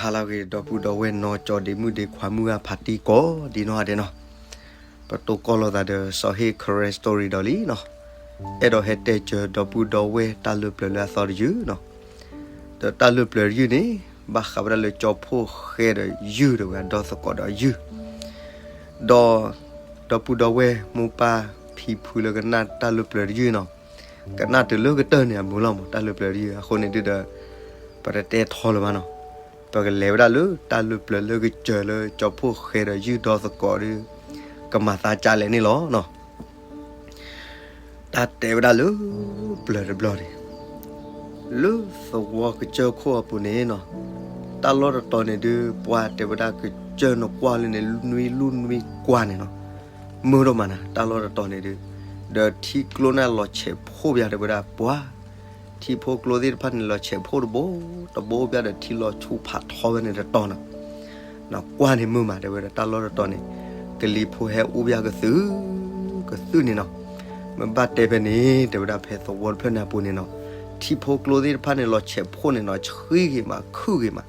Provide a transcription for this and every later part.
ဟါလၢအဂ့ၤ ဒီပုၢ်ဒီဝဲၢ်နီၢ်ကၠီဒ့မုၣ်ဒ့ခွါမုၢ်ဂၢ်ဖးတံၢ်ကိးဒံနီၢ်ဂၤဒဲးနီၤ, ပတိၢ်ကီၢ်လိာ်သးဒီးစီၤဟ့ၣ် Karen Story ဒီးလံနီၤ, အဲၣ်ဒိးဟဲတဲစၢၤဒီပုၢ်ဒီဝဲၢ်တၢ်လၢပျၢၤလၢအသီတယုၢ်နီၤ, ဒီးတၢ်လၢပျၢၤတယုၢ်န့ၣ် ဘၣ်ဃးဝဲဒၣ်လၢကၠီဖှိၣ်ဃဲဒီးယုၢ်ဒီးဝဲဒီသကိးဒီးယုၢ် ဒီး ဒီပုၢ်ဒီဝဲၢ်မိၢ်ပၢ်ဖံဖုလၢကနၣ်တၢ်လၢပျၢၤတယုၢ်နီၤ, ကနၣ်တုၤလၢကတၢၢ်န့ၣ်အမုာ်လီၤမး တၢ်လၢပျၢၤတယုၢ် အဃိန့ၣ်ဒုဒီး ပတတဲထီလၢၤဘၣ်နီၤ, ပကလဲၤဝဲဒၣ်လၢတၢ်လၢပျၢၤလၢကစၢၤလၢကၠီဖှိၣ်ဃဲဒီးယုၢ်ဒီသကိးဒီး ကမၤသးကလဲၣ်န့ၣ်လီၤနီၤ. တၢ်တဲဝဲဒၣ်လၢ ပျၢၤတဘျီန့ၣ် လၢသဝီကစၢၢ်ခိၣ်အပူၤန့ၣ်နီၤ, တၢ်လီၢ်တတီၤန့ၣ်ဒုး ပှၤတဲဝဲဒၣ်ကစၢၢ်နကွၢ်လၢန့ၣ် နွံလူၢ်နွံကွၢ်န့ၣ်နီၤ, မုာ်ဒိၣ်မးနၤ တၢ်လီၢ်တတီၤန့ၣ်ဒုး, ဒီးထံကျိန့ၣ်လီၤဆဲးဖှိၣ်ဘၣ်တဲဝဲဒၣ်ပှၤ, ထံဖိကျိသ့ၣ်တဖၣ်န့ၣ် လီၤဆဲးဖှိၣ်တဘိ တဘိဘၣ်ဒီးထံလီၤဆူၣ်ဖးထီဝဲန့ၣ်တတီၤနီၤ နကွၢ်န့ၣ်မုာ်မး တဲဝဲဒၣ်တၢ်လီၢ်တတီၤန့ၣ်, ကလံၤဖိဟဲအူဘၣ်ကသုး ကသုးန့ၣ်နီၤ, မ့ၢ်ဘၣ်တဲဖဲန့ၣ် တဲဝဲဒၣ်ဖဲသဝီတဖျၢၣ်န့ၣ်အပူၤန့ၣ်နီၤ, ထံဖိကျိသ့ၣ်တဖၣ်န့ၣ် လီၤဆဲးဖှိၣ်န့ၣ်နီၤ ဆှံဂ့ၤမး ခုၣ်ဂ့ၤမး,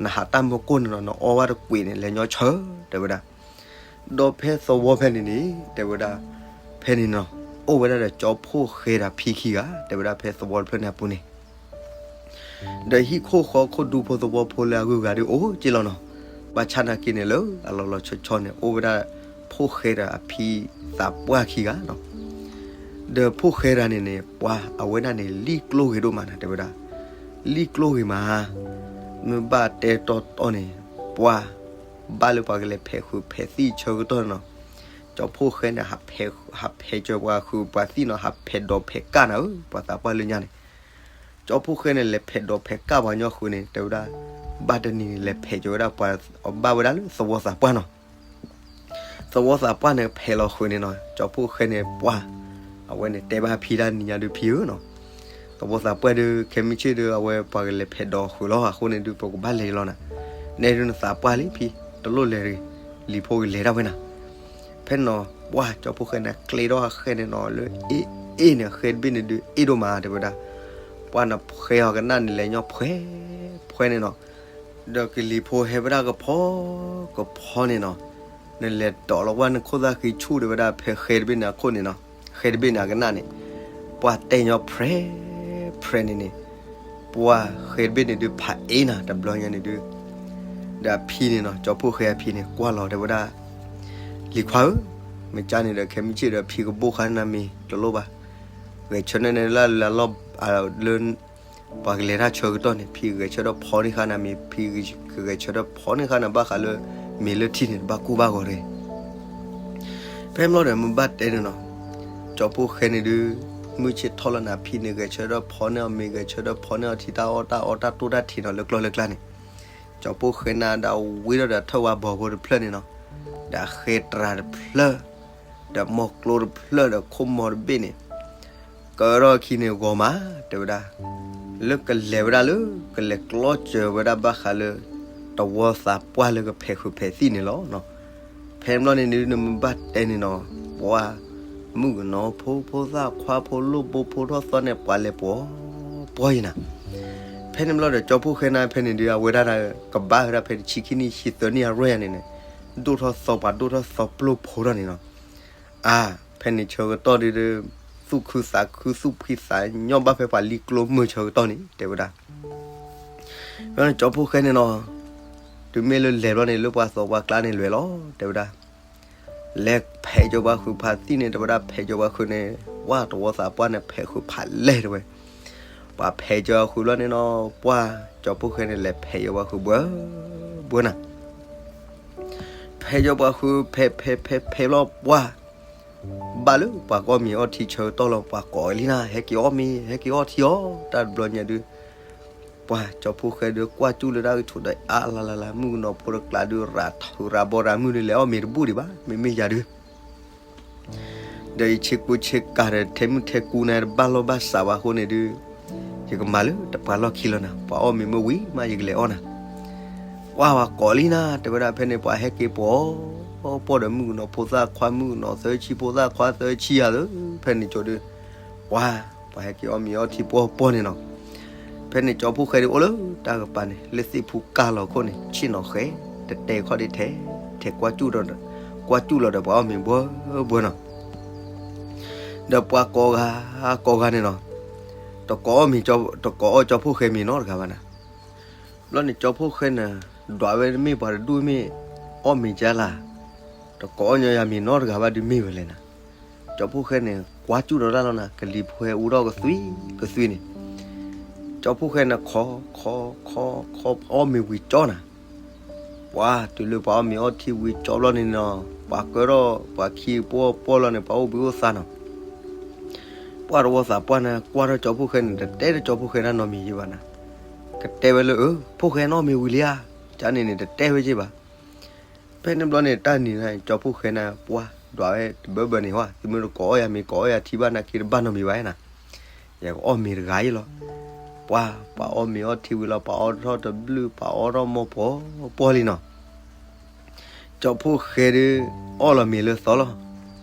နဟးတၢ်မၢကိၢ်န့ၣ်နီၤ နအီဘၣ်တကွံာ်န့ၣ် လဲၤညီဆၢ တဲဝဲဒၣ်, ဒီးဖဲသဝီဖဲန့ၣ်န့ၣ် တဲဝဲဒၣ်, ဖဲန့ၣ်နီၤ, အိၣ်ဝဲဒၣ်ဒီးကၠီဖှိၣ်ဃဲဒီးဖံခံဂၤ တဲဝဲဒၣ်ဖဲသဝီတဖျၢၣ်န့ၣ်အပူၤန့ၣ် ဒီးဟံၣ်ခိၣ်ဃီခိၣ်ဒူဖိသဝီဖိလၢအဂုၤအဂၤဒုးအိၣ်က့လီၤနီၤ, ဘၣ်ဆၣ်နာ်က့န့ၣ်လၢအလီၤလီၤဆီဆီန့ၣ် အိၣ်ဝဲဒၣ်ဖိၣ်ဃဲဒီးအဖံသးပှၢ်ခံဂၤနီၤ, ဒီးဖိၣ်ဃဲတဂၤန့ၣ်န့ၣ် ပှၤအဝဲဒၣ်န့ၣ် လံၣ်ကျိဂ့ၤဒိၣ်မးနၤ တဲဝဲဒၣ်, လံၣ်ကျိဂ့ၤမး, မ့ၢ်ဘၣ်တဲတီတီန့ၣ် ပှၤ ဘၣ်လၢပှၤကလဲၤဖဲးဃုာ်ဖဲးသံၣ်ဆၢကတီၢ်န့ၣ်နီၤ, ကၠီဖိၣ်ဃဲန့ၣ် ဟးဖဲးစၢၤပှၤဃုာ်ပှၤသံၣ်နီၤ ဟးဖဲးဒိးဖဲးကၣ်နၤဧၢ ပှၤသးပှၢ်လၢညါန့ၣ်, ကၠီဖိၣ်ဃဲန့ၣ် လဲၤဖဲးဒိးဖဲးကၣ်ပှၤညီဃုာ်န့ၣ် တဲဝဲဒၣ်, ဘၣ်တနံၤန့ၣ် လဲၤဖဲးစၢၤဝဲဒၣ်ပှၤ, အဘၣ်ဝဲဒၣ်လၢသဝီသးပှၢ်နီၤ သဝီသးပှၢ်န့ၣ် ဖဲးလီၤဃုာ်န့ၣ်နီၤ, ကၠီဖိၣ်ဃဲန့ၣ် ပှၤ, အဝဲန့ၣ်တဲဘၣ်ဖံတၢ်နံၤညါဒုးဖံဧၢနီၤ, သဝီသးပှၢ်ဒုး ခဲမုၢ်ဆ့ၣ်ဒုး အဝဲပှၤကလဲၤဖဲးဒိးဃုာ်လီၤ အဃိန့ၣ်ဒုး ပကဘၣ်လဲၤလီၤနၤ, နဲဒုးနသးပှၢ်လံဖံ, တလိၣ်လဲၤတဂ့ၤ, လံၤဖိကလဲၤတၢ်ဝဲနၤ, ဖဲနီၤ ပှၤကၠီဖိၣ်ဃဲန့ၣ် ကျဲထီၣ်အဃဲန့ၣ်နီၤ လၢအ့ၣ်အ့ၣ်န့ၣ် အဃဲတဘ့ၣ်န့ၣ်ဒုး အ့ၣ်ဒိၣ်မး တဲဝဲဒၣ်, ပှၤနဖှဲးအီၤကနၣ်န့ၣ် လဲၤညီဖှဲး, ဖှဲးန့ၣ်နီၤ ဒီးကလံၤဖိဟဲဝဲဒၣ်ကဖီ, ကဖီန့ၣ်နီၤ, နလဲၤဒိးလီၤဝဲနခိၣ်သၣ်ဃံဆူၣ် တဲဝဲဒၣ် ဖဲဃဲတဘ့ၣ်န့ၣ်အခိၣ်န့ၣ်နီၤ, ဃဲတဘ့ၣ်န့ၣ်အကနၣ်န့ၣ်, ပှၤတဲညီဖှဲး, ဖှဲးန့ၣ်န့ၣ်, ပှၤဃဲတဘ့ၣ်န့ၣ်ဒုး ဖးအ့ၣ်နၤ တဘျီညါန့ၣ်ဒုး, ဒီးအဖံန့ၣ်နီၤ ကၠီဖိၣ်ဃဲအဖံန့ၣ် ကွၢ်လီၤတဲဝဲဒၣ်, လံၤခွါဧၢ, မ့ၢ်ကၢ်န့ၣ်ဒီး ခဲမုၢ်ဆ့ၣ်ဒီး ဖံကဘိၣ်ဃာ်နၤမ့ၤ တလိၣ်ဘၣ်, ဂဲၤဆၢထၢၣ်န့ၣ်လၢလၢလီၢ်, လၢ ပှၤကလဲၤတၢ်ဆၢကတီၢ်န့ၣ် ဖံဂဲၤဆၢထၢၣ်ဖီန့ၢ်ဃာ်နၤမ့ၤ, ဖံကဂဲၤဆၢထၢၣ်ဖီန့ၢ်ဃာ်နၤ ဘၣ်ဃးလၢ မ့ၤလၢထံန့ၣ် တဘၣ်ကူၣ်ဘၣ်ဂီၤတဂ့ၤ. ဖဲမ့ၢ်လီၤဒီး မ့ၢ်ဘၣ်တဲန့ၣ်နီၤ, ကၠီဖိၣ်ဃဲန့ၣ်ဒုး, မုၢ်ဆ့ၣ်ထီၣ်လီၤနၤ ဖံန့ၣ် ဂဲၤဆၢထၢၣ်ဖီန့ၢ်အီၤမ့ၤ ဂဲၤဆၢထၢၣ်ဖီန့ၢ်အီၤထံ တၢ်အီၣ်တၢ်အီတၢ်တိၢ်တၢ်ထံးနီၤ လၢကျီၢ်လၢကျါန့ၣ်, ကၠီဖိၣ်ဃဲန့ၣ်ဒီးဝံၤဒီး ထၢၣ်ဝါဘီဖိတဖျၢၣ်န့ၣ်နီၤ, ဒီးဃဲတြၤတဖျၢၣ် ဒီးမီၢ်ကျိတဖျၢၣ်ဒီးခိၣ်မီၤတဘ့ၣ်န့ၣ်, ကၢထီၣ်ခံန့ၣ်ဂီၤမး တဲဝဲဒၣ်, လၢကလဲၤဝဲဒၣ်လၢ ကလဲၤကျီစၢၤဝဲဒၣ်ဘၣ်ဃးလၢ တဝီသးပှၢ်လၢကဖဲးဃုာ်ဖဲးသံၣ်န့ၣ်လီၤ. ဖဲမ့ၢ်လီၤန့ၣ်ဒုး နမ့ၢ်ဘၣ်တဲန့ၣ်နီၤ, ပှၤ, မုၣ်ကနီၤဖိ ဖိသၣ်ခွါဖိ လိၣ်ဘိဖိထီၣ်သီန့ၣ် ပှၤလဲၤပှီၤပှီၤယံၤနၤ. ဖဲန့ၣ်မ့ၢ်လီၤဒီး ကၠီဖိၣ်ဃဲန့ၣ်ဖဲန့ၣ်ဒုး အဝဲဒၣ်ကဘၣ်ဝဲဒၣ်ဖဲတဆံခံနံၣ်ဆံသၢနံၣ်အရွဲၣ်ယါန့ၣ်န့ၣ်, ဒိၣ်ထီၣ်သီပှၤ ဒိၣ်ထီၣ်သီပျိၢ်ဖိထီၣ်န့ၣ်နီၤ. အါ, ဖဲန့ၣ်ဆၢကတီၢ်ဒုး, သူၣ်ခုသးခု သူၣ်ဖှံသးညီဘၣ်ဖဲပှၤလံကျိမုၢ်ဆၢကတီၢ်န့ၣ် တဲဝဲဒၣ်. ဖဲန့ၣ်ကၠီဖိၣ်ဃဲန့ၣ်နီၤ, တုၤမ့ၢ်လၢလဲၤဘျီန့ၣ် လၢပှၤသီပှၤကျါန့ၣ်လဲၤလီၤ တဲဝဲဒၣ်. လဲၤဖဲးကၠီပှၤဃုာ်ဖးသံၣ်န့ၣ် တဲဝဲဒၣ် ဖဲးကၠီပှၤဃုာ်န့ၣ်, ဝဲတဝီသးပှၢ်န့ၣ်ဖဲးဃုာ်ဖးလဲၢ်တဲဝဲ. ပှၤဖဲးကၠီပှၤဃုာ်လီၤန့ၣ်နီၤ, ပှၤကၠီဖိၣ်ဃဲန့ၣ် လဲၤဖဲးကၠီပှၤဃုာ်ဘှၢဘှၢနၤ. ဖဲးကၠီပှၤဃုာ် ဖဲး ဖဲး ဖဲး ဖဲးလီၤပှၤ, ဘၣ်လၢပှၤကအီၣ်မ့ၤအီထံဆၢကတီၢ်လီၤ ပှၤကိးလံနၤ, ဟဲက့ၤအီၣ်မ့ၤ ဟဲက့ၤအီထံအီၤ, တၢ်တဘျီညါဒုး, ပှၤကၠီဖိၣ်ဃဲဒုးကွၢ်ကၠူၣ်လၢတၢ်ကထိးဒီး အါလါလါလါ မုၣ်ကနီၤဖိတကျါဒုး ရၤထူရၤဘီရၤမုၣ်ဒုး လဲၤအီၣ်မ့ၤတဘူၣ်ဒံးဘၣ်, မ့မ့ၢ်ယၤဒုး ဒီးယဆ့ကူဆ့ကၤဒီး ထဲမုၢ်ထဲကူန့ၣ် တဘၣ်လီၢ်ဘၣ်စးဘၣ်အဃိန့ၣ်ဒုး, ယကမၤလၢတပှၤလီၢ်ခံလီၤနၤ, ပှၤအီၣ်မ့ၤမ့ၢ်ဝံၤမး ယကလဲၤအီၣ်နၤ. ပှၤဝဲကိးလံနၤ တဲဝဲဒၣ်, ဖဲန့ၣ်ပှၤဟဲက့ၤပှီၤ, ပှၤဒီးမုၣ်ကနီၤဖိသၣ်ခွါ မုၣ်ကနီၤသၢဆံ ဖိသၣ်ခွါသၢဆံယၤသၢ, ဖဲန့ၣ်ကၠီဒုး, ပှၤ, ပှၤဟဲက့ၤအီၣ်မ့ၤအီထံပှီၤပှီၤန့ၣ်နီၤ. ဖဲန့ၣ်ကၠီဖှိၣ်ဃဲဒုးအိၣ်လၢတၢ်ကပၤန့ၣ် လၢသ့ၣ်ဖူကၢ်လီၤခိၣ်န့ၣ် ဆ့ၣ်နီၤဃဲ တတဲခီၣ်ဒ်ထဲ ထဲကွၢ်စူၣ်ဒီး ကွၢ်စူၣ်လီၤဒီးပှၤအီၣ်မ့ၤဘှီဘှီနီၤ. ဒီးပှၤကိးဂၤ ကိးဂၤန့ၣ်နီၤ, တကိးအီၣ်မ့ၤ တကိးအီၣ်ကၠီဖှိၣ်ဃဲမ့ၤနီတဂၤဘၣ်နၤ. ဘျီန့ၣ်ကၠီဖှိၣ်ဃဲန့ၣ် ဒွးဝဲမ့ၢ်ပှၤတဒူၣ်မ့ၢ် အီၣ်မ့ၤကၢ်လၢ်, တကိးအီၣ်ညီယၤမ့ၤနီတဂၤဘၣ်ဒုးမ့ၢ်ဝဲလဲၣ်နၤ. ကၠီဖှိၣ်ဃဲန့ၣ် ကွၢ်စူၣ်ဒီးတၢ်လီၤနၤ ကလံၤဖှဲအူထီၣ်ကသွံကသွံန့ၣ်, ကၠီဖှိၣ်ဃဲန့ၣ် ခီ ခီ ခီ ခီ ပှၤအီၣ်မ့ၤဝံၤကၠီနၤ. ပှၤတုၤလၢပှၤအီၣ်မ့ၤအီထံဝံၤကၠီဘျီန့ၣ်နီၤ, ပှၤကၢထီၣ်ပှၤခံပီၢ်ပီၢ်လီၤန့ၣ် ပှၤအိၣ်ဘှံးအိၣ်သါနီၤ. ပှၤတဝီသးပှၢ်န့ၣ် ကွၢ်ထီၣ်ကၠီဖှိၣ်ဃဲန့ၣ် တတဲတၢ်ကၠီဖှိၣ်ဃဲတၢ်နီတမံၤယံၤဘၣ်နၤ. ကတဲဝဲလၢ အၢ ဖှိၣ်ဃဲနအီၣ်မ့ၤဝံၤလံဧါ, ကန့ၣ်န့ၣ် တတဲဝဲက့ဘၣ်. ဖဲန့ၣ်ဘျီန့ၣ် တၢ်နံၤန့ၣ် ကၠီဖှိၣ်ဃဲန့ၣ် ပှၤဒွးဝဲတဘၢဘၢန့ၣ်ဝဲ, သုမ့ၢ်တကိးအီၣ်ယၤမ့ၤ ကိးအီၣ်ယၤထံဘၣ်နာ်က့တဘၣ်နီတမံၤဘၣ်နၤ. ယကအီၣ်မ့ၤတဂၤအံၤလီၤ. ပှၤ ပှၤအီၣ်မ့ၤအီထံဝံၤလီၤ ပှၤအီၣ်ထီၣ်တဘျုး ပှၤအီၣ်ထီၣ်မီၢ်ပှီၤပှီၢ်လံနီၤ. ကၠီဖှိၣ်ဃဲဒုး အီၣ်လီၤမ့ၤလၢသီလီၤ.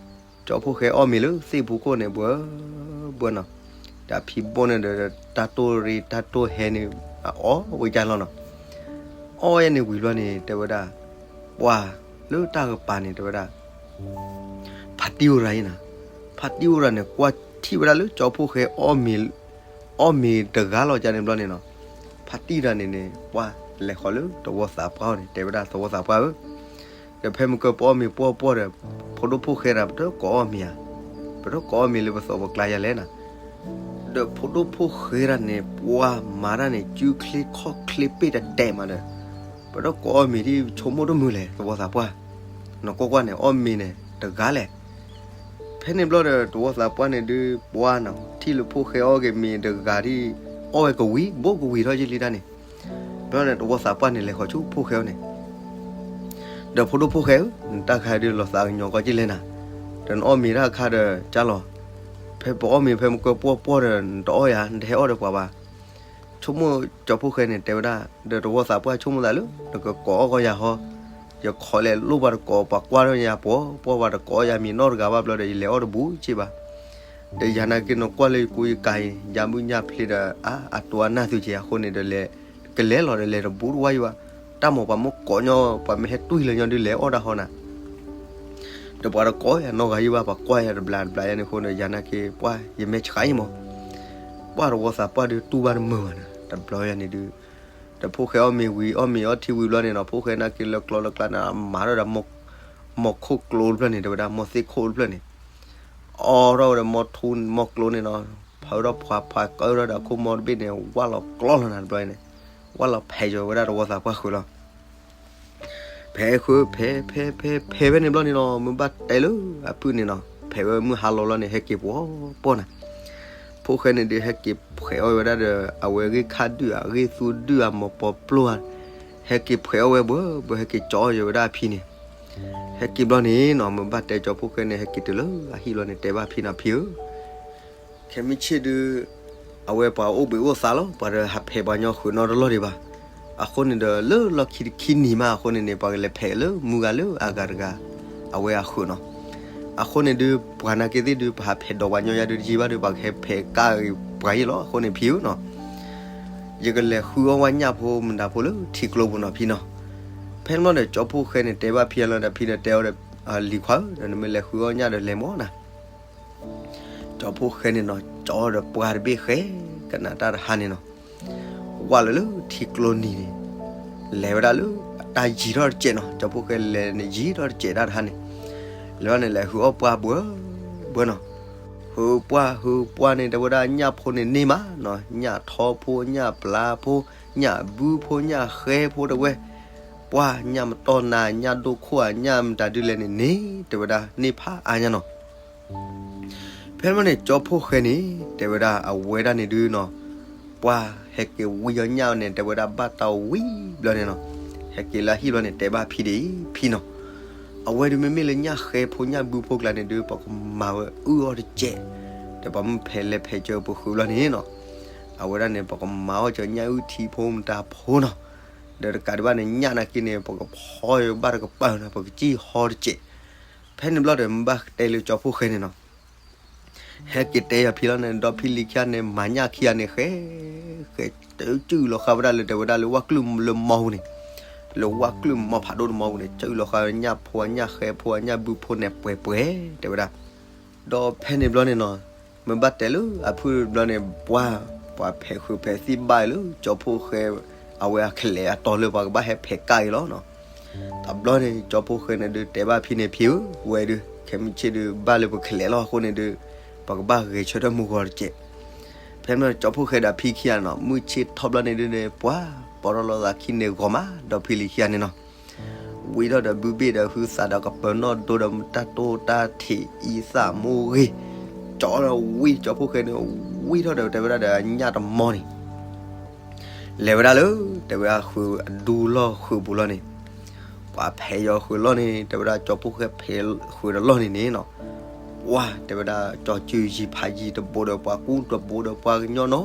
ကၠီဖှိၣ်ဃဲအီၣ်မ့ၤလၢသ့ၣ်ဖူခိၣ်န့ၣ် ဘှီဘှီနီၤ. ဒီးအဖံဘိန့ၣ်ဒီး တၢ်တိၢ်ရ့တၢ်တိၢ်ဟဲန့ၣ် အီၣ်ဝဲကၢ်လီၤနီၤ. အီၣ်ဝဲန့ၣ်ဝံၤဘျီန့ၣ် တဲဝဲဒၣ်, ပှၤလၢတၢ်ကပၤန့ၣ် တဲဝဲဒၣ် ဖါတံၢ်အိၣ်ရၤအံၤနၤ, ဖါတံၢ်အိၣ်ရၤန့ၣ် ကွၢ်ထံၣ်ဝဲဒၣ်လၢကၠီဖှိၣ်ဃဲအီၣ်မ့ၤ, အီၣ်မ့ၤတဂၤလီၤကန့ၣ်ဘျီန့ၣ်နီၤ, ဖါတံၢ်တဂၤန့ၣ်န့ၣ် ပှၤလဲၤဃီၤလၢသဝီသးပှၢ်အအိၣ်န့ၣ် တဲဝဲဒၣ်သဝီသးပှၢ်ဧၢ, ဒီးဖဲမုၢ်ကၢပှၤအီၣ်မ့ၤပှီၢ်ပှီၢ်ဒီး ဖိဒိၣ်ဖှိၣ်ဃဲဒီး ပတကိးအီၣ်မ့ၤဧါ, ပတကိးအီၣ်မ့ၤလၢပသးပကျါယၤလဲၣ်နၤ. ဒီးဖိဒိၣ်ဖှိၣ်ဃဲတဂၤန့ၣ် ပှၤမၤတၢ်န့ၣ် စုချ့ခီၣ်ချ့ပ့ၢ်တဒဲးမးဒီး ပတကိးအီၣ်မ့ၤဒ်ဆိကမိၣ်တမုာ်လဲၣ် သဝီသးပှၢ်, နကွၢ်ကွၢ်န့ၣ် အီၣ်မ့ၤန့ၣ် တဂၤလဲၣ်. ဖဲန့ၣ်ဘျီဒီး သဝီသးပှၢ်န့ၣ်ဒုး ပှၤနီၤ ထံၣ်လၢဖိၣ်ဃဲအီၣ်က့ၤမ့ၤတဂၤဒ် အီၣ်ဝဲကဝံၤ ဘိးကဝံၤထီၣ်က့ၤလံတၢ်န့ၣ်, ဘျီန့ၣ် သဝီသးပှၢ်န့ၣ် လဲၤဃီၤဆူဖိၣ်ဃဲအအိၣ်န့ၣ် ဒီးဖိဒိၣ်ဖှိၣ်ဃဲဧၢ, နတၢ်ခါဒုးလီၤသးကညီၤကီၢ်က့ၤလဲၣ်နၤ, ဒီးနအီၣ်မ့ၤတၢ်ခါဒီးကၢ်လီၤ, ဖဲပအီၣ်မ့ၤဖဲမုၢ်ကၢပှီၢ်ပှီၢ်ဒီး နတအီၣ်ယၤ နတဟဲအီၣ်ဒီးပှၤဘၣ်. ဆိကမိၣ်ကၠီဖှိၣ်ဃဲန့ၣ် တဲဝဲဒၣ်, ဒီးသဝီသးပှၢ်ဆိကမိၣ်သးလၢ နကကိးအီၣ်ကီယၤဟီ, ယခိးလဲၤလိၣ်ပှၤတကိး ပှၤကွၢ်ထီၣ်ယၤပှီၢ်ပှီၢ် ပှၤတကိးယၤမ့ၤနီတဂၤဘၣ်ဘျီဒီး ယလဲၤအီၣ်တဘူးက့ဘၣ်. ဒီးယၤနာ်က့နကွၢ်လၢယကူယကၤအံၤ ယၤမုၢ်ညၣ်ဖျ့ဒီး အါ အတိၤအနၢ်သုက့ၤအဃိန့ၣ်ဒီး လဲၤ ကလဲၤလီၤဒီးလဲၤတဘူးတဝါယံၤဘၣ်. တၢ်မိၢ်ပှၤမ့ၢ်ကိးညီ ပှၤမ့ၢ်ဟဲတွံၢ်လၢညီဒုးလဲၤအီၣ်တၢ်ဟီနၤ ဒီးပှၤတကိးယၤနီတဂၤယံၤဘၣ် ပှၤကွၢ်ယၤတဘျီတဘျီယၤန့ၣ်အဃိန့ၣ် ယၤနာ်က့ ပှၤယမဲာ်ဆှးအံၤမး, ပှၤသဝီသးပှၢ်ဒုးတူၢ်ဘၣ်တမုာ်ဘၣ်နၤ တဘျီယၤန့ၣ်ဒုး, ဒီးဖိၣ်ဃဲအီၣ်မ့ၤဝံၤ အီၣ်မ့ၤအီထံဝံၤဘျီန့ၣ်နီၤ ဖိၣ်ဃဲနာ်က့လၢကျီလၢကျါန့ၣ် အမၤထီၣ်ဒီး မီၢ်ခိၣ်ကျိတဖျၢၣ်န့ၣ် တဲဝဲဒၣ် မီၢ်သ့ၣ်ခိၣ်တဖျၢၣ်န့ၣ်, အီထီၣ်ဝဲဒီးမီၢ်ထူမီၢ်ကျိန့ၣ်နီၤ, ဖုထီၣ်ဖှးဖှးကၢထီၣ်ဒီးအခိၣ်မီၢ်တဘ့ၣ်န့ၣ် ဝၢ်လီၤကျီလီၤနၤတဘျီန့ၣ်, ဝၢ်လီၤဖဲးယီၤဝဲဒၣ်သဝီသးပှၢ်ဃုာ်လီၤ. ဖဲးဃုာ် ဖဲး ဖဲး ဖဲး ဖဲးဖဲန့ၣ်ဘျီန့ၣ်နီၤ မ့ၢ်ဘၣ်တဲလၢအဖုၣ်န့ၣ်နီၤ ဖဲးဝဲမုၢ်ဟါလီၤလီၤန့ၣ် ဟဲက့ၤပှီၢ်ပှီၢ်နၤ, ဖိၣ်ဃဲန့ၣ်ဒုးဟဲက့ၤဖှဲးအီၣ်ဝဲဒၣ်ဒီး အဝဲဂ့ၢ်ခါဒုၣ် အဂ့ၢ်သူဒုၣ် အမီၢ်ပီၤပျိဧါ, ဟဲက့ၤဖှဲးအီၣ်ဝဲဘှီဘှီ ဟဲက့ၤကၠီယီၤဝဲဒၣ်အဖံန့ၣ်, ဟဲက့ၤဘျီန့ၣ်နီၤ မ့ၢ်ဘၣ်တဲကၠီဖိၣ်ဃဲန့ၣ် ဟဲက့ၤတုၤလၢအဟံၣ်လီၤန့ၣ် တဲဘၣ်ဖံနီၤ ဖံဧၢ ခဲမုၢ်ဆ့ၣ်ဒုး အဝဲပှၤအိၣ်ဘှံးအိၣ်သါလီၤ ပှၤဒီးဟးဖဲးပှၤညီဃုာ်နီတလီၢ်ဒံးဘၣ်. အဃိန့ၣ်ဒီးလၢလီၢ်ခံတခံနံၤမးအဃိန့ၣ်န့ၣ် ပှၤကလဲၤဖဲးလၢမုၢ်ဂၤလၢအဂၤတဂၤ အဝဲအဃုာ်နီၤ. အဃိန့ၣ်ဒုး ပှၤနာ်က့သ့ၣ်ဒုး ပဟးဖဲးဒီးပှၤညီယါဒုးတယံာ်ဘၣ်ဒုး ပှၤကဟဲဖဲးကၢ်ဂ့ၤပှၤယံၤလီၤ. အဃိန့ၣ်ဖံဧၢနီၤ ယကလဲၤဃုအီၣ်ဝဲညၣ်ဖိမတၤဖိလၢထံကျိပူၤနီၤဖံနီၤ. ဖဲန့ၣ်ဘျီဒီးကၠီဖိၣ်ဃဲန့ၣ် တဲဘၣ်ဖံအလီၤဒီးဖံဒီးတဲအီၤဒီး လံၤခွါဧၢ ဒီးနမ့ၢ်လဲၤဃုအီၣ်ညၣ်ဒီးလဲၤမၢ်နၤ ကၠီဖိၣ်ဃဲန့ၣ်နီၤ ကၠီဒီးပှၤတဘ့ၣ်ဃဲကနၣ်တၢ်တဟါန့ၣ်နီၤ. ဝၢ်လၢလၢထံကျိနံၤန့ၣ် လဲၤဝဲဒၣ်လၢတၢ်ယံၤထီၣ်တစဲးနီၤ ကၠီဖိၣ်ဃဲလဲၤန့ၣ်ယံၤထီၣ်တစဲးတၢ်တဟါန့ၣ် လဲၤဝဲန့ၣ် လဲၤဃုအီၣ်ပှၢ်ဘှီဘှီနီၤ. ဃုပှၢ်ဃုပှၢ်န့ၣ် တဲဝဲဒၣ်ညၣ်ဖိန့ၣ်န့ၢ်မးနီၤ ညၣ်ထီဖိ ညၣ်ပျါဖိ ညၣ်ဘုဖိ ညၣ်ဃဲဖိတဲဝဲ ပှၢ်ညၣ်မတီၢ်နၤ ညၣ်ဒိခိၣ်ဧါ ညၣ်မတၤဒုလဲၣ်န့ၣ်န့ၣ် တဲဝဲဒၣ်န့ၢ်ဖးအါညါနီၤ. ဖဲန့ၣ်န့ၣ် ကၠီဖိၣ်ဃဲန့ၣ် တဲဝဲဒၣ်အဝဲဒၣ်န့ၣ်ဒုနီၤ ပှၢ်ဟဲက့ၤဝံအီၣ်ညၣ်န့ၣ် တဲဝဲဒၣ်ဘၣ်တၢ်ဝံဘျီန့ၣ်နီၤ ဟဲက့ၤလၢဟံၣ်ဘျီန့ၣ် တဲဘၣ်ဖံဒ်အံၤ ဖံနီၤ အဝဲဒုးမ့မ့ၢ်လၢညၣ်ဃဲဖိညၣ်ဘုဖိကျါန့ၣ်ဒုး ပကမၤဝဲအုၣ်အီၣ်တစဲး ဒီးပှၤမ့ၢ်ဖဲးလဲၤဖဲးစၢၤပဃုာ်ဘျီန့ၣ်နီၤ အဝဲဒၣ်န့ၣ် ပကမၤအီၣ်စၢၤညၣ်အုၣ်ထံဖိမတၤဖိနီၤ ဒီးတကးဒံးဘၣ်န့ၣ် ညၣ်နာ်က့န့ၣ် ပကဖီယဘၣ်တကပၤနီၤ ပကစံၣ်ဟီတစဲး ဖဲန့ၣ်ဘျီဒီး မ့ၢ်ဘၣ်တဲလၢကၠီဖိၣ်ဃဲန့ၣ်နီၤ ဟဲက့ၤတဲယၤဖံလီၤန့ၣ် ဒီဖံလံၤခံဂၤန့ၣ် မၤညၣ်ခံဂၤန့ၣ် ဃဲ ဃဲ တုၤလီၤဃာ်ဝဲဒၣ်လၢ တဲဝဲဒၣ်လၢဝၣ်ကျုၢ်လၢမီပူၤန့ၣ်, လၢဝၣ်ကျုၢ်မီဖးဒိၣ်တမီပူၤန့ၣ် တုၤလီၤဃာ်ညၣ်ဖိအညၣ်ဃဲဖိအညၣ်ဘုဖိန့ၣ် ပှဲၤပှဲၤ တဲဝဲဒၣ်. ဒီးဖဲန့ၣ်ဘျီန့ၣ်နီၤ, မ့ၢ်ဘၣ်တဲလၢအဖုၣ်ဘျီန့ၣ် ပှၤ ပှၤဖဲးဃုာ်ဖဲးသံၣ်ဘၣ်လၢ ကၠီဖှိၣ်ဃဲ အဝဲအကလဲၤအတီၤလၢပှၤကဘၣ်ဟဲဖဲးကၣ်အံၤလီၤနီၤ. တဘျီန့ၣ် ကၠီဖှိၣ်ဃဲန့ၣ်ဒုး တဲဘၣ်ဖံန့ၣ် ဖံဧၢ, ဝဲဒုး ခဲမုၢ်ဆ့ၣ်ဒုး ဘၣ်လၢပကလဲၤလီၤအဃိန့ၣ်ဒုး ပကဘၣ်ဂဲၤဆၢထၢၣ်မုၢ်ဂီၤတစဲး. ဖဲမ့ၢ်ကၠီဖှိၣ်ဃဲဒီးဖံခံဂၤနီၤ မုၢ်ဆ့ၣ်ထီၣ်ဘျီန့ၣ်ဒုးန့ၣ် ပှၤ ပိာ်ထီၣ်လိာ်သးခံန့ၣ်ဂီၤမး ဒီဖံလံၤခံဂၤန့ၣ်နီၤ. ဝံထီၣ်ဒီးဘုဘ့ၣ်ဒီးဟုသးဒီးကပၢၤနီၣ်ဒိဒီးတၢ်တိတၢ်ထံးအံသၣ်မိၢ်ဂ့ၤ, ကၠီဒီးဝံကၠီဖှိၣ်ဃဲန့ၣ် ဝံထီၣ်ဒီးတဲဝဲဒၣ်ဒီးအညၣ်တမီန့ၣ် လဲၤဝဲဒၣ်လၢ တဲဝဲဒၣ်ဃုာ်အဒူလီၢ်ဃုာ်ပူၤလီၤန့ၣ်, ပှၤဖဲးယီၤဃုာ်လီၢ်န့ၣ် တဲဝဲဒၣ်ကၠီဖှိၣ်ဃဲဖဲးဃုာ်ဒီးလီၢ်န့ၣ်န့ၣ်နီၤ, ပှၤ တဲဝဲဒၣ်ကၠီစုယံၤဖးယံၤတဘိဒီးပှၤကူတဘိဒီးပှၤကညီန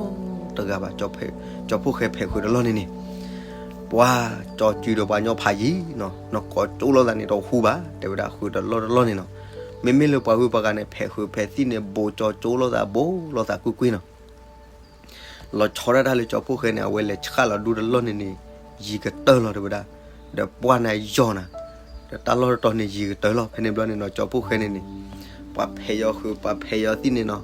ီတဂၤဘၣ်, ကၠီဖှိၣ်ဃဲဖဲးဃုာ်ဒီးလီၢ်န့ၣ်န့ၣ်, ပှၤ ကၠီစုဒီးပှၤကညီဖးယံၤနီၤ, နကိးကၠိလိာ်သးန့ၣ်တဟူဘၣ်, တဲဝဲဒၣ်ဃုာ်ဒီးလီၢ်တလီၢ်န့ၣ်နီၤ, မ့မ့ၢ်လၢပှၤဂုၤပှၤဂၤန့ၣ် ဖဲးဃုာ်ဖဲးသံၣ်န့ၣ် ဘိးကၠီကၠိလိာ်သးဘိးလိာ်သးကွ့ၢ်ကွ့ၢ်နီၤ လီၤဆီဒၣ်တၢ်လၢကၠီဖှိၣ်ဃဲန့ၣ် အဝဲလဲၤဆှၣ်လီၤဒူတလီၢ်န့ၣ်န့ၣ် ယံၤကတၢၢ်လီၤတဲဝဲဒၣ်, ဒီးပှၢ်န့ၣ်ယီၤနၤ, ဒီးတၢ်လီၢ်တတီၤန့ၣ်ယံၤကတၢၢ်လီၤ, ဖဲန့ၣ်ဘျီန့ၣ်နီၤ ကၠီဖှိၣ်ဃဲန့ၣ်န့ၣ်, ပှၤဖဲးယီၤဃုာ် ပှၤဖဲးယီၤသံၣ်န့ၣ်နီၤ,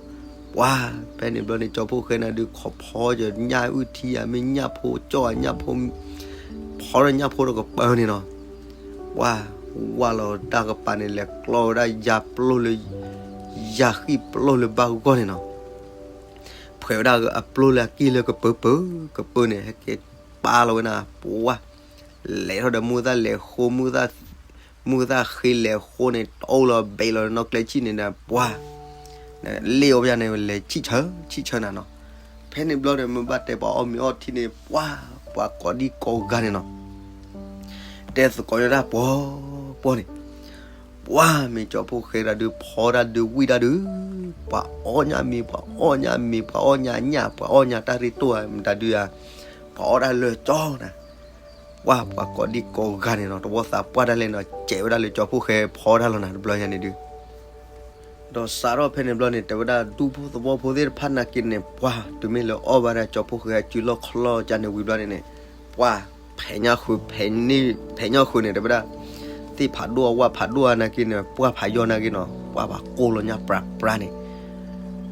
ပှၤ ဖဲန့ၣ်ဘျီန့ၣ် ကၠီဖှိၣ်ဃဲန့ၣ်ဒုး ခိးဖီယညၣ်အုၣ်ထံဧါ မ့ၢ်ညၣ်ဖိကၠီၣ်ဧါ ညၣ်ဖိ ဖီဒီးညၣ်ဖိဒီးကပၢၤန့ၣ်နီၤ, ပှၤ ဝၢ်လီၤတၢ်ကပၤန့ၣ် လဲၤကျီဝဲဒၣ်ယၤပျိလၢ ယၤဃံၣ်ပျိလၢဘၣ်ဂီၢ်န့ၣ်နီၤ ဖှဲးဝဲဒၣ်အပျိလၢအက့ၢ်လၢကပၢၤပၢၤ ကပၢၤန့ၣ် ဟဲက့ၤပာ်လီၤဝဲနၤ ပှၤ လဲၤထီၣ်ဒီးမုၢ်သၣ်လဲၤဃိ မုၢ်သၣ် မုၢ်သၣ်ဃ့လဲၤဃိန့ၣ် တအိၣ်လီၤဘဲးလီၤနီၢ်ကျဲဆံၣ်န့ၣ်ဒီး ပှၤ လ့ၣ်အီၣ်ပယါန့ၣ် လဲၤဆံၣ်ဆၢ ဆံၣ်ဆၢနၤနီၤ, ဖဲန့ၣ်ဘျီန့ၣ် မ့ၢ်ဘၣ်တဲပှၤအီၣ်မ့ၤအီထံန့ၣ် ပှၤ ပှၤကိးဒံကိးဂၤန့ၣ်နီၤ တဲသကိးယဒၣ်ပှီၤ ပှီၤန့ၣ်, ပှၤမ့ၢ်ကၠီဖှိၣ်ဃဲတၢ်ဒုး ဖီတၢ်ဒုး ဝံၣ်တၢ်ဒုး, ပှၤအီၣ်ညၣ်မ့ၤ ပှၤအီၣ်ညၣ်မ့ၤ ပှၤအီၣ်ညၣ်ညၣ် ပှၤအီၣ်ညၣ်တၢ်ရ့တိၢ်ဧါ မတၤဒုးဧါ, ပှၤအီၣ်တၢ်လၢကၠီနၤ, ပှၤ ပှၤကိးဒံကိးဂၤန့ၣ်နီၤ တဝီသးပှၢ်တၢ်လဲၣ်နီၤ စဲးဝဲဒၣ်လၢကၠီဖှိၣ်ဃဲဖီတၢ်လီၤနၤ တဘျီညါန့ၣ်ဒုး ဒီးစးထီၣ်ဖဲန့ၣ်ဘျီန့ၣ် တဲဝဲဒၣ်ဒူဖိသဝီဖိသ့ၣ်တဖၣ်နာ်က့န့ၣ် ပှၤ တုၤမ့ၢ်လၢအီၣ်ဘၣ်ဒၣ်ကၠီဖှိၣ်ဃဲအစုလီၢ်ခီၣ်လီၢ်ကန့ၣ်ဝံၤဘျီန့ၣ်န့ၣ် ပှၤ ဖဲးညၣ်ဃုာ် ဖဲးညၣ်ဃုာ်န့ၣ် တဲဝဲဒၣ် သ့ၣ်ဖးဒိၣ်အဝၣ်ဖးဒိၣ်အနာ်က့န့ၣ် ပှၢ်ဖးယီၢ်နာ်က့နီၤ ပှၢ်ဖးကိၢ်လီၤညၣ်ပြးပြးန့ၣ်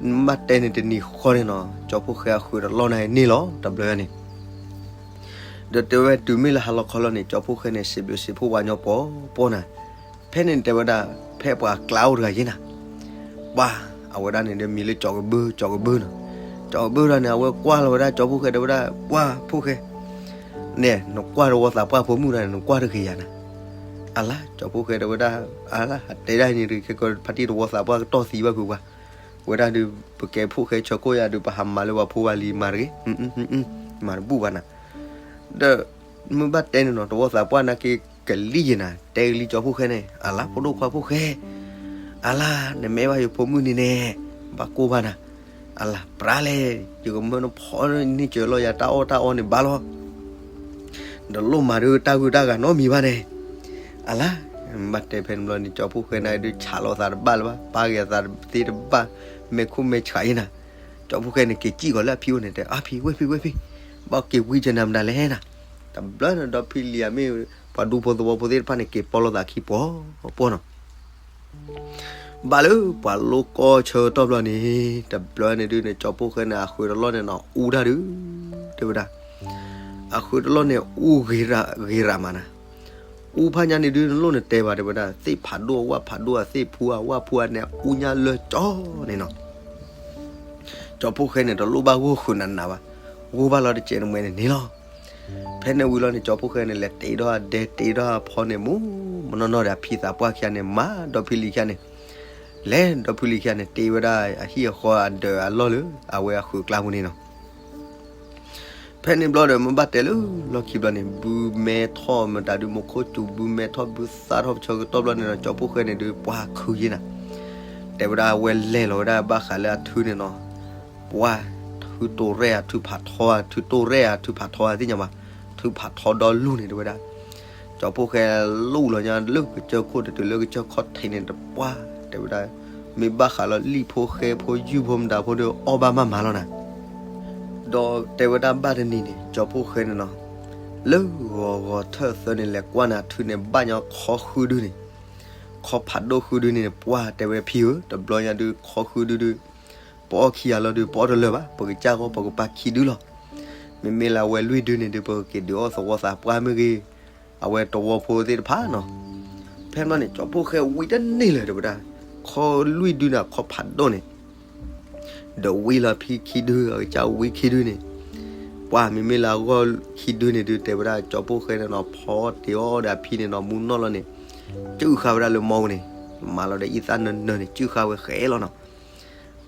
မ့ၢ်ဘၣ်တဲန့ၣ်တနံၤဃီန့ၣ်နီၤ ကၠီဖှိၣ်ဃဲအဃုာ်တလီၢ်နာ်က့န့ၣ်လီၤ တဘျီန့ၣ် ဒီးတဲဝဲတုၤမ့ၢ်လၢဟါလီၤခီလီၤန့ၣ် ကၠီဖှိၣ်ဃဲန့ၣ် စံးဘျုးစံးဖှိၣ်ပှၤညီပှီၤပှီၤနၤ, ဖဲန့ၣ်တဲဝဲဒၣ် ဖဲပှၤကျါအိၣ်တဂၤယ့ၢ်နၤ, ပှၤ အဝဲဒၣ်န့ၣ်ဒီးမံၤလၢကၠီကဘု ကၠီကဘုနီၤ, ကၠီကဘုဒၣ်န့ၣ် အဝဲကွၢ်လီၤဝဲဒၣ်ကၠီဖှိၣ်ဃဲတဲဝဲဒၣ် ပှၢ်ဖှိၣ်ဃဲ န့ၣ် နကွၢ်တဝီသးပှၢ်ဖိမုၣ်ဒၣ်န့ၣ် နကွၢ်တဂ့ၤယၤနၤ, အလါ ကၠီဖှိၣ်ဃဲတဲဝဲဒၣ် အလါ တဲဒၣ်န့ၣ် ခဲကဖါတံၢ်တဝီသးပှၢ်ကတီၢ်သံဘၣ်ဖုးပှၤ, ဝဲဒၣ်ဒုး ပကဲဖှိၣ်ဃဲဆၢခိၣ်ယၤဒုး ပဟးမၤလၢပှၤဖိဝၤလံမၤတဂ့ၤ, မၤတဘူၣ်ဘၣ်နၤ, ဒီး မ့ၢ်ဘၣ်တဲန့ၣ်နီၤ တဝီသးပှၢ်နာ်က့ကလံၣ်ယဲနၤ တဲကလံၣ်ကၠီဖှိၣ်ဃဲန့ၣ် အလါ ဖိဒိၣ်ခွါဖှိၣ်ဃဲ အလါ နမ့ၢ်ဘၣ်ယဖိမုၣ်န့ၣ်န့ၣ် ဘၣ်ကိၢ်ဘၣ်နၤ, အလါ ပြးလဲၣ် ယကမၢနဖီန့ၢ်စၢၤလီၤယၤတၢ်အီၣ်တၢ်အီန့ၣ်ဘၣ်လီၤ ဒီးလိၣ်မၤဒုးတၢ်ဂုၤတၢ်ဂၤနီတမံၤဘၣ်န့ၣ်, အလါ ဘၣ်တဲဖဲန့ၣ်ဘျီန့ၣ် ကၠီဖှိၣ်ဃဲန့ၣ်ဒုးဆးလီၤသးတဘၣ်လၢၤဘၣ် ပာ်ဂ့ၤသးသ့တဘၣ် မဲာ်ခိၣ်မဲာ်ဆှးယဲနၤ, ကၠီဖှိၣ်ဃဲန့ၣ် က့ၤစံၣ်ကီးလၢအဖံအိၣ်န့ၣ် တဲ အဖံ ဝဲဖံ ဝဲဖံ, ဘၣ်က့ၤဝံကနၤမတၤလဲၣ်နၤ, တဘျီန့ၣ်ဒီးဖံလံၤအမ့ၢ် ပှၤဒူဖိသဝီဖိသ့ၣ်တဖၣ်န့ၣ် က့ၤပိာ်လိာ်သးခံပှီၤပှီၤနီၤ ဘၣ်လၢပှၤလိၣ်ကီၢ်ဆၢကတီၢ်ဘျီန့ၣ် တဘျီန့ၣ်ဒုးန့ၣ် ကၠီဖှိၣ်ဃဲန့ၣ် အဃုာ်တလီၢ်န့ၣ်နီၤ အူတၢ်ဒုး တဲဝဲဒၣ် အဃုာ်တလီၢ်န့ၣ် အူဂ့ၤရၣ်ဂ့ၤရၣ်မးနၤ, အူဖးညါန့ၣ်ဒုး နလိၣ်နတဲဘၣ် တဲဝဲဒၣ် သ့ၣ်ဖးဒိၣ်အဝၣ်ဖးဒိၣ်အသ့ၣ်ဖူအဝၣ်ဖူအန့ၣ် အူညါလၢကၠီန့ၣ်နီၤ ကၠီဖှိၣ်ဃဲန့ၣ် တလိၣ်ဘၣ်ဂိၢ်ဃုာ်နးနးဘၣ်, ဂိၢ်ဘၣ်လီၤတစဲးနမှဲန့ၣ်န့ၣ်လီၤ. ဖဲန့ၣ်ဝံၤလီၤန့ၣ် ကၠီဖှိၣ်ဃဲန့ၣ် လဲၤတ့ထီၣ်အဒဲတ့ထီၣ်အဖီန့ၣ် မူမနီၢ်နီၢ်ဒီးအဖံသးပှၢ်ခံဂၤန့ၣ် မၤဒီဖံလံၤခံဂၤန့ၣ်, လဲၤဒီဖံလံၤခံဂၤန့ၣ် တ့ဝဲဒၣ်အဟံၣ်အဃီအဒၢးအလီၢ်လၢ အဝဲအဃုာ်ကျါပူၤန့ၣ်နီၤ ဖဲန့ၣ်ဘျီဒီး မ့ၢ်ဘၣ်တဲလၢလီၢ်ခံဘျီန့ၣ် ဘုမဲထီၣ်မတၤဒုး မူခိၣ်စူၤ ဘုမဲထီၣ်ဘုသၣ်ထီၣ်ပဆၢကတီၢ်ဘျီန့ၣ်ဒီး ကၠီဖှိၣ်ဃဲန့ၣ်ဒုး ပှၤခုယ့နၤ, တဲဝဲဒၣ်အဝဲလဲၤလီၤဝဲဒၣ်ဘၣ်ဃးလၢအထုန့ၣ်နီၤ, ပှၤ ထုတိၤရဲၣ်အထုဖးထီဧါ ထုတိၤရဲၣ်အ ထုဖးထီဧါသ့ၣ်ညါဘၣ်, ထုဖးထီဒီလူန့ၣ်တဲဝဲဒၣ် ကၠီဖှိၣ်ဃဲလူလီၤညါလၢကစၢၢ်ခိၣ်တတုၤလၢကစၢၢ်ခီၣ်ထံးန့ၣ်တပှၢ် တဲဝဲဒၣ်, မ့ၢ်ဘၣ်ဃးလီၤလံၣ်ဖိဃဲဖိယုၢ်ဖိမတၤဖိဒီးအီၣ်ဘၣ်မးမးလီၤနၤ. ဒီးတဲဝဲဒၣ်ဘၣ်တနံၤန့ၣ် ကၠီဖှိၣ်ဃဲန့ၣ်နီၤ, လၢဂီၤဂီၤထၢၣ်သၢန့ၣ် လဲၤကွၢ်နၤထုးန့ၣ် ဘၣ်ညီခီဃုဒုန့ၣ်, ခီဖးဒိၣ်ဃုဒုန့ၣ် ပှၢ်တဲဝဲဖံဧၢ, တဘျီညါဒုးခီဃုဒုဒုး ပအီၣ်ခံဂၤလီၤဒုး ပအီၣ်တလၢာ်ဘၣ်, ပကစၢ်ဂီၢ် ပကပာ်ခံဒုလီၤ. မ့မ့ၢ်လၢအဝဲလွံၢ်ဒုန့ၣ်ဒုး ပကက့ၤဒုးအီၣ်သဝီသးပှၢ်မ့ၢ်ဂ့ၤ, အဝဲတဝီဖိသ့ၣ်တဖၣ်နီၤ. ဖဲန့ၣ်န့ၣ် ကၠီဖှိၣ်ဃဲဝံတန့ၢ်လၢၤတဲဝဲဒၣ်, ခီလွံၢ်ဒုန့ၣ် ခီဖးဒိၣ်န့ၣ် ဒီးဝံလီၤဖံခံဒု, အကစၢ်ဝံခံဒုန့ၣ်, ပှၢ်မ့မ့ၢ်လၢအဂီၢ်ခံဒုန့ၣ်ဒုး တဲဝဲဒၣ်ကၠီဖှိၣ်ဃဲန့ၣ်နီၤ ဖီတ့ၢ်အီၣ်ဒီးအဖံန့ၣ်နီၤ မူနီၢ်လီၤန့ၣ်, စုၣ်ဃာ်ဝဲဒၣ်လၢမီပူၤန့ၣ်, မၤလီၤဒီးအံသၣ်နၢနၢန့ၣ် စုၣ်ဃာ်ဝဲဃဲလီၤနီၤ.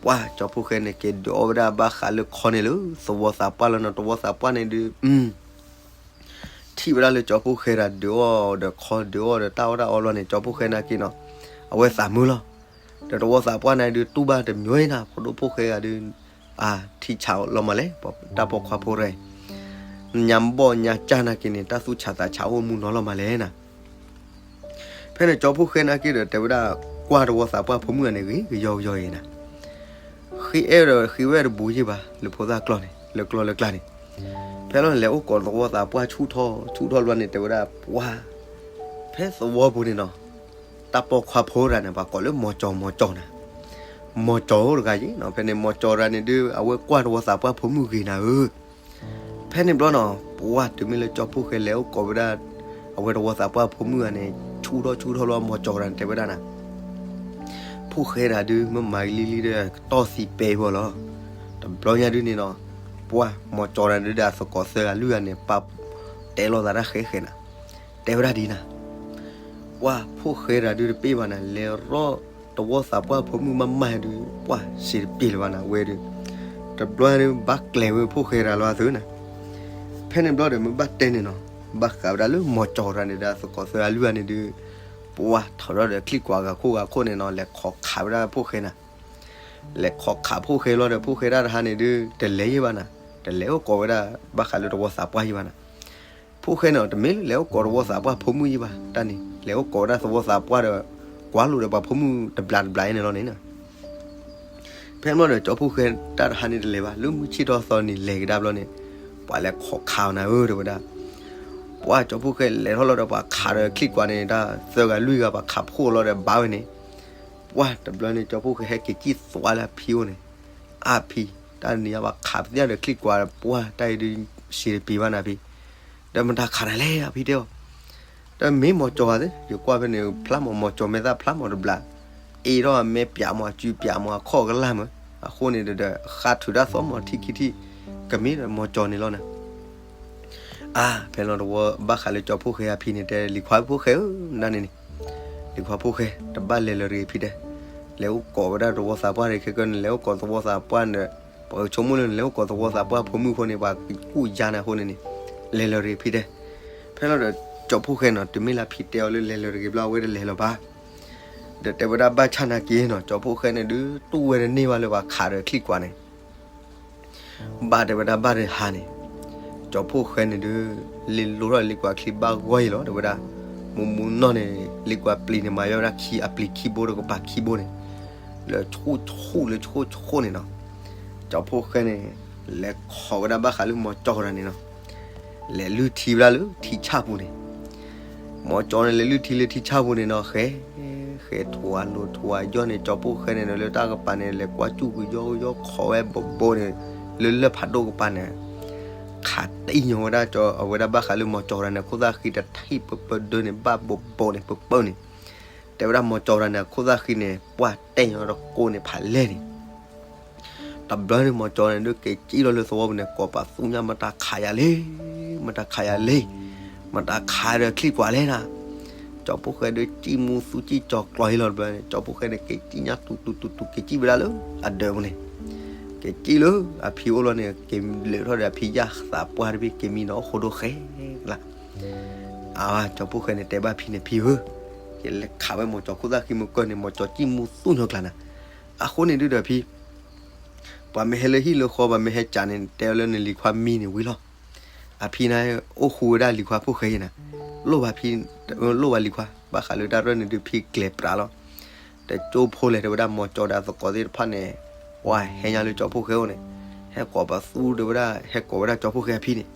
ပှၢ်ကၠီဖှိၣ်ဃဲန့ၣ် က့ၤဒုးအီၣ်ဝဲဒၣ်ဘၣ်ဃးလၢခီန့ၣ်လၢ သဝီသးပှၢ်လီၤနီၤ, တဝီသးပှၢ်န့ၣ်ဒုး ထံၣ်ဝဲဒၣ်လၢကၠီဖှိၣ်ဃဲဒၣ်ဒုးအီၣ်ဒီးခီဒုးအီၣ်ဒီးတၢ်အီၣ်တၢ်အီလီၤန့ၣ် ကၠီဖှိၣ်ဃဲနာ်က့နီၤ, အဝဲသးမုာ်လီၤ. ဒီးတဝီသးပှၢ်န့ၣ်ဒုးတူၢ်ဘၣ်တမံၤနၤ, ဖိဒိၣ်ဖှိၣ်ဃဲဂၤဒုး, အါ, ထံဆးလီၤမးလဲၣ်, တၢ်ပိာ်ခွါဖိတဂၤအံၤ, ညါဘီၣ်ညါကၢ်နာ်က့န့ၣ် တၢ်သူၣ်ဆးသးဆးအိၣ်မူနီၤလီၤမးလဲၣ်နၤ. ဖဲန့ၣ်ကၠီဖှိၣ်ဃဲနာ်က့ဒီး တဲဝဲဒၣ်ကွၢ်တဝီသးပှၢ်ဖိမုၣ်ဂၤန့ၣ် ဂ့ၤကယီကယီအံၤနၤ, ဃ့အဲၣ်ဒီးဃ့ဝဲတဘူးယံာ်ဘၣ် လၢဖိသၣ်ကျီၢ်န့ၣ် လၢကျီၢ်လၢကျါန့ၣ်. ဖဲလီၤန့ၣ် လဲၤအိၣ်ကိးသဝီသးပှၢ်ဆူၣ်ထီၣ်ဆူၣ်ထီၣ်ဘျီန့ၣ် တဲဝဲဒၣ်ပှၢ်, ဖဲသဝီပူၤန့ၣ်နီၤ, တၢ်ပိာ်ခွါဖိတဂၤန့ၣ် ပှၤကိးလၢမီၤကၠီၤမီၤကၠီၤနၤ, မီၤကၠီၤတဂၤယံၤနီၤ. ဖဲန့ၣ် မီၤကၠီၤတဂၤန့ၣ်ဒုး အဝဲကွၢ်တဝီသးပှၢ်ဖိမုၣ်ဂ့ၤနၤဧၢ. ဖဲန့ၣ်ဘျီနီၤ ပှၢ်တုၤမ့ၢ်လၢကၠီဖှိၣ်ဃဲလဲၤအိၣ်ကိးဝဲဒၣ် အဝဲတဝီသးပှၢ်ဖိမုၣ်ဂၤန့ၣ် ဆူၣ်ထီၣ်ဆူၣ်ထီၣ်လီၤ မီၤကၠီၤတဂၤန့ၣ် တဲဝဲဒၣ်နၤ, ဖှိၣ်ဃဲတဂၤဒုး မ့ၢ်မၤဂ့ၤလံလံဒီး ကတီၢ်သံပဲအီၤလီၤ. တဘျီညါဒုးန့ၣ်နီၤ, ပှၢ်မီၤကၠီၤတဂၤဒုးဒီးအသကိးသၢဂၤလွံၢ်ဂၤန့ၣ် ပာ်တဲလိာ်သးတၢ်ဃဲဃဲနၤ, တဲဝဲဒၣ်ဒ်နၤ ပှၢ်ဖှိၣ်ဃဲတဂၤဒုးတပ့ၢ်ဘၣ်နၤ, လဲၤရီၣ်တဝီသးပှၢ်ဖိမုၣ်မးမးဒုး ပှၢ်စံးတပ့ၢ်လၢၤဘၣ်နၤဝဲဒုး, တဘျီဒုး ဘၣ်ကျဲၤဝဲဖှိၣ်ဃဲတဂၤလီၤအသုနၤ. ဖဲန့ၣ်ဘျီဒီး မ့ၢ်ဘၣ်တဲန့ၣ်နီၤ, ဘၣ်ဃးဝဲဒၣ်လၢမီၤကၠီၤတဂၤန့ၣ်ဒီး သကိးသၢဂၤလွံၢ်ဂၤန့ၣ်ဒုး, ပှၢ်ထီၣ်ထီၣ်ဒီးချံၣ်ကွၢ်ဂၤခိၣ်ဂၤခိၣ်န့ၣ်နီၤ လဲၤခိးခးဝဲဒၣ်ဖှိၣ်ဃဲနၤ. လဲၤခိးခးဖှိၣ်ဃဲလီၤဒီး ဖှိၣ်ဃဲတၢ်တဟါန့ၣ်ဒုး တလဲၤယဲၢ်ဘၣ်နၤ, တလဲၤအိၣ်ကိးဝဲဒၣ် ဘၣ်ဃးလၢတဝီသးပှၢ်ယဲၢ်ဘၣ်နၤ. ဖှိၣ်ဃဲန့ၣ် တမ့ၢ်လၢလဲၤအိၣ်ကိးတဝီသးပှၢ်ဖိမုၣ်ယဲၢ်ဘၣ်, တၢ်န့ၣ် လဲၤအိၣ်ကိးဝဲဒၣ်သဝီသးပှၢ်ဒီး ကွၢ်လိာ်ဒီးပှၤဖိမုၣ်တဘျးတဘျးအံၤန့ၣ်လီၤန့ၣ်. ဖဲန့ၣ်ဘျီဒီး ကၠီဖှိၣ်ဃဲတၢ်တဟါန့ၣ်တလဲၤဘၣ်, လၢမုၢ်ဆ့ၣ်ထီၣ်သီန့ၣ် လဲၤကဒါဘျီန့ၣ်, ပှၤလဲၤခိးခးအီၤနၤဧၢ တဲဝဲဒၣ်. ပှၢ်ကၠီဖှိၣ်ဃဲလဲၤထီၣ်လီၤဒီး ပှၤခးဒီးချံၣ်ကွၢ်န့ၣ် တၢ်သၢဂၤလွံၢ်ဂၤ ပှၤခးဖှိၣ်လီၤဒီးဘါဝဲန့ၣ်, ပှၢ်တဘျီန့ၣ် ကၠီဖှိၣ်ဃဲဟဲက့ၤစံၣ်သွါလၢအဖံအိၣ်န့ၣ်, အါဖံ, တၢ်နံၤအါဘၣ်ခးပသ့ၣ်ဒီးချံၣ်ကွၢ် ပှၢ်တၢ်အံၤဒုး စံးတပ့ၤဘၣ်နၤဖံ, ဒီးမတၤခးနၤလဲၣ် အဖံတဲအီၤ, ဒီးမ့ၢ်မီၤကၠီၤဧါသ့, ယကွၢ်ဖဲန့ၣ် ဖျါမီၤ မီၤကၠီၤမဲာ်သၣ်ဖျါမီၤတဘျး, အ့ၣ်ထီၣ်အမဲာ်ပၠးမီၤ အစုပၠးမီၤ အခီၣ်ကလၢ်မး, အဃိန့ၣ်ဒီး ဃါထုးတၢ်သီမီၤထံခံထံ, ကမ့ၢ်ဒီးမီၤကၠီၤန့ၣ်လီၤနၤ. အါ ဖဲလီၤတဝီ ဘၣ်ဃးလၢကၠီဖှိၣ်ဃဲအဖံန့ၣ် တဲလံၤခွါဖှိၣ်ဃဲဧၢ နၤန့ၣ်န့ၣ်, လံၤခွါဖှိၣ်ဃဲ တဘၣ်လဲၤလၢၤတဂ့ၤဖံတဲ, လဲၤအိၣ်ကိးဝဲဒၣ်တဝီသးပှၢ်န့ၣ် ခဲကနံၣ် လဲၤအိၣ်ကိးသဝီသးပှၢ်န့ၣ်, ပှၤကဆိကမိၣ်လၢနလဲၤအိၣ်ကိးသဝီသးပှၢ်ဖိမုၣ်အဃိန့ၣ် ပှၤကူၣ်ယါနၤအဃိန့ၣ်န့ၣ်, လဲၤလၢၤတဂ့ၤဖံတဲ. ဖဲလီၤဒီး ကၠီဖှိၣ်ဃဲနီၤ တုၤမ့ၢ်လၢဖံတဲအီၤလၢလဲၤလၢၤတဂ့ၤဘျီ အဝဲတလဲၤလၢၤဘၣ်. ဒီးတဲဝဲဒၣ်ဘၣ်ဆၣ်နာ်က့နီၤ ကၠီဖှိၣ်ဃဲန့ၣ်ဒုး တူၢ်ဝဲတန့ၢ်ဘၣ်လၢပှၤခးဒီးချံၣ်ကွၢ်န့ၣ် ဘၣ်တဲဝဲဒၣ်ဘၣ်တဟါန့ၣ်, ကၠီဖှိၣ်ဃဲန့ၣ်ဒုး လ့လိထီၣ်လံၤကွၢ်ချံဘၣ်ဂီၢ်အံၤလီၤ တဲဝဲဒၣ်, မူမူနီၢ်န့ၣ် လံၤကွၢ်ပျံၤန့ၣ် မၤယီၢ်ဝဲဒၣ်ခံအပျံၤခံဘိဒီးကပၤခံဘိန့ၣ်, လၢဆူၣ်ဆူၣ်လၢဆူၣ်ဆူၣ်န့ၣ်နီၤ, ကၠီဖှိၣ်ဃဲန့ၣ် လဲၤခိးဝဲဒၣ်ဘၣ်ဃးလၢမီၤကၠီၤတဂၤန့ၣ်နီၤ, လဲၤလုၢ်ထံဝဲဒၣ်လၢထံဆၣ်ပူၤန့ၣ် မီၤကၠီၤန့ၣ် လဲၤလုၢ်ထံလၢထံဆၣ်ပူၤန့ၣ်နီၤ ဃဲ, ဃဲထိၣ်အလိၤထိၣ်အယီၢ်န့ၣ် ကၠီဖှိၣ်ဃဲန့ၣ် လၢတၢ်ကပၤန့ၣ် လဲၤကွၢ်စူၣ်ကယီကယီခိးဝဲဘိးဘိန့ၣ်, လၢလၢၢ်ဖးဒိၣ်ကပၤန့ၣ်, ခးတံၢ်ညီဝဲဒၣ်ကၠီ အဝဲဒၣ်ဘၣ်ဃးလၢမီၤကၠီၤတဂၤန့ၣ် ခိၣ်သၣ်ဃံတထံၣ်ပၢၢ်ပၢၢ်ဒၢန့ၣ် ဘၣ်ဘိးဘိန့ၣ် ပၢၢ်ပၢၢ်န့ၣ်, တဲဝဲဒၣ်မီၤကၠီၤတဂၤန့ၣ် အခိၣ်သၣ်ဃံန့ၣ် ပှၢ်တဲာ်ညီတကိးန့ၣ်ဖးလဲၢ်န့ၣ် တဘျီန့ၣ် မီၤကၠီၤန့ၣ် ဒုးက့ၤစံၣ်လီၤလၢသဝီပူၤန့ၣ် ကိးပသူညါ မတၤခးယၤလဲၣ်, မတၤခးယၤလဲၣ်, မတၤခးဒီးချံၣ်ကွၢ်လဲၣ်နၤ, ကၠီဖှိၣ်ဃဲဒုးစံၣ်မူသူစံၣ်ကၠီၤကျီၤဟ့လီၤတဘျီန့ၣ် ကၠီဖှိၣ်ဃဲန့ၣ် က့ၤစံၣ်ညါတူတူတူတူ က့ၤစံၣ်ဝဲဒၣ်လၢအဒၢးပူၤန့ၣ်, က့ၤစံၣ်လၢအဖံအိၣ်လီၤန့ၣ် က့ၤလၢာ်ထီၣ်ဒီးအဖံယၢ်သးပှၢ်တဘ့ၣ် က့ၤမံနီၤအိၣ်ဃိဒိၣ်ဃဲလၢ်, အါ ကၠီဖှိၣ်ဃဲန့ၣ် တဲဘၣ်ဖံန့ၣ် ဖံဧၢ, ယလဲၤခးဝဲမီၤကၠီၤခိၣ်သၣ်ဃံမုၢ်ကၢၢ်န့ၣ် မီၤကၠီၤစံၣ်မူသူညီကျါနၤ, အဃိန့ၣ်ဒုးဒီးဖံ ပှၤမ့ၢ်ဟဲလၢဟံၣ်လၢဃီ ပှၤမ့ၢ်ဟဲကးန့ၣ် တဲလၢနလံၤခွါမံန့ၣ်ဝံၤလီၤ. အဖံန့ၣ် အိၣ်ဃူဝဲဒၣ်လံၤခွါဖှိၣ်ဃဲအံၤနၤ, လိၣ်ဘၣ်ဖံ, လိၣ်ဘၣ်လံၤခွါ, ဘၣ်ဃးလၢတၢ်ရဲၣ်န့ၣ်ဒုးဖံကျဲၤပြးလီၤ. တကၠိဖိလဲၣ် တဲဝဲဒၣ် မီၤကၠီဒီးအသကိးသ့ၣ်တဖၣ်န့ၣ် ပှၤဟဲညါလၢကၠီဖိၣ်ဃဲအိၣ်န့ၣ်, ဟဲကိးပသူ တဲဝဲဒၣ် ဟဲကိးဝဲဒၣ်ကၠီဖိၣ်ဃဲအဖံန့ၣ်,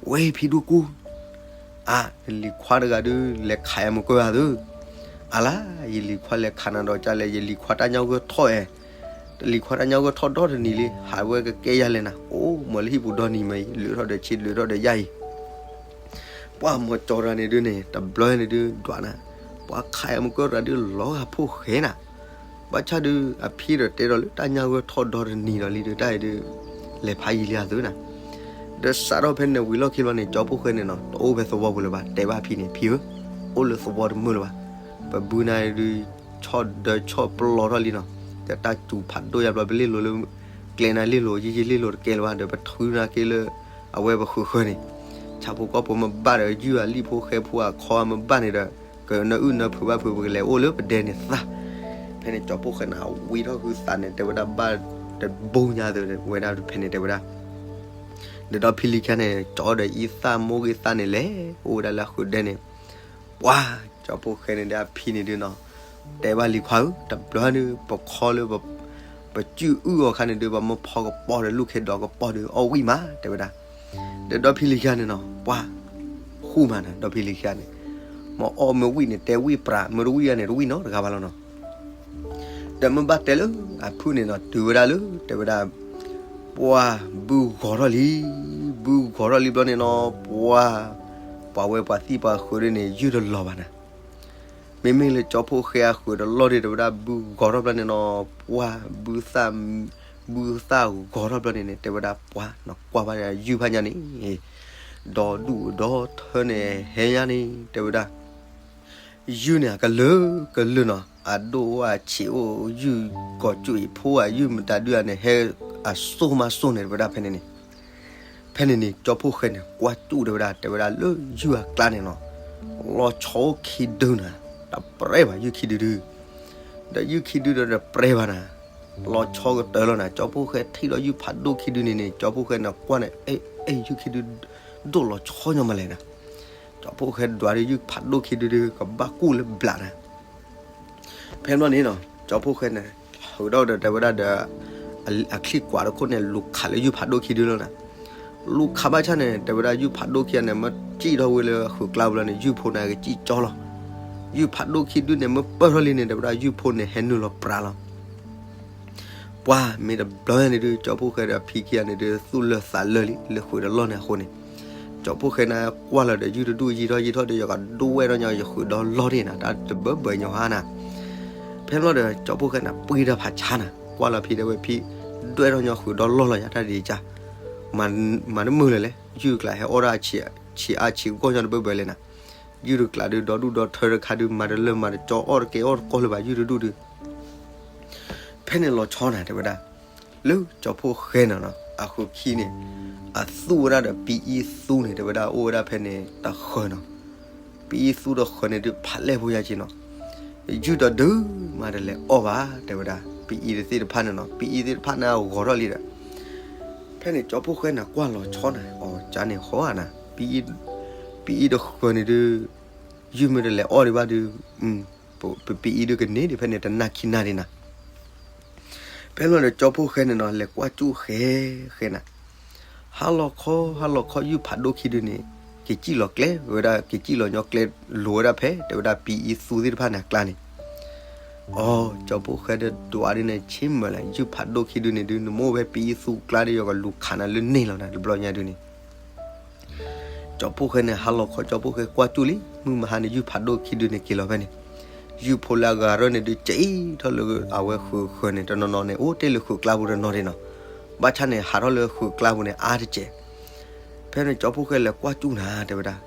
ဝဲဖံဒိၣ်ကူ, အါ နလံၤခွါတဂၤဒုး လဲၤခးယမုၢ်ကၢၢ်ဧါသု, အလါ ယလံၤခွါလဲၤခးနၤဒီးကလဲၣ်, ယလံၤခွါတၢ်ညၣ်ဂၢၢ်ထီၣ်အဲ, တလံၤခွါတၢ်ညၣ်ဂၢၢ်ထီၣ်ဒီတနံၤလံ, ဟးဝဲကကဲယၤလဲၣ်နၤ, အိၣ်မ့ၢ်လၢဟံၣ်ပူၤဒီနံၤမ့ၢ်အံၤ လၢထီၣ်ဒီးဆံ လၢထီၣ်ဒီးယၣ်အံၤ ပှၤမီၤကၠီတဂၤန့ၣ်ဒုးန့ၣ် တဘျီန့ၣ်ဒုးဒွးနၤ, ပှၤခးယမုၢ်ကၢၢ်တဂၤဒုး လီၤဂာ်ဖိၣ်ဃဲနၤ, ဘၣ်ဆၣ်ဒုး အဖံဒီးတဲဒီးလၢတၢ်ညၣ်ဂၢၢ်ထီၣ်ဒီတနံၤဒီးလံဒုး တၢ်အံၤဒုး လဲၤဖးယံာ်လံဧါသုနၤ, ဒီးစးထီၣ်ဖဲန့ၣ်ဝံၤလီၢ်ခံဘျီန့ၣ် ကၠီဖိၣ်ဃဲန့ၣ်နီၤ တအိၣ်ဖဲသဝီပူၤလၢၤဘၣ်, တဲဘၣ်ဖံန့ၣ် ဖံဧၢ, အိၣ်လၢသဝီတမုာ်လၢၤဘၣ်, ပဘုနၤဒုး ဆီၣ်ဒၢဆီၣ်ပျီထီၣ်လံနီၤ, ဒီးတၢ်စူၤဖးဒိၣ်ယါဘျီ ပလ့ၣ်လိၤလၢ ကျဲနၤလ့ၣ်လိၤ ယံာ်ယံာ်လ့ၣ်လိၤတကဲလၢၤဘၣ်, ဒီးပထုးနၤက့ၤလၢ အဝဲပဃုာ်ဃၢၤန့ၣ်, ဆၣ်ဖိကီၢ်ဖိမ့ၢ်ဘၣ်ဒီး ယုၢ်အလံာ်ဖိဃဲဖိအခီမ့ၢ်ဘၣ်န့ၣ်ဒီး ကနၢအုၣ်နၢဖုးဘၣ်ဖုး ပကလဲၤအိၣ်လၢပဒဲန့ၣ်သၣ်, ဖဲန့ၣ်ကၠီဖိၣ်ဃဲန့ၣ် ဝံထီၣ်ဃုသးန့ၣ် တဲဝဲဒၣ်ဘၣ်တဘိညါသု ဝဲဒၣ်ဖဲန့ၣ်တဲဝဲဒၣ်, ဒီးဒီဖံလံၤခံန့ၣ် ကၠီဒီးအံသၣ်မိၢ်ဂ့ၤသၣ်န့ၣ် လဲၤအိၣ်ဝဲဒၣ်လၢအဃုာ်ဒဲန့ၣ်, ပှၤ ကၠီဖိၣ်ဃဲန့ၣ်ဒီးအဖံန့ၣ်ဒုးနီၤ, တဲဘၣ်လံၤခွါဧၢ, တဘျီဒုး ပခီလၢ ပစုၣ်အုၣ်အီၤခါန့ၣ်ဒုး ပမ့ၢ်ဖီကပီၤဒီးလူၢ်ခ့ဒီးကပီၤဒုး အီၣ်ဝံၣ်မး တဲဝဲဒၣ်, ဒီးဒီဖံလံၤခံန့ၣ်နီၤ ပှၤ ဃူမးနၤ ဒီဖံလံၤခံန့ၣ်, မ့ၢ်အီၣ်မ့ၢ်ဝံၣ်န့ၣ် တဲဝံၣ်ပြး မ့ၢ်တဝံၣ်န့ၣ် တဝံၣ်နီတဂၤဘၣ်လီၤနီၤ, ဒီးမ့ၢ်ဘၣ်တဲလၢ အဖုၣ်န့ၣ်နီၤ တုၤဝဲဒၣ်လၢ တဲဝဲဒၣ်, ပှၤ ဘုဂီၤထီၣ်လံ, ဘုဂီၤထီၣ်လံဘျီန့ၣ်နီၤ ပှၤ ပှၤဝဲပှၤသံပှၤဃုာ်ဒ်န့ၣ် ယုၢ်တလီၤဘၣ်နၤ, မ့မ့ၢ်လၢကၠီဖိၣ်ဃဲအဃုာ်တလီၢ်ဒ် တဲဝဲဒၣ် ဘုဂီၤထီၣ်ဘျီန့ၣ်နီၤ ပှၤ ဘုသၣ် ဘုသၣ်ဂီၤထီၣ်ဘျီန့ၣ်န့ၣ် တဲဝဲဒၣ် ပှၤ နကွၢ်ဘၣ်ယုၢ်ဖးညါန့ၣ်, ဒီဒူၣ်ဒီထၢန့ၣ် ဟဲညါန့ၣ် တဲဝဲဒၣ် ယုၢ်န့ၣ် အကလုာ်ကလုာ်နီၤ အဒိၣ်အိၣ်အဆံးအိၣ် ယုၢ်ကီၤကၠူၣ်အံၤဖိဧါ ယုၢ်မတၤဒုဧါန့ၣ် ဟဲအစိၢ်မးစိၢ်န့ၣ် တဲဝဲဒၣ်ဖဲန့ၣ်န့ၣ်, ဖဲန့ၣ်န့ၣ် ကၠီဖိၣ်ဃဲန့ၣ် ကွၢ်ကၠူၣ်တဲဝဲဒၣ် တဲဝဲဒၣ်လၢယုၢ်အကျါန့ၣ်နီၤ, လီၤဆီအိၣ်ခံဒုနၤ, တပြဲဘၣ်ယုၢ်ခံဒုဒု, ဒီးယုၢ်ခံဒုဒီးတပြဲဘၣ်နၤ, လီၤဆီကတၢၢ်လီၤနၤ, ကၠီဖိၣ်ဃဲထံၣ်ဒီးယုၢ်ဖးဒိၣ်ခံဒုန့ၣ်န့ၣ် ကၠီဖိၣ်ဃဲန့ၣ်ကွၢ်န့ၣ် အဲ အဲ ယုၢ်ခံဒု ဒိၣ်လီၤဆီညီမးလဲၣ်နၤ, ကၠီဖိၣ်ဃဲဒွးဒီးယုၢ်ဖးဒိၣ်ခံဒုဒု ကဘၣ်ကူၣ်လၢဘျးနၤ ဖဲဘျီန့ၣ်နီၤ ကၠီဖိၣ်ဃဲန့ၣ် ဟုးဒီးဒီးတဲဝဲဒၣ်ဒီး အချံၣ်ကွၢ်တခိၣ်န့ၣ် လူၤခးလၢယုၢ်ဖးဒိၣ်ခံဒုလီၤနၤ, လူၤခးဘၣ်ဆၣ်န့ၣ် တဲဝဲဒၣ်ယုၢ်ဖးဒိၣ်ခံဂၤန့ၣ် မ့ၢ်စံၣ်ထီၣ်ဝဲလၢဃုာ်ကျါပူၤလီၤန့ၣ် ယုၢ်ဖိန့ၣ် ကစံၣ်ကၠီလီၤ, ယုၢ်ဖးဒိၣ်ခံဒုန့ၣ် မ့ၢ်ပၢၢ်ထီၣ်လံန့ၣ် တဲဝဲဒၣ်ယုၢ်ဖိန့ၣ် ဟဲနုာ်လီၤပြးလီၤ ပှၤမ့ၢ်တဘျီန့ၣ်ဒုး ကၠီဖိၣ်ဃဲဒီးအဖံခံဂၤန့ၣ်ဒုး သူၣ်လၢာ်သးလၢာ်လံ လၢဃုာ်ဒီးလီၢ်န့ၣ်အဃိန့ၣ်, ကၠီဖိၣ်ဃဲန့ၣ်ကွၢ်လီၤဒီး ယုၢ်တဒူၣ်ယံာ်ထီၣ်ယံာ်ထီၣ်ဒီး ယကဒိၣ်ဝဲဒီးညီ ယဃုာ်ဒီးလီၢ်ဒၣ်နၤ တၢ်တဘၢဘၢညီဟါနၤ, ဖဲဘျီဒီး ကၠီဖိၣ်ဃဲန့ၣ် ပှ့ၤဒီးဖးဆါနၤ ကွၢ်လီၤဖံတဲဝဲဖံ, ဒွဲၣ်ထီၣ်ညီဃုာ်ဒီးလီၢ်လီၤယၤ တၢ်ဒ်အံၤကၢ်, မၤတမုာ်လၢၤလဲၣ် ယုၢ်တကျါဟဲအီၣ်ဒၣ် ဆံးအါဆံးဂီၢ်ညီတဘၢဘၢလဲၣ်နၤ, ယုၢ်တကျါဒုး ဒီဒူၣ်ဒီထၢတခါဒုး မၤတလၢမၤတကၠီအီၣ်တကဲအီၣ်တကီၢ်လၢၤဘၣ် ယုၢ်တဒူၣ်ဒုး ဖဲန့ၣ်လီၤဆီနၤ တဲဝဲဒၣ်, လၢကၠီဖိၣ်ဃဲန့ၣ်နီၤ အဃုာ်ခံန့ၣ် အသူၣ်ဝဲဒၣ်ဒီးပံအံသူန့ၣ် တဲဝဲဒၣ်အိၣ်ဝဲဒၣ်ဖဲန့ၣ်တဃၢၤနီၤ, ပံအံသူတဃၢၤန့ၣ်ဒုး ဖးလဲၢ်ဖိယါက့နီၤ, ယုၢ်ဒီးဒုးမၤတလဲၤအီၣ်ဘၣ် တဲဝဲဒၣ် ပံအံသ့ၣ်တဖၣ်န့ၣ်နီၤ ပံအံသ့ၣ်တဖၣ်န့ၣ်ဂီၤထီၣ်လံဒီး ဖဲန့ၣ်ကၠီဖိၣ်ဃဲန့ၣ်ကွၢ်လီၤဆီနၤ အီၤကၢ်န့ၣ်ဃီဧါနၤ, ပံအံတဃၢၤန့ၣ်ဒုး ယုၢ်မ့ၢ်တလဲၤအီၣ်ဒံးဘၣ်ဒုး ပပံအံဒုးကန့ၢ်ဒံးဖဲန့ၣ် တနၢ်ခံနၢ်ဒံးနၤ, ဖဲလီၤဒီးကၠီဖိၣ်ဃဲန့ၣ်နီၤ လဲၤကွၢ်ကၠူၣ်ဃဲဃဲနၤ, ဟါလီၤခီ ဟါလီၤခီ ယုၢ်ဖးဒိၣ်ခံဒုန့ၣ် က့ၤစံၣ်လီၤကျဲဝဲဒၣ် က့ၤစံၣ်လီၤညီကျဲ လိၤဝဲဒၣ်ဖဲ တဲဝဲဒၣ်ပံအံသူသ့ၣ်တဖၣ်န့ၣ်အကျါန့ၣ်, အီၤ ကၠီဖိၣ်ဃဲဒီးဒွးဒုးန့ၣ် ဆ့မုာ်လၢ ယုၢ်ဖးဒိၣ်ခံဒုန့ၣ်ဒုး နမ့ၢ်အိၣ်ဖဲပံအံသူကျါဒီး ယကလူၤခးနၤလၢန့ၣ်လီၤနၤ တဘျီညါဒုးန့ၣ် ကၠီဖိၣ်ဃဲန့ၣ် ဟါလီၤခီ ကၠီဖိၣ်ဃဲကွၢ်ကၠူၣ်လံ မုၢ်မဟါန့ၣ် ယုၢ်ဖးဒိၣ်ခံဒုန့ၣ်က့ၤလီၤဖဲန့ၣ်, ယုၢ်ဖိလၢအဂၤရၢၢ်န့ၣ်ဒုး ကၠံထီၣ်လၢအဝဲဃုာ်ဃၢၤန့ၣ် တနီၤနီၤန့ၣ် အိၣ်တ့ၢ်လၢဃုာ်ကျါပူၤတနီၤဒံးနီၤ, ဘၣ်ဆၣ်န့ၣ် ဟးထီၣ်လၢဃုာ်ကျါပူၤန့ၣ် အါတက့ၢ် ဖဲန့ၣ်ကၠီဖိၣ်ဃဲလဲၤကွၢ်ကၠူၣ်နၤ တဲဝဲဒၣ်,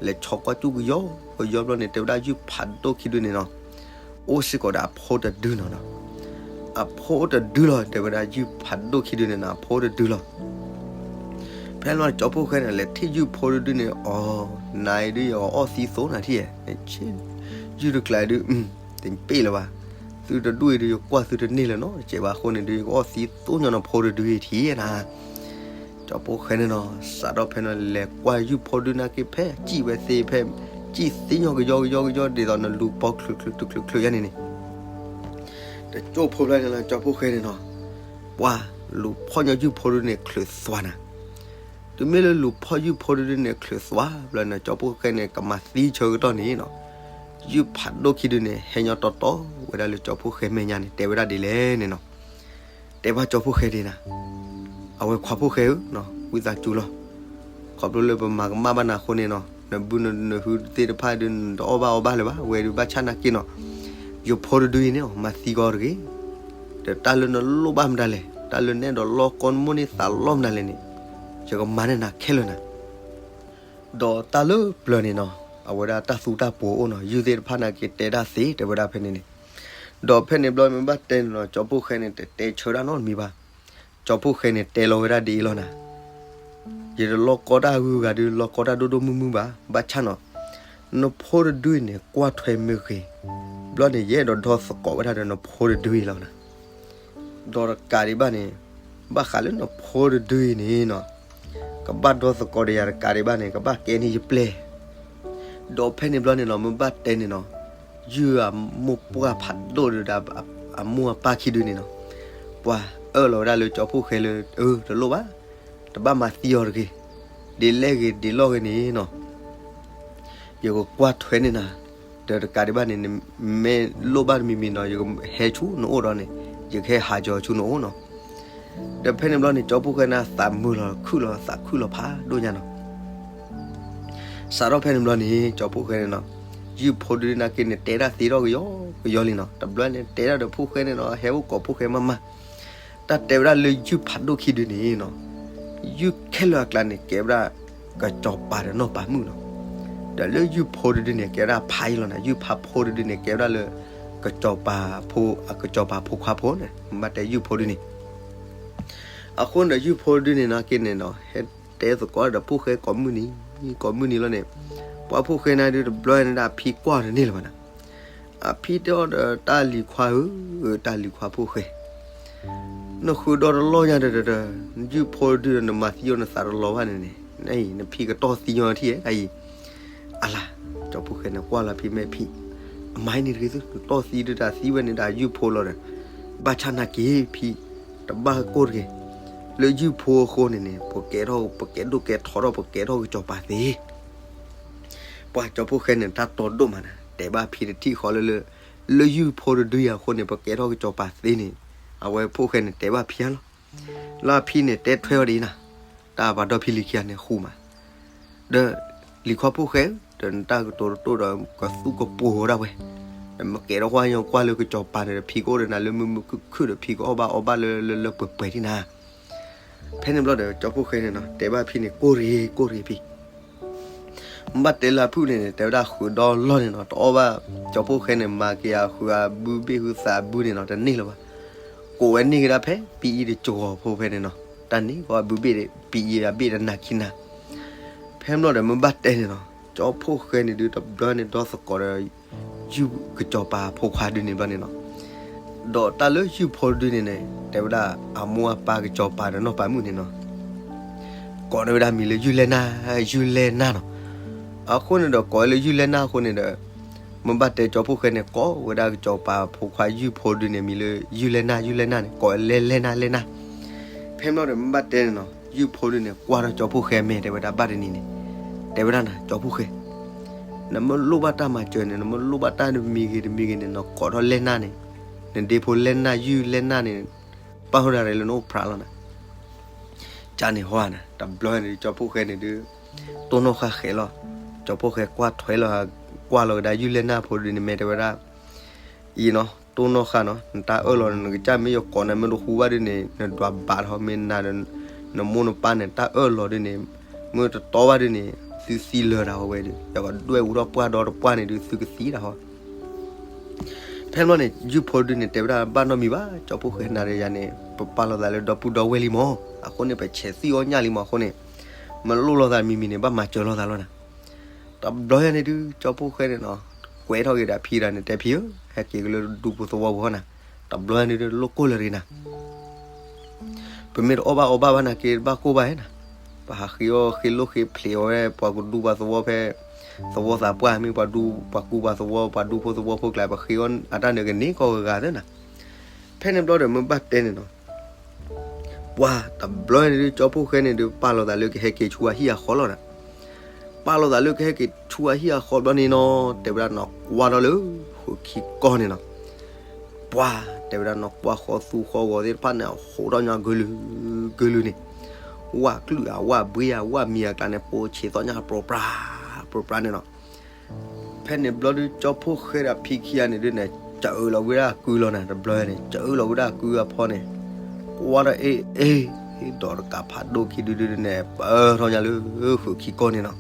လဲၤဆီကွၢ်ကၠူၣ်ကယီကယီဘျီန့ၣ် တဲဝဲဒၣ်ယုၢ်ဖးဒိၣ်ခံဒုန့ၣ်နီၤ, အိၣ်စ့ၢ်ကီးဒီးအဖိတဒုနီၤနီၤ, အဖိတဒုလီၤ တဲဝဲဒၣ်ယုၢ်ဖးဒိၣ်ခံဒုန့ၣ်နီၤ အဖိတဒုလီၤ ဖဲလီၤကၠီဖိၣ်ဃဲန့ၣ် လဲၤထံၣ်ယုၢ်ဖိတဒုန့ၣ် အီၤ နၤအံၤဒုး ယကအီၣ်သံသိနၤထံၣ်ဧါ, ယုၢ်တကျါဒုး တပ့ၢ်လၢၤဘၣ်, သုတဒူၣ်အံၤဒုး ယကွၢ်သုတန့ၢ်လၢၤနီတစဲးဘၣ်အဃိန့ၣ်ဒုး ယကအီၣ်သံသိညီနီၤဖိတဒုအံၤထံၣ်ဧါနၤ, ကၠီဖိၣ်ဃဲန့ၣ်နီၤ စးထီၣ်ဖဲန့ၣ် လဲၤကွၢ်ယုၢ်ဖိဒုနာ်က့ဖဲ စံၣ်ဝဲသ့ဖဲ စံၣ်သ့ညီကယီကယီကယီ ဒ်သိးနလူၤပီချုးချုးချုးချုးချုးယါန့ၣ်န့ၣ် တကၠိဖိဖျါန့ၣ်လီၤ ကၠီဖီၣ်ဃဲန့ၣ်နီၤ, ပှၤလူၤဖီၣ်ညီယုၢ်ဖိတဒုန့ၣ်ချုးသွါနၤ. တုၤမ့ၢ်လၢလူၤဖီၣ်ယုၢ်ဖိတဒုန့ၣ်ချုးသွါဘျီန့ၣ် ကၠီဖီၣ်ဃဲန့ၣ် ကမၤသံဆၢကတီၢ်န့ၣ်နီၤ, ယုၢ်ဖးဒိၣ်ခံဒုန့ၣ် ဟဲညီတီတီဝဲဒၣ်လၢကၠီဖီၣ်ဃဲမဲာ်ညါန့ၣ် တဲဝဲဒၣ်ဒ်လဲၣ်န့ၣ်နီၤ. တဲဘၣ်ကၠီဖီၣ်ဃဲဒ်နၤ, အဝဲခွါဖီၣ်ဃဲဧၢ, ဝံသးစူၤလီၤ. ခီဖျိလၢပမၤကမၣ်ဘၣ်နၤအဃိန့ၣ်နီၤ, နဘုနနဟုသ့ၣ်တဖၣ်ဒုး နတအီၣ်ဘၣ်အီဘၣ်လၢၤဘၣ်, ဝဲဒုးဘၣ်ဆၣ်နာ်က့နီၤ, ယဖိတဒုအံၤန့ၣ် မၤသံကီးတဂ့ၤ. ဒီးတၢ်လၢနလိၣ်ဘၣ်မတၤလဲၣ်, တၢ်လၢနအဲၣ်ဒိးလီၢ်ကီနမိၢ်န့ၢ်သးလီမတၤလဲၣ်န့ၣ်, ယကမၤန့ၢ်နၤခဲလၢာ်နၤ. ဒီးတၢ်လၢပျၢၤန့ၣ်နီၤ, အဝဲဒၣ်တၢ်သူတၢ်ပှီၤအိၣ်နီၤ, ယုၢ်သ့ၣ်တဖၣ်နာ်က့တဲတၢ်သ့ တဲဝဲဒၣ်ဖဲန့ၣ်န့ၣ်. ဒီးဖဲန့ၣ်ဘျီမ့ၢ်ဘၣ်တဲန့ၣ်နီၤ, ကၠီဖီၣ်ဃဲန့ၣ် တတဲဆၢဒၣ်နီတမံၤဘၣ်. ကၠီဖီၣ်ဃဲန့ၣ်တဲလီၤဝဲဒၣ်ဒ်အံၤလီၤနၤ, ယတလီၢ်ကီတၢ်ဂုၤဂၤဒုး လီၢ်ကီတၢ်ဒိၣ်ဒိၣ်မုၢ်မုၢ်ဘၣ်, ဘၣ်ဆၣ်နီၤ, နဖိတဒုအံၤန့ၣ် ကွၢ်ထွဲမ့ၢ်ဂ့ၤ, ဘျီန့ၣ် ယအဲၣ်ဒိးဒီသကိးဝဲဒၣ်ဒီးနဖိတဒုအံၤလီၤနၤ. ဒီးတကးဒံးဘၣ်န့ၣ်, ဘၣ်ဃးလၢနဖိတဒုအံၤန့ၣ်နီၤ, ကဘၣ်ဒီသကိးဒီးယၤတကးဒံးဘၣ်န့ၣ် ကဘၣ်ကဲန့ၢ်ယပျဲၢ်. ဒီးဖဲန့ၣ်ဘျီန့ၣ်နီၤ, မ့ၢ်ဘၣ်တဲန့ၣ်နီၤ, ယုၢ်အမိၢ်ပှၢ်ဖးဒိၣ်ဒီး အမိၢ်အပၢ်ခံဒုန့ၣ်နီၤ, ပှၤအၢၣ်လီၤဝဲဒၣ်လၢကၠီဖီၣ်ဃဲလၢ အၢ တလိၣ်ဘၣ်, တဘၣ်မၤသံအီၤတဂ့ၤ, ဒ်လဲၣ်ဂ့ၤဒ်လဲၣ်ဂ့ၤန့ၣ်နီၤ, ယကကွၢ်ထွဲန့ၢ်နၤ, ဒီးတကးဒံးဘၣ်န့ၣ် နမ့ၢ်လိၣ်ဘၣ်တမံၤမံၤနီၤ ယကဟဲဆူနအိၣ်ဒီးန့ၣ်, ယကဟဲဟးကၠီၤဆူနအိၣ်နီၤ. ဒီးဖဲန့ၣ်ဘျီန့ၣ် ကၠီဖီၣ်ဃဲန့ၣ် သးမုာ်လီၤခုၣ်လီၤ သးခုၣ်လီၤဖးဒိၣ်ညါနီၤ. စးထီၣ်ဖဲန့ၣ်ဘျီန့ၣ် ကၠီဖီၣ်ဃဲန့ၣ်နီၤ, ယုၢ်ဖိဒုနာ်က့န့ၣ် တဲဒၣ်သ့ထီၣ်ကယီကယီလံနီၤ. တဘျီန့ၣ် တဲဒၣ်ဒီးဖီၣ်ဃဲန့ၣ်နီၤ ဟဲအိၣ်ကိးဖီၣ်ဃဲမးမး. တၢ်တဲဝဲဒၣ်လၢယုၢ်ဖးဒိၣ်ခံဒုန့ၣ်နီၤ, ယုၢ်ခဲလၢာ်အကျါန့ၣ် ကဲဝဲဒၣ် ကစီၤပၤဒီးနီၢ်ပၤမုၣ်နီၤ. ဒီးလၢယုၢ်ဖိတဒုန့ၣ် ကဲဝဲဒၣ်ဖးအံၤလီၤနၤ, ယုၢ်ဖးဖိတဒုန့ၣ် ကဲဝဲဒၣ်လၢ ကစီၤပၤဖိ ကစီၤပၤဖိခွါဖိန့ၣ် မ့ၢ်ဘၣ်တဲယုၢ်ဖိဒုန့ၣ်. အဃိန့ၣ်ဒီးယုၢ်ဖိဒုန့ၣ်နာ်က့န့ၣ်နီၤ ဟဲတဲသကိးဒီးဖီၣ်ဃဲကိးမုၢ်နံၤ ကိးမုၢ်နံၤလီၤန့ၣ်, ပှၤဖီၣ်ဃဲန့ၣ်ဒုးတဘျီန့ၣ်ဒီးအဖံကွၢ်တန့ၢ်လၢၤဘၣ်နၤ. အဖံတဲအီၤဒီး တၢ်လံၤခွါဧၢ, တၢ်လံၤခွါဖီၣ်ဃဲ, နဃုာ်ဒီတလီၢ်ညါဒီး ယုၢ်ဖိဒုဒီးနမၤသံအီၤနသးတလီၤဘၣ်န့ၣ်န့ၣ်, နဖံကတီၢ်သံညီထံၣ်ဧါအံၤ. အလၤ, ကၠီဖီၣ်ဃဲန့ၣ် ကွၢ်လီၤဖံမဲာ်ဖံ, အမၤအံၤန့ၣ်တဂ့ၤသု နတီၢ်သံဒုးတၢ်သံဝဲန့ၣ်ဒီးယုၢ်ဖိလီၤဒီး, ဘၣ်ဆၣ်နာ်က့ဖံ, တဘၣ်ကိၢ်တဂ့ၤ, လၢယုၢ်ဖိအဃိန့ၣ်န့ၣ် ပကဲထီၣ် ပကဲဒိၣ်ကဲထီထီၣ် ပကဲထီၣ်ကစီၤပၤသ့. ပှၤကၠီဖီၣ်ဃဲန့ၣ် တၢ်တီဒိၣ်မးနၤ တဲဘၣ်ဖံတထံၣ်ဃီလၢလၢ, လၢယုၢ်ဖိတဒုအံၤအဃိန့ၣ် ပကဲထီၣ်ကစီၤပၤသ့န့ၣ်, အဝဲဖီၣ်ဃဲန့ၣ် တဲဘၣ်ဖံဧါလီၤ. လၢအဖံန့ၣ်တဲထွဲဝဲဒ်အံၤနၤ, တၢ်ပှၤဒီဖံလံၤခံဂၤန့ၣ်ဃူမး, ဒီးလံၤခွါဖီၣ်ဃဲ, ဒီးနတၢ်ကတိၤတတိၢ်ဒီးကသူၣ်ကပိာ်ဝဲဒၣ်ဝဲ, ဒီးမ့ၢ်ကဲထီၣ်ကွၢ်ညီကွၢ်လၢကစီၤပၤန့ၣ်ဒီး ဖံကအိၣ်ဒီးနၤလၢမုာ်မုာ်ခုၣ်ခုၣ်ဒီး ဖံကအီၣ်ဘၣ်အီဘၣ်လၢလၢလၢပှဲၤပှဲၤဒ်နၤ. ဖဲန့ၣ်ဘျီဒီး ကၠီဖီၣ်ဃဲန့ၣ်နီၤ တဲဘၣ်ဖံန့ၣ် ကိၢ်တဂ့ၤ ကိၢ်တဂ့ၤဖံ, ဘၣ်တဲလၢအဖုၣ်န့ၣ်န့ၣ် တဲဝဲဒၣ်ဃုာ်ဒီလီၢ်န့ၣ်နီၤ တအီၣ်ဘၣ်, ကၠီဖီၣ်ဃဲန့ၣ် မၤက့ၤအဃုာ်အဘုဘ့ၣ်ဃုာ်သးအဘုန့ၣ်နီၤ တန့ၢ်လၢၤဘၣ်. ကိးဝဲန့ၢ်က့ၤဒၣ်ဖဲ ပံအံၤတကီၤဖိဖဲန့ၣ်နီၤ, တၢ်န့ၢ်ကီးအဘုဘ့ၣ်ဒီး ပံအံၤအဘ့ၣ်တနၤခံနၤ. ဖဲန့ၣ်ဘျီဒီး မ့ၢ်ဘၣ်တဲန့ၣ်နီၤ ကၠီဖီၣ်ဃဲန့ၣ်ဒုး တဘျီန့ၣ်ဒီသကိးဒီး ယုၢ်ကစီၤပၤဖိခွါဒုးန့ၣ်ဘျီန့ၣ်နီၤ. ဒီးတၢ်လၢယုၢ်ဖိဒုးန့ၣ်န့ၣ် တဲဝဲဒၣ်အမိၢ်အပၢ်ကစီၤပၤဒီးနီၢ်ပၤမုၣ်န့ၣ်နီၤ ကိးန့ၢ်ဝဲဒၣ်မံၤလၢယုၢ်လဲၢ်နၢ်, ယုၢ်လဲၢ်နၢ်နီၤ. အဃိန့ၣ်ဒီး ကိးဝဲလၢယုၢ်လဲၢ်နၢ်အဃိန့ၣ်ဒီး မ့ၢ်ဘၣ်တဲကၠီဖီၣ်ဃဲန့ၣ် ကိးဝဲဒၣ်ကစီၤပၤဖိခွါယုၢ်ဖိဒုးန့ၣ် မံၤလၢယုၢ်လဲၢ်နၢ် ယုၢ်လဲၢ်နၢ်န့ၣ် ကိးလဲၢ်လဲၢ်နၢ်လဲၢ်နၢ်. ဖဲမ့ၢ်ဒီး မ့ၢ်ဘၣ်တဲန့ၣ်နီၤ ယုၢ်ဖိဒုးန့ၣ် ကွၢ်ထီၣ်ကၠီဖီၣ်ဃဲမဲာ် တဲဝဲဒၣ်ဘၣ်တနံၤန့ၣ်, တဲဝဲဒၣ်နၤ ကၠီဖီၣ်ဃဲ, နမ့ၢ်လိၣ်ဘၣ်တၢ်မၤစၢၤန့ၣ် နမ့ၢ်လိၣ်ဘၣ်တၢ်တမံၤဂ့ၤတမံၤဂ့ၤန့ၣ် နကိးထီၣ်လဲၢ်နၢ်န့ၣ်, နဒ့ဖိလဲၢ်နၢ် ယုၢ်လဲၢ်နၢ်န့ၣ် ပၣ်ဃုာ်ဒၣ်ရဲၣ်လၢနအိၣ်ဖြးလီၤနၤ. ကန့ၣ်ဟီနၤ တဘျီန့ၣ် ကၠီဖီၣ်ဃဲန့ၣ်ဒုး တိၢ်နီၣ်ဃာ်ဃဲၤလီၤ. ကၠီဖီၣ်ဃဲကွၢ်ထွဲလီၤ, ကွၢ်လီၤကဒါယုၢ်လဲၢ်နၢ်ဖိဒုးန့ၣ် မဲာ်တဲဝဲဒၣ် အံၤနီၤ တိၢ်နီၣ်ဃာ်နီၤ နတၢ်အၢၣ်လီၤန့ၣ် နကစၢ်မ့ၢ်ယကိးနၤမ့ၢ်တဟူဘၣ်ဒုးန့ၣ် နဒွးဘးထီၣ်မ့ၢ်နၤဒီး နမိၢ်နပၢ်န့ၣ် တၢ်အၢၣ်လီၤဒုးန့ၣ် မ့ၢ်တတီဘၣ်ဒုးန့ၣ် သုသံလၢာ်တၢ်ဟီဝဲဒုး ယကဒွဲၣ်အူထီၣ်ပှၢ်ဒီတပှၢ်န့ၣ်ဒုး သုကသံတၢ်ဟီ. ဖဲန့ၣ်ဘျီန့ၣ် ယုၢ်ဖိဒုးန့ၣ် တဲဝဲဒၣ်ဘၣ်နီတမံၤဘၣ် ကၠီဖီၣ်ဃဲနၤဒီးယၤန့ၣ် ပပာ်လီၤသးလၢဒီပုၢ်ဒီဝဲၢ်လံမး အဃိန့ၣ် ပဆဲးသွံၣ်အီၣ်ညၣ်လံမးအဃိန့ၣ် မ့ၢ်လိၣ်လီၤသးမံၤမံၤန့ၣ် ဘၣ်မၤစၢၤလီၤသးလီၤနၤ. တဘျီယၤန့ၣ်ဒုး ကၠီဖီၣ်ဃဲန့ၣ်နီၤ ကွဲးထီၣ်က့ၤဒီးဖံဒၣ်န့ၣ် တဲဖံဧၢ ဟဲက့ၤက့ၤလၢဒူပူၤသဝီပူၤဟီနၤ. တဘျီယၤန့ၣ်ဒုး လိၣ်ကိၢ်လၢာ်တဂ့ၤနၤ ပမ့ၢ်တအီၣ်ဘၣ်အီဘၣ်ဘၣ်နာ်က့ တဘၣ်ကိၢ်ဘၣ်ဧါနၤ. ပဟးဃ့အီၣ်ဃ့လိၣ်ဃ့ဖျဲးအီၤဝဲ ပှၤကဒူပှၤသဝီဖဲ သဝီသးပှၢ်မ့ၢ်ပှၤဒူပှၤကူပှၤသဝီ ပှၤဒူဖိသဝီဖိကျါ ပဃ့အီၣ်အတၢ်န့ၣ်ကန့ၢ်ကီၢ်ဂၤဂၤသ့နၤ. ဖဲန့ၣ်ဘျီဒီးမ့ၢ်ဘၣ်တဲန့ၣ်နီၤ, ပှၤတဘျီန့ၣ်ဒုး ကၠီဖှိၣ်ဃဲန့ၣ်ဒုး ပာ်လီၤသးလၢကဟဲက့ၤဆူအဟံၣ်အဃီလီၤနီၤ. ပာ်လီၤသးလၢကဟဲက့ၤဆူအဟံၣ်အဃီဘျီန့ၣ်နီၤ, တဲဝဲဒၣ်နီၢ်ကွၢ်ထီၣ်လၢ ဃုးခံကီၢ်န့ၣ်နီၤ. ပှၤတဲဝဲဒၣ်နီၢ်ကွၢ်ဃီသူဃီဂီၤသ့ၣ်တဖၣ်န့ၣ် ဟူးထီၣ်ညါကလုာ်ကလုာ်န့ၣ်, ဝၣ်ကျုၢ်အဝၣ်ဘှ့အဝၣ်မံၤအကျါန့ၣ် ပိာ်ဆံးသီၣ်ညါပြိပြါ ပြိပြါန့ၣ်နီၤ. ဖဲန့ၣ်ဘျီဒုး ကၠီဖှိၣ်ဃဲဒီးဖံခံဂၤန့ၣ်ဒုးန့ၣ် စၢလီၤဝဲဒၣ်ကုလီၤနၤ တဘျီန့ၣ် စၢလီၤဝဲဒၣ်ကုအဖီန့ၣ်, ကွၢ်ထီၣ်အ့ၣ်အ့ၣ်, ဒီးတကးဖးဒိၣ်ခံဒုဒုန့ၣ် ပၢထီၣ်ညါလၢ ဃုးခံကီၢ်န့ၣ်နီၤ.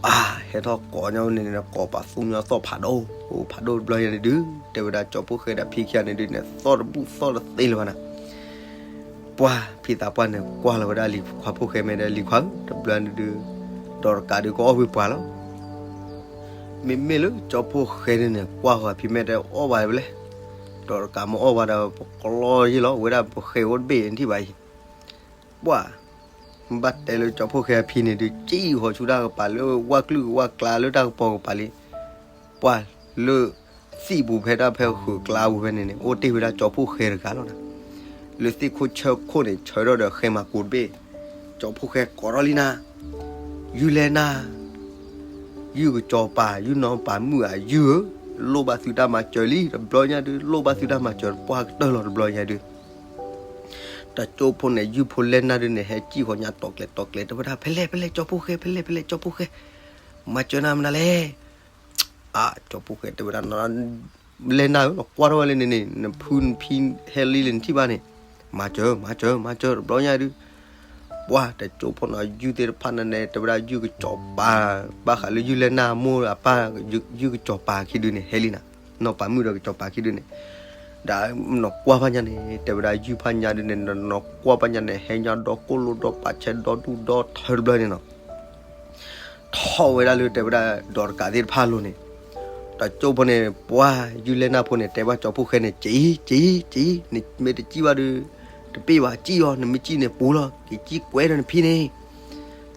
အါ, ဟဲထီၣ်ကိးညါန့ၣ် ကိးပာ်သူညီသီၣ်ဖးဒိၣ်, ဖးဒိၣ်တဘျီန့ၣ်ဒုး တဲဝဲဒၣ်ကၠီဖှိၣ်ဃဲဒီးဖံခံဂၤန့ၣ်ဒုးန့ၣ် သီၣ်တဘူၣ်သီၣ်တသ့လၢၤဘၣ်နၤ. ပှၤဖံသးပှၢ်န့ၣ် ကွၢ်လီၤဝဲဒၣ်လံၤခွါဖှိၣ်ဃဲ မ့ၢ်တဲလံၤခွါဧၢ တဘျီန့ၣ်ဒုး ဒီးတကးဒုးကအီၣ်ဝံၤပှၤလီၤ. မ့မ့ၢ်လၢကၠီဖှိၣ်ဃဲန့ၣ်န့ၣ် ကွၢ်ဃီၤဖံ မ့ၢ်တဲအီၣ်ဘၣ်ဝဲလဲၣ်, ဒီးတကးမ့ၢ်အီၣ်ဘၣ်ဒီး ပကလီယ့ၢ်လီၤ ဝဲဒၣ်ပဃဲအိၣ်တဘ့ၣ်နထံၣ်ဘၣ်အံၤ. ပှၤ ဘၣ်တဲလၢကၠီဖှိၣ်ဃဲအဖံန့ၣ်ဒုး စံၣ်ဃီၤဆူတၢ်ကပၤလၢဝၣ်ကျုၢ်ဝၣ်ကျါလၢတၢ်ကပီၤကပၤလံ. ပှၤလၢ သံၣ်ပူၤဖဲတၢ်ဖဲဃုးကျါပူၤဖဲန့ၣ်န့ၣ် အိၣ်တ့ၢ်ဝဲဒၣ်ကၠီဖှိၣ်ဃဲတဂၤလီၤနၤ. လၢသ့ၣ်ခိၣ်ဆၢခိၣ်န့ၣ် ဆၢထီၣ်ဒီးဃဲမၤကူးတဘ့ၣ်, ကၠီဖှိၣ်ဃဲကိးထီၣ်လံနၤ, ယုၢ်လဲၢ်နၢ်, ယုၢ်ကစီၤပၤ ယုၢ်နီၢ်ပၤမုၣ်ဧၢ ယုၢ်ဧၢ, လိၣ်ဘၣ်သုတၢ်မၤစၢၤလံ တဘျီညါဒုး လိၣ်ဘၣ်သုတၢ်မၤစၢၤပှၢ်ကတၢၢ်လီၤ တဘျီညါဒုး တကၠိဖိန့ၣ် ယုၢ်ဖိလဲၢ်နၢ်ဒုးန့ၣ် ဟဲစံၣ်ဃီၤညါတီၤကျဲၤတီၤကျဲၤ တဲဝဲဒၣ် ဖဲလဲၣ်ဖဲလဲၣ် ကၠီဖှိၣ်ဃဲ ဖဲလဲၣ်ဖဲလဲၣ် ကၠီဖှိၣ်ဃဲ, မၤစၢၤနၤမနုၤလဲၣ်. အါ ကၠီဖှိၣ်ဃဲတဲဝဲဒၣ် လဲၢ်နၢ်ဧၢ နကွၢ်ထီၣ်ဝဲလၢန့ၣ်န့ၣ် နဖုနဖံဟဲလံလၢနထံၣ်ဘၣ်န့ၣ်, မၤစၢၤ မၤစၢၤ မၤစၢၤ တဘျီညါဒုး ပှၤတကၠိဖိန့ၣ် ယုၢ်သ့ၣ်တဖၣ်န့ၣ်န့ၣ် တဲဝဲဒၣ်ယုၢ်ကစီၤပၤ, ဘၣ်ဃးလၢယုၢ်လဲၢ်နၢ်အမိၢ်အပၢ်, ယုၢ်ကစီၤပၤခံဒုးန့ၣ် ဟဲလံနၤ, နီၢ်ပၤမုၣ်ဒီးကစီၤပၤခံဒုးန့ၣ် ဒီးနီၢ်ကွၢ်ဖးညါန့ၣ် တဲဝဲဒၣ်ယုၢ်ဖးညါဒုးန့ၣ် နီၢ်ကွၢ်ဖးညါန့ၣ် ဟဲညါဒီးကိၣ်လိဒီးပာ်ဆဲးဒီးဒူၣ်ဒီးထၢတဘျီန့ၣ်နီၤ, ထီၣ်ဝဲဒၣ်လၢတဲဝဲဒၣ်ဒီးတကးသ့ၣ်တဖၣ်အလိၤန့ၣ်, တကၠိဖိန့ၣ် ပှၤယုၢ်လဲၢ်နၢ်ဖိန့ၣ် တဲဘၣ်ကၠီဖှိၣ်ဃဲန့ၣ် ကၠံ ကၠံ ကၠံ, နမ့ၢ်တစံၣ်ဘၣ်ဒီး တပ့ၢ်ဘၣ် စံၣ်အီၤ, နမ့ၢ်စံၣ်န့ၣ်ပူၤလီၤ, က့ၤစံၣ်ကွဲဒီးနဖံန့ၣ်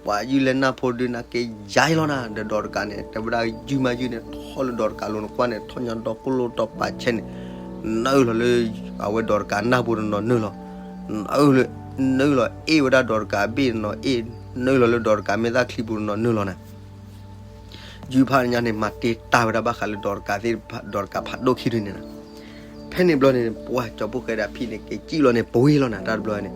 ပှၤယုၢ်လဲၢ်နၢ်ဖိဒုးန့ၣ် က့ၤယါလီၤနၤ ဒီးဒီးတကးန့ၣ် တဲဝဲဒၣ်ယုၢ်မးယုၢ်န့ၣ် ထီၣ်လၢဒီးတကးလိၤန့ၣ် ကွၢ်န့ၣ် ထီၣ်ညါဒီးကိၣ်လိဒီးပာ်ဆဲးန့ၣ် နုာ်လီၤလၢ အဝဲဒီးတကးနၢ်ပူၤတနီၤနုာ်လီၤ, နုာ်လီၤအ့ၣ်ဝဲဒၣ်ဒီးတကးဘ့ၣ်တနီၤအ့ၣ်, နုာ်လီၤလၢဒီးတကးမဲာ်သၣ်ချံပူၤတနီၤနုာ်လီၤနၤ ယုၢ်ဖးညါန့ၣ် မၤတ့ၢ်တၢ်ဝဲဒၣ်ဘၣ်ဃးလၢဒီးတကးသ့ၣ်တဖၣ် ဒီးတကးဖးဒိၣ်ခံဒုးန့ၣ်နၤ, ဖဲန့ၣ်ဘျီန့ၣ် ပှၤကၠီဖှိၣ်ဃဲဒီးအဖံန့ၣ် က့ၤစံၣ်လီၤန့ၣ် ပဝ့ၤလီၤနၤ တၢ်တဘျီန့ၣ်,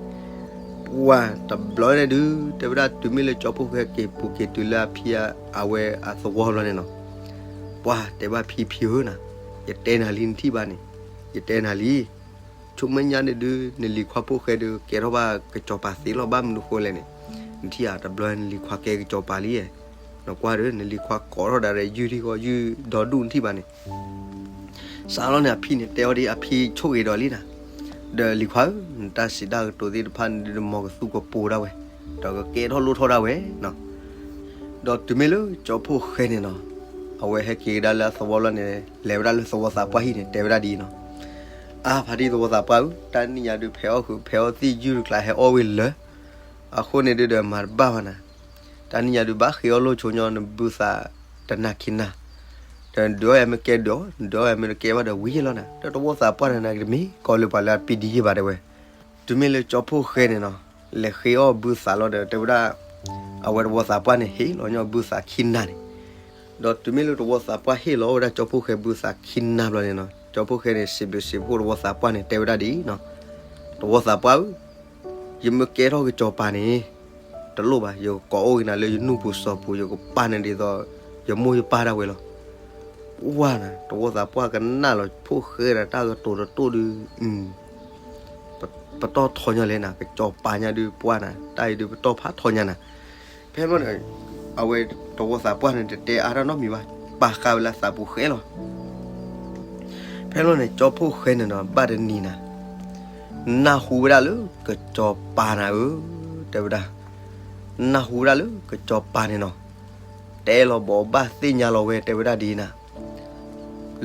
ပှၤတဘျီန့ၣ်ဒုး တဲဝဲဒၣ်တုၤမ့ၢ်လၢကၠီဖှိၣ်ဃဲက့ၤပူၤက့ၤတုၤလၢအဖံအဝဲအသဝီဘျီန့ၣ်နီၤ, ပှၤတဲဘၣ်ဖံဖံဧၢနၤ, ယတဲနၤလံနထံၣ်ဘၣ်န့ၣ်, ယတဲနၤလံ ဆိမိၣ်ညါန့ၣ်ဒုး နလံၤခွါဖှိၣ်ဃဲဒုး ကဲထီၣ်ဘၣ်ကစီၤပၤသ့လီၤ ဘၣ်မနုၤဃိလဲၣ်န့ၣ်, နထံၣ်ဧါ တဘျီနလံၤခွါကဲကစီၤပၤလံ, နကွၢ်ဒီး နလံၤခွါကိးထီၣ်ဒၣ်ဒီးယုၢ်ထံၣ်ဃီ ယုၢ်ဒီဒူၣ်နထံၣ်ဘၣ်န့ၣ်, စးလီၤန့ၣ် အဖံန့ၣ် တဲအီၤဒ်အဖံဆိၣ်ဂ့ၤဒီးလံနၤ, ဒီးလံၤခွါဧၢ, နတၢ်စံးတၢ်ကတိၤသ့ၣ်တဖၣ်န့ၣ်ဒုး မ်ကသူကပိၤဒၣ်ဝဲ, ဒီးကကဲထီၣ်လိၣ်ထီၣ်ဒၣ်ဝဲနီၤ ဒီးတုၤမ့ၢ်လၢကၠီဖှိၣ်ဃဲန့ၣ်နီၤ, အဝဲဟဲက့ၤကဒါလၢအသဝီလီၤန့ၣ် လဲၤဝဲဒၣ်လၢသဝီသးပှၢ်ဟံၣ်န့ၣ် တဲဝဲဒၣ်ဒ်အံၤနီၤ, အါ ဖါတံၢ်သဝီသးပှၢ်ဧၢ, တၢ်နံၣ်ညါဒုး ဖဲးအီၣ်ဃုာ်ဖဲးအီၣ်သံၣ် ယုၢ်တကျါဟဲအီၣ်ဝံၤလၢာ်, အဃိန့ၣ်ဒုးဒီးမၤတဘၣ်ဘၣ်နၤ, တၢ်နံၣ်ညါဒုး ဘၣ်ဃ့အီၣ်လိၣ်ဆိညီ နဘုသးတနၤခံနၤ, ဒီးနဒုးအီၣ်ယၤမ့ၢ်ကဲဒုးအီၣ်, နဒုးအီၣ်ယၤမ့ၢ်တကဲဘၣ်ဒီးဝံၤယ့ၢ်လီၤနၤ, ဒီးသဝီသးပှၢ်န့ၣ်နကတမ့ၢ်ကီလၢပှၤလၢအပံဒံယ့ၢ်ဘၣ်တဲဝဲ တုၤမ့ၢ်လၢကၠီဖှိၣ်ဃဲန့ၣ်နီၤ, လဲၤဃ့အီၣ်ဘုသးလီၤဒီး တဲဝဲဒၣ် အဝဲသဝီသးပှၢ်န့ၣ် ဟ့ၣ်လီၤညီဘုသးခံနၤန့ၣ်, ဒီးတုၤမ့ၢ်လၢသဝီသးပှၢ်ဟ့ၣ်လီၤဝဲဒၣ်ကၠီဖှိၣ်ဃဲဘုသးခံနၤဘျီန့ၣ်နီၤ, ကၠီဖှိၣ်ဃဲန့ၣ် စံးဘျုးစံးဖှိၣ်သဝီသးပှၢ်န့ၣ် တဲဝဲဒၣ်ဒ်အံၤနီၤ, သဝီသးပှၢ်ဧၢ, ယမ့ၢ်ကဲထီၣ်ကစီၤပၤန့ၣ် တလိၣ်ဘၣ်, ယကကိးအိၣ်က့ၤနၤလၢယနူၢ်ပူၤစီၤပူၤ, ယကပာ်နၤဒ်သိး ယမိၢ်ယပၢ်ဒၣ်ဝဲလီၤ. ပှၢ်နၤ, သဝီသးပှၢ်ကနၣ်လီၤဖှိၣ်ဃဲဒီးတၢ်ကတိၤတတိၢ်ဒုး, ပတီၢ်ထီညါလဲၣ်နၤ, ကစီၤပၤညါဒုး ပှၢ်နၤ, တၢ်အံၤဒုးပတီၢ်ဖးထီညါနၤ, ဖဲန့ၣ် အဝဲသဝီသးပှၢ်န့ၣ် တတဲအါတၢ်နီတမံၤဘၣ်, ပာ်ဃာ်ဝဲလၢသးပူၤဃဲလီၤ. ဖဲန့ၣ်န့ၣ် ကၠီဖှိၣ်ဃဲန့ၣ်နီၤ ဘၣ်တနံၤနၤ, နၢ်ဟူဝဲဒၣ်လၢကစီၤပၤနၤဧၢ, တဲဝဲဒၣ်, နၢ်ဟူဝဲဒၣ်လၢကစီၤပၤန့ၣ်နီၤ, တဲလီၤဘိးဘၣ်သ့ၣ်ညါလီၤဝဲ တဲဝဲဒၣ်ဒ်အံၤနၤ,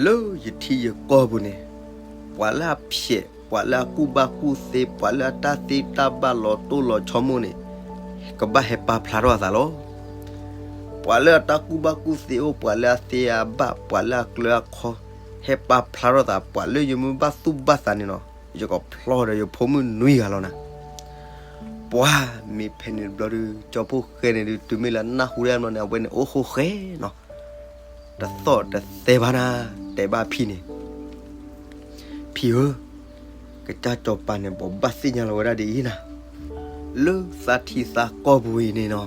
လၢယထံယကီၢ်ပူၤန့ၣ်, ပှၤလၢအဖျဲး, ပှၤလၢအကူၣ်ဘၣ်ကူၣ်သ့, ပှၤလၢအတၢ်သ့တၢ်ဘၣ်လီၤတိၢ်လီၤဆီမိၢ်န့ၣ်, ကဘၣ်ဟဲပာ်ဖျါထီၣ်အသးလီၤ. ပှၤလၢအတၢ်ကူၣ်ဘၣ်ကူၣ်သ့အိၣ်, ပှၤလၢအသ့အဘၣ်, ပှၤလၢအကျၢၤအခီ, ဟဲပာ်ဖျါထီၣ်သး, ပှၤလၢယမ့ၢ်ဘၣ်သူၣ်ဘၣ်သးန့ၣ်နီၤ, ယကဖျီဒီးယဖိမုၣ်နွံဂၤလီၤနၤ. ပှၤမ့ၢ်ဖဲန့ၣ်တဘျီဒုး ကၠီဖီၣ်ဃဲန့ၣ်ဒုး တုၤမ့ၢ်လၢအနၢ်ဟူဒၣ်မနီၤန့ၣ် အဝဲန့ၣ်အိၣ်ဃိဃဲနီၤ, တသီၣ်တသဲဘၣ်နၤ, တဲဘၣ်ဖံန့ၣ်, ဖံဧၢ, ကစၢ်စီၤပၤန့ၣ် ဘိးဘၣ်သ့ၣ်ညါလီၤဝဲဒၣ်ဒ်အံၤနၤ, လၢသးထံသးကီၢ်ပူၤအံၤန့ၣ်နီၤ,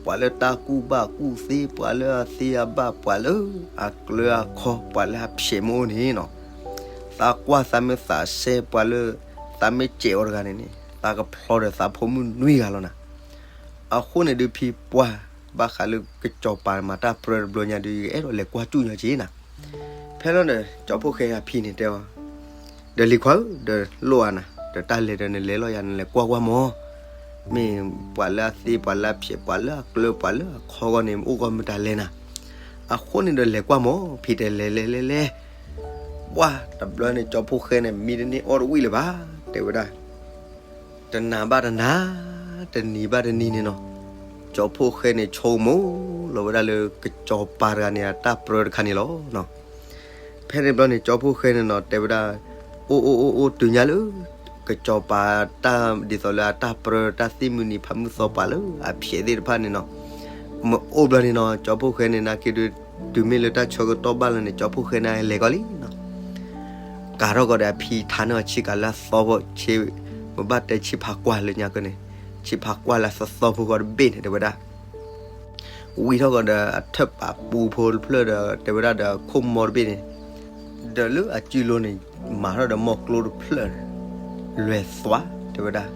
ပှၤလၢတၢ်ကူၣ်ဘၣ်ကူၣ်သ့, ပှၤလၢအသ့အဘၣ်, ပှၤလၢအကျၢၤအခီ, ပှၤလၢအဖျဲးမ့ၢ်အိၣ်န့ၣ်နီၤ, သးကွၢ်သးမ့ၢ်သးစဲ, ပှၤလၢသးမ့ၢ်စဲးအီၤတဂၤန့ၣ်န့ၣ် သးကဖျီဒီးသးဖိမုၣ်နွံဂၤလီၤနၤ. အဃိန့ၣ်ဒုးဖံပှၢ်, ဘၣ်ဃးလၢကစီၤပၤမၤတၢ်ပြၢတဘျီညါဒုး ယအဲၣ်ဒိးလဲၤကွၢ်စူၣ်ညီက့နၤ. ဖဲလီၤဒီး ကၠီဖီၣ်ဃဲအဖံန့ၣ်တဲအီၤ, ဒီးလံၤခွါဧၢ, ဒီးလိၣ်အါနၤ, ဒီးတၢ်လဲၤဒီးနလဲၤလီၤယၤ နလဲၤကွၢ်ကွၢ်မီၤ, မ့ၢ်ပှၤလၢအသ့ ပှၤလၢအဖျဲး ပှၤလၢအကျၢၤ ပှၤလၢအခီဂီၢ်န့ၣ် အိၣ်ဂီၢ်မတၤလဲၣ်နၤ. အဃိန့ၣ်ဒီးလဲၤကွၢ်မီၤ, ဖံတဲလဲၤလဲၤလဲၤလဲၤ. ပှၢ်တဘျီန့ၣ် ကၠီဖီၣ်ဃဲန့ၣ် မံတန့ၢ်အီၣ်တဝံၣ်လၢၤဘၣ်, တဲဝဲဒၣ် တနၤဘၣ်တနၤ, တနံၤဘၣ်တနံၤန့ၣ်နီၤ, ကၠီဖီၣ်ဃဲန့ၣ် ဆိကမိၣ်လီၤဝဲဒၣ်လၢကစီၤပၤတဂၤန့ၣ် အတၢ်ပြၢတခါန့ၣ်လီၤ. ဖဲန့ၣ်ဘျီန့ၣ် ကၠီဖီၣ်ဃဲန့ၣ်နီၤ တဲဝဲဒၣ်, အိၣ်အိၣ်အိၣ်အိၣ် တုၤညါလၢ ကစီၤပၤတၢ်ဒ်သိးလၢအတၢ်ပြၢ တၢ်သ့ၣ်မုၢ်နံၤဖးမုၢ်သီ ပှၤလၢအဖျဲးသ့ၣ်တဖၣ်န့ၣ်နီၤ, မ့ၢ်အိၣ်ဘျီန့ၣ်နီၤ ကၠီဖီၣ်ဃဲန့ၣ် နာ်က့ဒုး တုၤမ့ၢ်လၢတၢ်ဆၢကတီၢ်ဘၣ်လီၤန့ၣ် ကၠီဖီၣ်ဃဲန့ၣ် လဲၤကီးလံနီၤ. ကၤထီၣ်ကီးဒီးအဖံထါန့ၢ်အီၤဆ့ကၤလၢအသီဖိ, မ့ၢ်ဘၣ်တဲဆ့ဖးကွၢ်လၢညါကီန့ၣ်, ဆ့ဖးကွၢ်လၢအသီဖိကီးတဘ့ၣ်န့ၣ် တဲဝဲဒၣ်. ဝံထီၣ်ကီးဒီးအထၢၣ်ပာ်ပူဖိတဖျၢၣ်ဒီး တဲဝဲဒၣ်ဒီးခိၣ်မီတဘ့ၣ်န့ၣ်, ဒီးလၢအစုလိၤန့ၣ် မၤထီၣ်ဒီးမီၢ်ကျိတဖျၢၣ်န့ၣ်, လဲၤသွး တဲဝဲဒၣ်,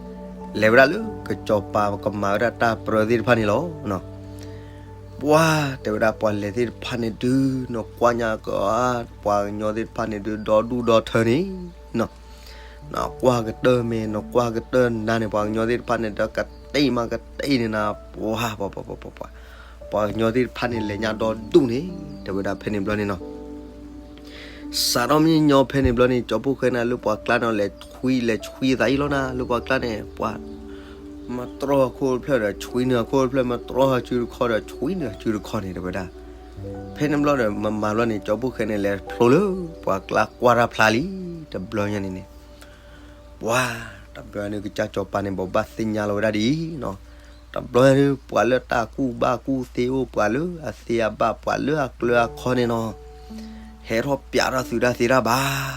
လဲၤဝဲဒၣ်လၢကစီၤပၤကမၤဝဲဒၣ်တၢ်ပြၢသ့ၣ်တဖၣ်န့ၣ်လီၤ. ပှၤတဲဝဲဒၣ် ပှၤလဲၤသ့ၣ်တဖၣ်န့ၣ်ဒုး နကွၢ်ညါကီး, ပှၤကညီသ့ၣ်တဖၣ်န့ၣ်ဒုး ဒီဒူၣ်ဒီထၢန့ၣ်, နကွၢ်ကတၢၢ်မ့ၢ် နကွၢ်ကတၢၢ်နၤန့ၣ် ပှၤကညီသ့ၣ်တဖၣ်န့ၣ်ဒီး ကတ့ၢ်မးကတ့ၢ်န့ၣ်နၤ, ပှၤ ပှၤ ပှၤ ပှၤ ပှၤ ပှၤကညီသ့ၣ်တဖၣ်န့ၣ် လဲၤညါဒီဒူၣ်န့ၣ် တဲဝဲဒၣ်ဖဲန့ၣ်ဘျီန့ၣ်နီၤ. စးထီၣ်မ့ၢ်ညီဖဲန့ၣ်ဘျီန့ၣ် ကၠီဖီၣ်ဃဲန့ၣ် လၢပှၤကျါန့ၣ် လဲၤဆွံ လဲၤဆွံသးအံၤလီၤနၤ, လၢပှၤကျါန့ၣ် ပှၤ မတြီၢ်အခိၣ်တဖျၢၣ်ဒီး ဆွံနုာ်အခိၣ်တဖျၢၣ်, မတြီၢ်အစုတခီဒီး ဆွံနုာ်အစုတခီန့ၣ် တဲဝဲဒၣ်. ဖဲန့ၣ်ဘျီဒီး မမၤဘျီန့ၣ် ကၠီဖီၣ်ဃဲန့ၣ် လဲၤဖျိလၢပှၤကျါကွၢ်တၢ်ဖျါလံ, တဘျီညါန့ၣ်န့ၣ် ပှၤ တဘျီညါန့ၣ် ကစၢ်စီၤပၤန့ၣ် ဘိးဘၣ်သ့ၣ်ညါလီၤဝဲဒၣ်ဒ်အံၤနီၤ, တဘျီညါန့ၣ် ပှၤလၢတၢ်ကူၣ်ဘၣ်ကူၣ်သ့အိၣ်, ပှၤလၢအသ့အဘၣ်, ပှၤလၢအကျၢၤအခီန့ၣ်နီၤ, ဟဲထီၣ်ပျးထီၣ်သုတၢ်သ့တၢ်ဘၣ်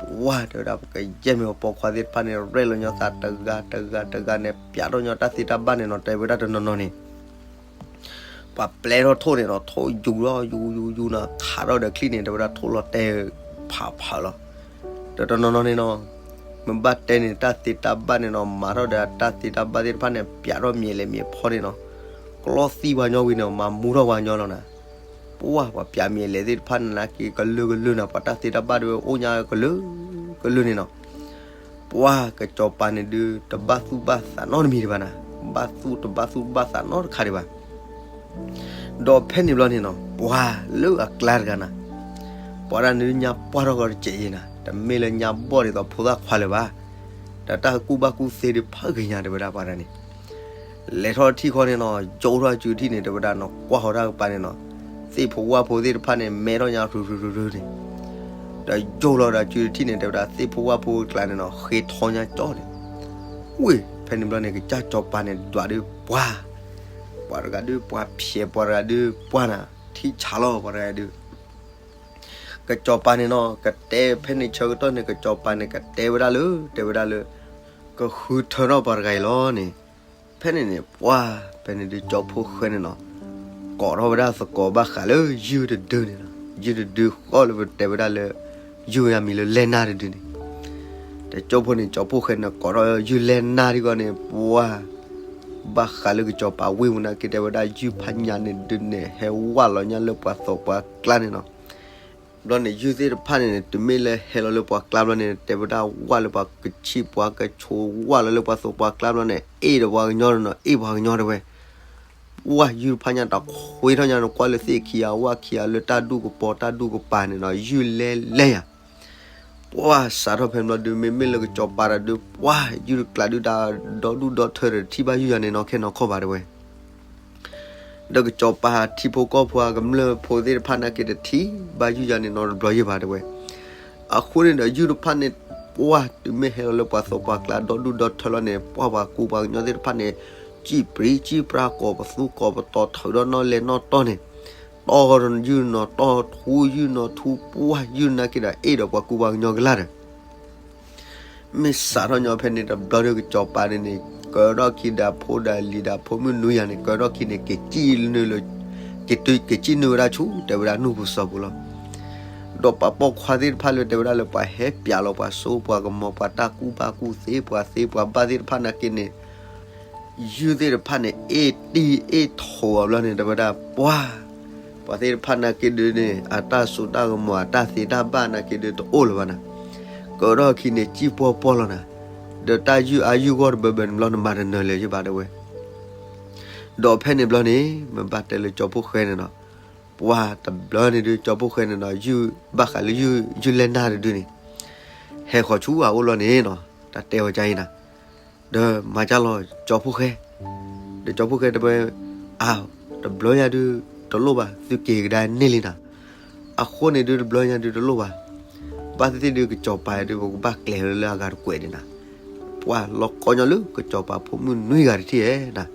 ပှၤတဲဝဲဒၣ် ပကယဲၢ်မ့ၢ်အပိာ်ခွါသ့ၣ်တဖၣ်န့ၣ် ရဲၣ်လီၤညီသးတဂၤတဂၤတဂၤန့ၣ် ပျးထီၣ်ညီတၢ်သ့တၢ်ဘၣ်န့ၣ်နီၤ, တဲဝဲဒၣ်တနီၤနီၤန့ၣ် ပှၤပျဲထီၣ်ထိၣ်န့ၣ်ဒီး ထိၣ်ယူၤထီၣ်ယူၤယူၤယူၤနီၤ, ခးထီၣ်ဒီးချံၣ်န့ၣ် တဲဝဲဒၣ်ထိၣ်လီၤတဲာ်ဖးဖးလီၤ. ဒီးတနီၤနီၤန့ၣ်နီၤ, မ့ၢ်ဘၣ်တဲန့ၣ် တၢ်သ့တၢ်ဘၣ်န့ၣ်နီၤ, မၤထီၣ်ဒီးတၢ်သ့တၢ်ဘၣ်သ့ၣ်တဖၣ်န့ၣ် ပျးထီၣ်မ့ၤလဲၤမ့ၤဖီန့ၣ်နီၤ, ကျီသံပှၤညီဝံၤန့ၣ် မၤမူထီၣ်ပှၤညီလီၤနၤ. ပှၤ ပှၤပျးမ့ၤလဲၤသ့ၣ်တဖၣ်န့ၣ် နာ်က့ကလုာ်ကလုာ်နၤ, ပှၤတၢ်သ့တၢ်ဘၣ်ဒုး အိၣ်ညါကလုာ်ကလုာ်န့ၣ်နီၤ. ပှၤကစီၤပၤန့ၣ်ဒုး တဘၣ်သူၣ်ဘၣ်သးနီတမံၤဒံးဘၣ်နၤ, ဘၣ်သူၣ် တဘၣ်သူၣ်ဘၣ်သးနီတခါဒံးဘၣ်. ဒီးဖဲန့ၣ်ဘျီန့ၣ်နီၤ, ပှၤလၢအကျါတဂၤနၤ, ပှၤတဂၤန့ၣ်ညါပှၢ်ထီၣ်ကီးတစဲးအံၤနၤ, တမ့ၢ်လၢညါဘီၣ်ဒ်သိးဖိသၣ်ခွါလၢၤဘၣ်, ဒီးတၢ်ကူၣ်ဘၣ်ကူၣ်သ့ဒုးဖးဂ့ၤညါ တဲဝဲဒၣ်ပှၤတဂၤန့ၣ် လဲၤထီၣ်ထံၣ်ခီန့ၣ်နီၤ, ယိးထီၣ်အစုထံၣ်န့ၣ် တဲဝဲဒၣ်နီၤ, ကွၢ်ဃီၤတၢ်ကပၤန့ၣ်နီၤ, သ့ၣ်ဖိဝၣ်ဖိသ့ၣ်တဖၣ်န့ၣ် မဲထီၣ်ညါရုရုရုန့ၣ်, ဒီးယိးလီၤဒီးအစုတထံၣ်န့ၣ် တဲဝဲဒၣ်သ့ၣ်ဖိဝၣ်ဖိကျါန့ၣ်နီၤ ဃ့ထီညါကၠီန့ၣ်, ဝ့ၢ် ဖဲန့ၣ်ဘျီန့ၣ် ကစၢ်စီၤပၤန့ၣ် ဒွးဒုးပှၤ, ပှၤတဂၤဒုးပှၤဖျဲး ပှၤတဂၤဒုးပှၤနၤ, ထံဆးလီၤပှၤတဂၤဒုး ကစီၤပၤန့ၣ်နီၤ ကတဲဖဲန့ၣ်ဆၢကတီၢ်န့ၣ် ကစီၤပၤန့ၣ် ကတဲဝဲဒၣ်လၢ တဲဝဲဒၣ်လၢ ကဃုထၢထီၣ်ပှၤတဂၤအံၤလီၤန့ၣ်, ဖဲန့ၣ်န့ၣ် ပှၤ ဖဲန့ၣ်ဒုးကၠီဖီၣ်ဃဲန့ၣ်နီၤ ကိးထီၣ်ဝဲဒၣ်သကိးဘၣ်ဃးလၢယုၢ်တဒုန့ၣ်လီၤ. ယုၢ်တဒုဃီလၢပတဲဝဲဒၣ်လၢ ယုၢ်အမံၤလၢလဲၢ်နၢ်တဒုန့ၣ်, တကၠိဖိန့ၣ် ကၠီဖီၣ်ဃဲန့ၣ် ကိးထီၣ်ယုၢ်လဲၢ်နၢ်ဒ်ဂီၢ်န့ၣ် ပှၤ ဘၣ်ဃးလၢကစီၤပၤဝ့ၢ်ပူၤနာ်က့ တဲဝဲဒၣ်ယုၢ်ဖးညါန့ၣ်ဒုးန့ၣ် ဟဲဝၢ်လီၤညါလၢပှၤသိးပှၤကျါန့ၣ်နီၤ. ဘျီန့ၣ် ယုၢ်သ့ၣ်တဖၣ်န့ၣ် တုၤမ့ၢ်လၢဟဲလီၤလၢပှၤကျါဘျီန့ၣ် တဲဝဲဒၣ်ဝၢ်လၢပှၤကဆံးပှၤကဆိး ဝၢ်လီၤလၢပှၤသိးပှၤကျါဘျီန့ၣ် အ့ၣ်ဒီးပှၤကညီန့ၣ်နီၤ အ့ၣ်ပှၤကညီတဲဝဲ ပှၤယုၢ်တဖၣ်ညါတခွ့ထီၣ်ညါန့ၣ် ကွၢ်လၢသ့ၣ်ခံဂၤဝၣ်ခံဂၤလၢတၢ်ဒူၣ်ကပီၤတၢ်ဒူၣ်ကပၤန့ၣ်နီၤ ယုၢ်လဲၢ်လဲၢ်ယၤ ပှၤစးထီၣ်ဖဲန့ၣ်ဘျီဒုး မ့မ့ၢ်လၢကစီၤပၤတဒုး ပှၤယုၢ်တကျးဒုး တၢ်ဒီဒူၣ်ဒီထၢတထံၣ်ဘၣ်ယုၢ်ယၤန့ၣ်နီၤ ခဲနီၤခီၣ်ဘၣ်တဲဝဲ ဒီးကစီၤပၤထံဖိကီၢ်ဖိအကမျၢၢ်ဖိသ့ၣ်တဖၣ်နာ်က့ တထံၣ်ဘၣ်ယုၢ်ယၤန့ၣ်နီတဘျီယဲၢ်ဘၣ်တဲဝဲ. အဃိန့ၣ်ဒီးယုၢ်တဖၣ်န့ၣ် ပှၢ်တုၤမ့ၢ်ဟဲလီၤလၢပှၤသိးပှၤကျါဒီဒူၣ်ဒီထၢလီၤန့ၣ် ပှၢ်ပှၤကူပှၤကညီသ့ၣ်တဖၣ်န့ၣ် စံၣ်ပြံစံၣ်ပြါ ကိးပသူကိးပသီ ထုးဒီးနီၣ်လဲၤနီၣ်တီၢ်န့ၣ် တီၢ်ယုၢ်နီၤတီၢ်ထူ ယုၢ်နီၤထူ ပှၢ်ယုၢ်နာ်က့ဒီး အ့ၣ်ဒီးပှၤကူပှၤကညီကလၢ်ဒီး မ့ၢ်စးထီၣ်ညီဖဲန့ၣ်တဘျီဒီး ကစီၤပၤန့ၣ်န့ၣ် ကၢထီၣ်ခံဒီးဖိဒီးလံၤဒီးဖိမုၣ်နွံဂၤန့ၣ် ကၢထီၣ်ခံန့ၣ် က့ၤစံၣ်နုာ်လၢ က့ၤစံၣ်နုာ်ဝဲဒၣ်ဆူ တဲဝဲဒၣ်နူၢ်ပူၤစီၤပူၤလီၤ. ဒီးပာ်ပိာ်ခွါသ့ၣ်တဖၣ်လၢတဲဝဲဒၣ်လၢပှၤဟဲပၠးလီၤပှၤစိပှၤကမီၤ ပှၤတၢ်ကူၣ်ဘၣ်ကူၣ်သ့ ပှၤသ့ပှၤဘၣ်သ့ၣ်တဖၣ်နာ်က့န့ၣ် ယုၢ်သ့ၣ်တဖၣ်န့ၣ် အ့ၣ်တံၢ်အ့ၣ်ထိးအီၤဘျီန့ၣ် တဲဝဲဒၣ်ပှၢ် ပှၤသ့ၣ်တဖၣ်နာ်က့ဒုးန့ၣ် အတၢ်စိတၢ်ကမီၤ အတၢ်သ့တၢ်ဘၣ်နာ်က့ဒုးတအိၣ်လၢၤဘၣ်နၤ, ကၢထီၣ်ခံန့ၣ် စံၣ်ပှီၢ်ပှီၢ်လီၤနၤ, ဒီးတၢ်ယုၢ်အါယုၢ်ဂီၢ်တဘၢဘၢန့ၣ်ဘျီ နမၤတနၢၤလၢၤယဘၣ်တဲဝဲ ဒီးဖဲန့ၣ်ဘျီန့ၣ် မ့ၢ်ဘၣ်တဲလၢကၠီဖှိၣ်ဃဲန့ၣ်ဒီး ပှၢ်တဘျီန့ၣ်ဒုး ကၠီဖှိၣ်ဃဲန့ၣ်ဒီး ယုၢ်ဘၣ်ဃးလၢယုၢ်လဲၢ်နၢ်တဒုန့ၣ် ဟဲဃီၤဆူအအိၣ်လီၤန့ၣ်နီၤ တၢ်တဲဝဲကအံၤနၤ, ဒီးမၤကၢ်လီၤကၠီဖှိၣ်ဃဲ, ဒီးကၠီဖှိၣ်ဃဲတဲဝဲ, အါ, တဘျီညါဒုး တလိၣ်ဘၣ် သုက့ၤကဒါန့ၢ်လံနၤ, အဃိန့ၣ်ဒုးတဘျီညါဒုးတလိၣ်ဘၣ်, ဘၣ်သ့ၣ်သ့ၣ်ဒုးကစီၤပၤဒုး ပကဘၣ်ကျဲၤလၢအဂၤတကွဲးန့ၣ်နၤ, ပှၢ်လီၤကီညီလၢကစီၤပၤဖိမုၣ်နွံဂၤတထံၣ်ဧဲနၤ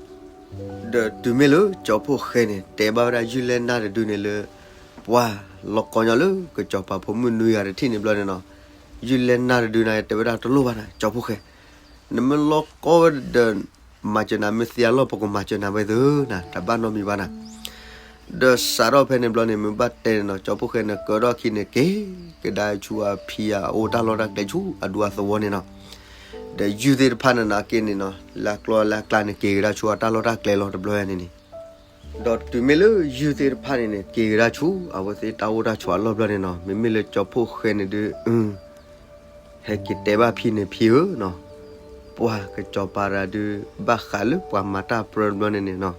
ဒီးတုၤမ့ၢ်လၢကၠီဖှိၣ်ဃဲန့ၣ် တဲဘၣ်ဝဲဒၣ်ယုၢ်လဲၢ်နၢ်တဒုန့ၣ်လၢ ပှၢ်လီၤကီညီလၢကစီၤပၤဖိမုၣ်နွံဂၤတထံၣ်န့ၣ်ဘျီန့ၣ်နီၤ, ယုၢ်လဲၢ်နၢ်တဒုန့ၣ် တဲဝဲဒၣ်တလိၣ်ဘၣ်နၤ ကၠီဖှိၣ်ဃဲ, နမ့ၢ်လီၤကီဝဲဒီး မၤစၢၤနၤ မ့ၢ်သ့အလီၢ် ပကမၤစၢၤနၤဝဲသ့နၤ တဘၣ်နီတမံၤဘၣ်နၤ ဒီးစးထီၣ်ဖဲန့ၣ်ဘျီန့ၣ် မ့ၢ်ဘၣ်တဲန့ၣ်နီၤ ကၠီဖှိၣ်ဃဲန့ၣ် ကၢထီၣ်ခံန့ၣ် က့ၤကဒါဆူအဖံအအိၣ်တၢ်လီၢ်တၢ်ကျဲဆူအဒူအသဝီန့ၣ်နီၤ, ဒီးယုၢ်သ့ၣ်တဖၣ်န့ၣ်နာ်က့န့ၣ်နီၤ လၢကျီလၢအကျါန့ၣ် က့ၤကဒါဆူအတၢ်လီၢ်တၢ်ကျဲလီၤတဘျီန့ၣ်န့ၣ်, ဒီးတုၤမ့ၢ်လၢယုၢ်သ့ၣ်တဖၣ်န့ၣ်န့ၣ် က့ၤကဒါဆူ အဝဲသ့ၣ်တၢ်အိၣ်တၢ်ဆိးအလီၢ်ဘျီန့ၣ်နီၤ မ့မ့ၢ်လၢကၠီဖှိၣ်ဃဲန့ၣ်ဒုး ဟဲက့ၤတဲဘၣ်ဖံန့ၣ် ဖံဧၢနီၤ, ပှၢ်ကစီၤပၤတဂၤဒုး ဘၣ်ဃးလၢပှၤမၤတၢ်ပြၢတဘျီန့ၣ်န့ၣ်နီၤ,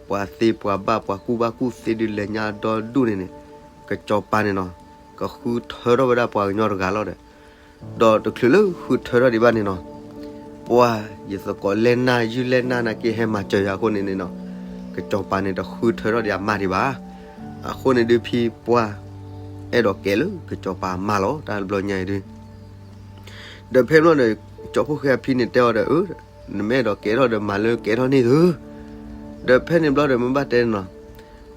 ပှၤသ့ပှၤဘၣ် ပှၤကူၣ်ဘၣ်ကူၣ်သ့ဒုး လဲၤညါဒီဒူၣ်န့ၣ်န့ၣ်, ကစီၤပၤန့ၣ်နီၤ ကဃုထၢထီၣ်ဝဲဒၣ်ပှၤကညီတဂၤလီၤဒီး, ဒီးတချုးလၢဃုထၢထီၣ်ဒံးဘၣ်န့ၣ်နီၤ, ပှၢ်ယသကိးလဲၢ်နၢ် ယုၢ်လဲၢ်နၢ်နာ်က့ ဟဲမၤစၢၤယၤအဃိန့ၣ်န့ၣ်နီၤ, ကစီၤပၤန့ၣ်တဃုထၢထီၣ်ဒံးအမါဒံးဘၣ်, အဃိန့ၣ်ဒုးဖံပှၢ် အဲၣ်ဒိးကဲလၢကစီၤပၤအမါလီၤ တၢ်တဘျီညါအံၤဒုး ဒီးဖဲန့ၣ်ဘျီဒီး ကၠီဖှိၣ်ဃဲအဖံန့ၣ်တဲအီၤဒီး အၢ နမ့ၢ်အဲၣ်ဒိးကဲထီၣ်ဒီးမၤလၢကဲထီၣ်န့ၣ်သု, ဒီးဖဲန့ၣ်ဘျီဒီးမ့ၢ်ဘၣ်တဲန့ၣ်နီၤ,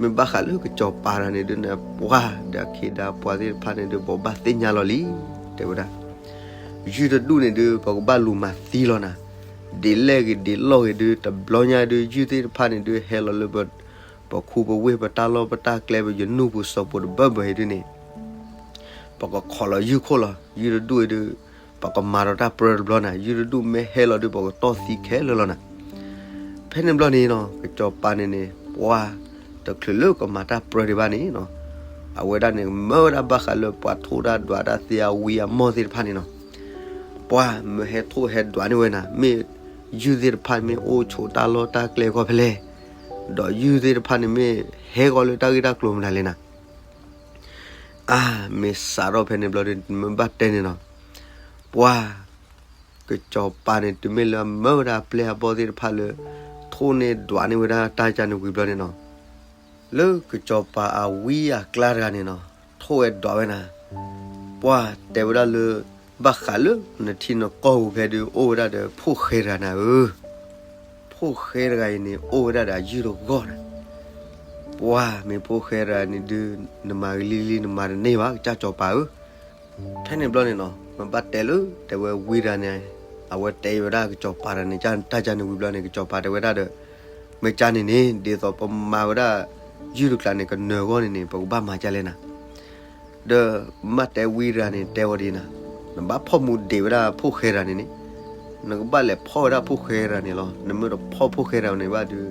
မ့ၢ်ဘၣ်ဃးလၢကစီၤပၤတဂၤန့ၣ်ဒုးန့ၣ် ပှၢ်ဒီးအခ့ဒီးပှၤသ့ၣ်တဖၣ်န့ၣ်ဒုး ပဘၣ်သ့ၣ်ညါလီၤလံ, တဲဝဲဒၣ် ယုၢ်တဒူၣ်န့ၣ်ဒုး ပကဘၣ်လူၤမၤသံလီၤနၤ, ဒ်လဲၣ်ဂ့ၤဒ်လဲၣ်ဂ့ၤဒုး တဘျီညါဒုး ယုၢ်သ့ၣ်တဖၣ်န့ၣ်ဒုး ဟဲလီၤလၢ ပခူပဝ့ၢ် ပတၢ်လီၢ်ပတၢ်ကျဲ ပယနူၢ်ပူၤစီၤပူၤတဘၢဘၢအံၤဒုးန့ၣ် ပကခိးလီၤယုၢ်ခိၣ်လီၤ. ယုၢ်တဒူၣ်အံၤဒုး ပကမၤဒီးတၢ်ပြၢတဘျီနၤ, ယုၢ်တဒူၣ်မ့ၢ်ဟဲလီၤဒုး ပကတီၢ်သံခဲလၢာ်လီၤနၤ. ဖဲန့ၣ်ဘျီန့ၣ်နီၤ ကစီၤပၤန့ၣ်န့ၣ် ပှၢ် တချုးလၢကမၤတၢ်ပြၢဒံးဘၣ်န့ၣ်နီၤ, အဝဲဒၣ်န့ၣ် မၢဝဲဒၣ်ဘၣ်ဃးလၢပှၤထိၣ်တၢ်ဒွးတၢ်သ့အဝံအမီၢ်သ့ၣ်တဖၣ်န့ၣ်နီၤ, ပှၢ်မ့ၢ်ဟဲထိၣ်ဟဲဒွးန့ၢ်ဝဲနၤ, မ့ၢ်ယုၢ်သ့ၣ်တဖၣ်မ့ၢ်အိၣ်ဆိးတၢ်လီၢ်တၢ်ကျဲဂီၢ်ဖဲလဲၣ်, ဒီးယုၢ်သ့ၣ်တဖၣ်န့ၣ်မ့ၢ်ဟဲဂီၤလၢတၢ်ဂ့ၢ်တၢ်ကျိၤမနုၤလဲၣ်နၤ. အါ မ့ၢ်စးထီၣ်ဖဲန့ၣ်ဘျီဒီး မ့ၢ်ဘၣ်တဲန့ၣ်နီၤ, ပှၢ် ကစီၤပၤန့ၣ် တုၤမ့ၢ်လၢအမၢဝဲဒၣ်အပျဲၢ်အဘီၣ်သ့ၣ်တဖၣ်လၢ ထိၣ်န့ၢ်ဒွးန့ၢ်ဝဲဒၣ်တၢ်ကန့ၣ်ဝံၤဘျီန့ၣ်နီၤ, လၢကစီၤပၤအဝံအကျါတဂၤန့ၣ်နီၤ ထိၣ်ဝဲဒွးဝဲနၤ, ပှၢ်တဲဝဲဒၣ်လၢ ဘၣ်ဃးလၢနထံနကီၢ်ပူၤဖဲဒုး အိၣ်ဝဲဒၣ်ဒီးဖိၣ်ဃဲတဂၤနၤဧၢ, ဖိၣ်ဃဲတဂၤအံၤန့ၣ် အိၣ်ဝဲဒၣ်ဒီးအယုၢ်တဂီၢ်နၤ, ပှၢ်မ့ၢ်ဖိၣ်ဃဲတဂၤန့ၣ်ဒုး နမၤဂ့ၤလံလံ နမၤတန့ၢ်ဘၣ် ကစၢ်စီၤပၤဧၢ. ဖဲန့ၣ်ဘျီန့ၣ်နီၤ မ့ၢ်ဘၣ်တဲလၢ တဲဝဲဝံတဂၤန့ၣ် အဝဲတဲဝဲဒၣ်ကစီၤပၤတဂၤန့ၣ် တၢ်ကန့ၣ်ဝံၤဘျီန့ၣ် ကစီၤပၤတဲဝဲဒၣ်ဒီး မ့ၢ်ကန့ၣ်န့ၣ် ဒ်သိးပမၤဝဲဒၣ် ယုၢ်တကျးန့ၣ် ကနၢၤအဂီၢ်န့ၣ်န့ၣ် ပကဘၣ်မၤကလဲၣ်နၤ. ဒီးမ့ၢ်တဲဝံတဂၤန့ၣ် တဲဝဲဒ်နၤ, နဘၣ်ဖီၣ်မူဒံးဝဲဒၣ်ဖိၣ်ဃဲတဂၤန့ၣ်န့ၣ်, နကဘၣ်လဲၤဖီၣ်ဝဲဒၣ်ဖိၣ်ဃဲတဂၤန့ၣ်လီၤ. နမ့ၢ်တဖီၣ်ဖိၣ်ဃဲတဂၤန့ၣ်ဘၣ်ဒီး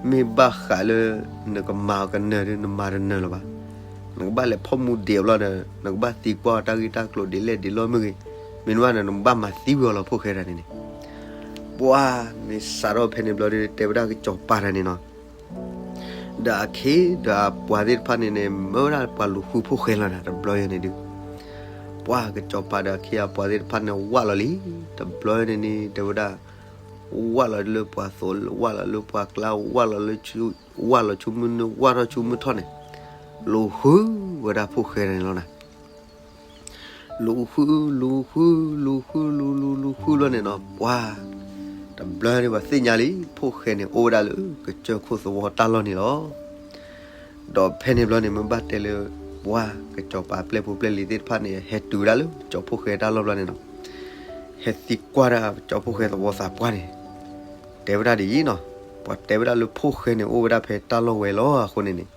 မ့ၢ်ဘၣ်ဃးလၢ နကမၤအီၤကနၢၤဒီး နမၤတနၢၤလၢၤဘၣ်. နကဘၣ်လဲၤဖီၣ်မူဒံးအဘျီဒီး နကဘၣ်သံကွၢ်တၢ်ဂ့ၢ်တၢ်ကျိၤဒ်လဲၣ်ဒ်လဲၣ်မ့ၢ်ဂ့ၤ, မ့ၢ်နဘၣ်န့ၣ် နကဘၣ်မၤသံဝံၤအီၤလီၤ ဖိၣ်ဃဲတဂၤန့ၣ်န့ၣ်. ပှၢ်မ့ၢ်စးထီၣ်ဖဲန့ၣ်ဘျီဒီး တဲဝဲဒၣ်ကစီၤပၤတဂၤန့ၣ်နီၤ ဒီးအခ့ဒီးအပှၤသ့ၣ်တဖၣ်န့ၣ်န့ၣ် မၢဝဲဒၣ်ပှၤလူၤဃုဖိၣ်ဃဲလီၤနၤ တဘျီယဲန့ၣ်ဒုး, ပှၢ်ကစီၤပၤဒီးအခ့အပှၤသ့ၣ်တဖၣ်န့ၣ် ဝးလီၤလံ, တဘျီယဲန့ၣ်န့ၣ် တဲဝဲဒၣ် ဝးလီၤလၢပှၤသိး ဝးလီၤလၢပှၤကျါ ဝးလီၤလၢ ဝးလီၤဆူမုၢ်နုာ် ဝးထီၣ်ဆူမုၢ်ထီၣ်န့ၣ် လူၤဃုဝဲဒၣ်ဖိၣ်ဃဲတဂၤန့ၣ်လီၤနၤ. လူၤဃု လူၤဃု လူၤဃု လူၤလူၤလူၤဃုလီၤန့ၣ်နီၤ ပှၤ တဘျီန့ၣ်ပှၤသ့ၣ်ညါလံ ဖိၣ်ဃဲန့ၣ်အိၣ်ဝဲဒၣ်လၢ ကစၢၢ်ခိၣ်သဝီတၢ်လီၢ်န့ၣ်လီၤ. ဒီးဖဲန့ၣ်ဘျီန့ၣ် မ့ၢ်ဘၣ်တဲလၢ ပှၤ ကစီၤပၤပျဲၢ်ဖိပျဲၢ်လံၤသ့ၣ်တဖၣ်န့ၣ် ဟဲတုၤဝဲဒၣ်လၢကၠီၤဖိၣ်ဃဲတၢ်လီၢ်ဘျီန့ၣ်နီၤ ဟဲသံကွၢ်ဒၣ်ကၠီၤဖိၣ်ဃဲသဝီသးပှၢ်န့ၣ် တဲဝဲဒၣ်ဒ်အံၤနီၤ ပှၤတဲဝဲဒၣ်လၢဖိၣ်ဃဲန့ၣ်အိၣ်ဝဲဒၣ်ဖဲတၢ်လီၢ်ဝဲလီၤအဃိန့ၣ်န့ၣ်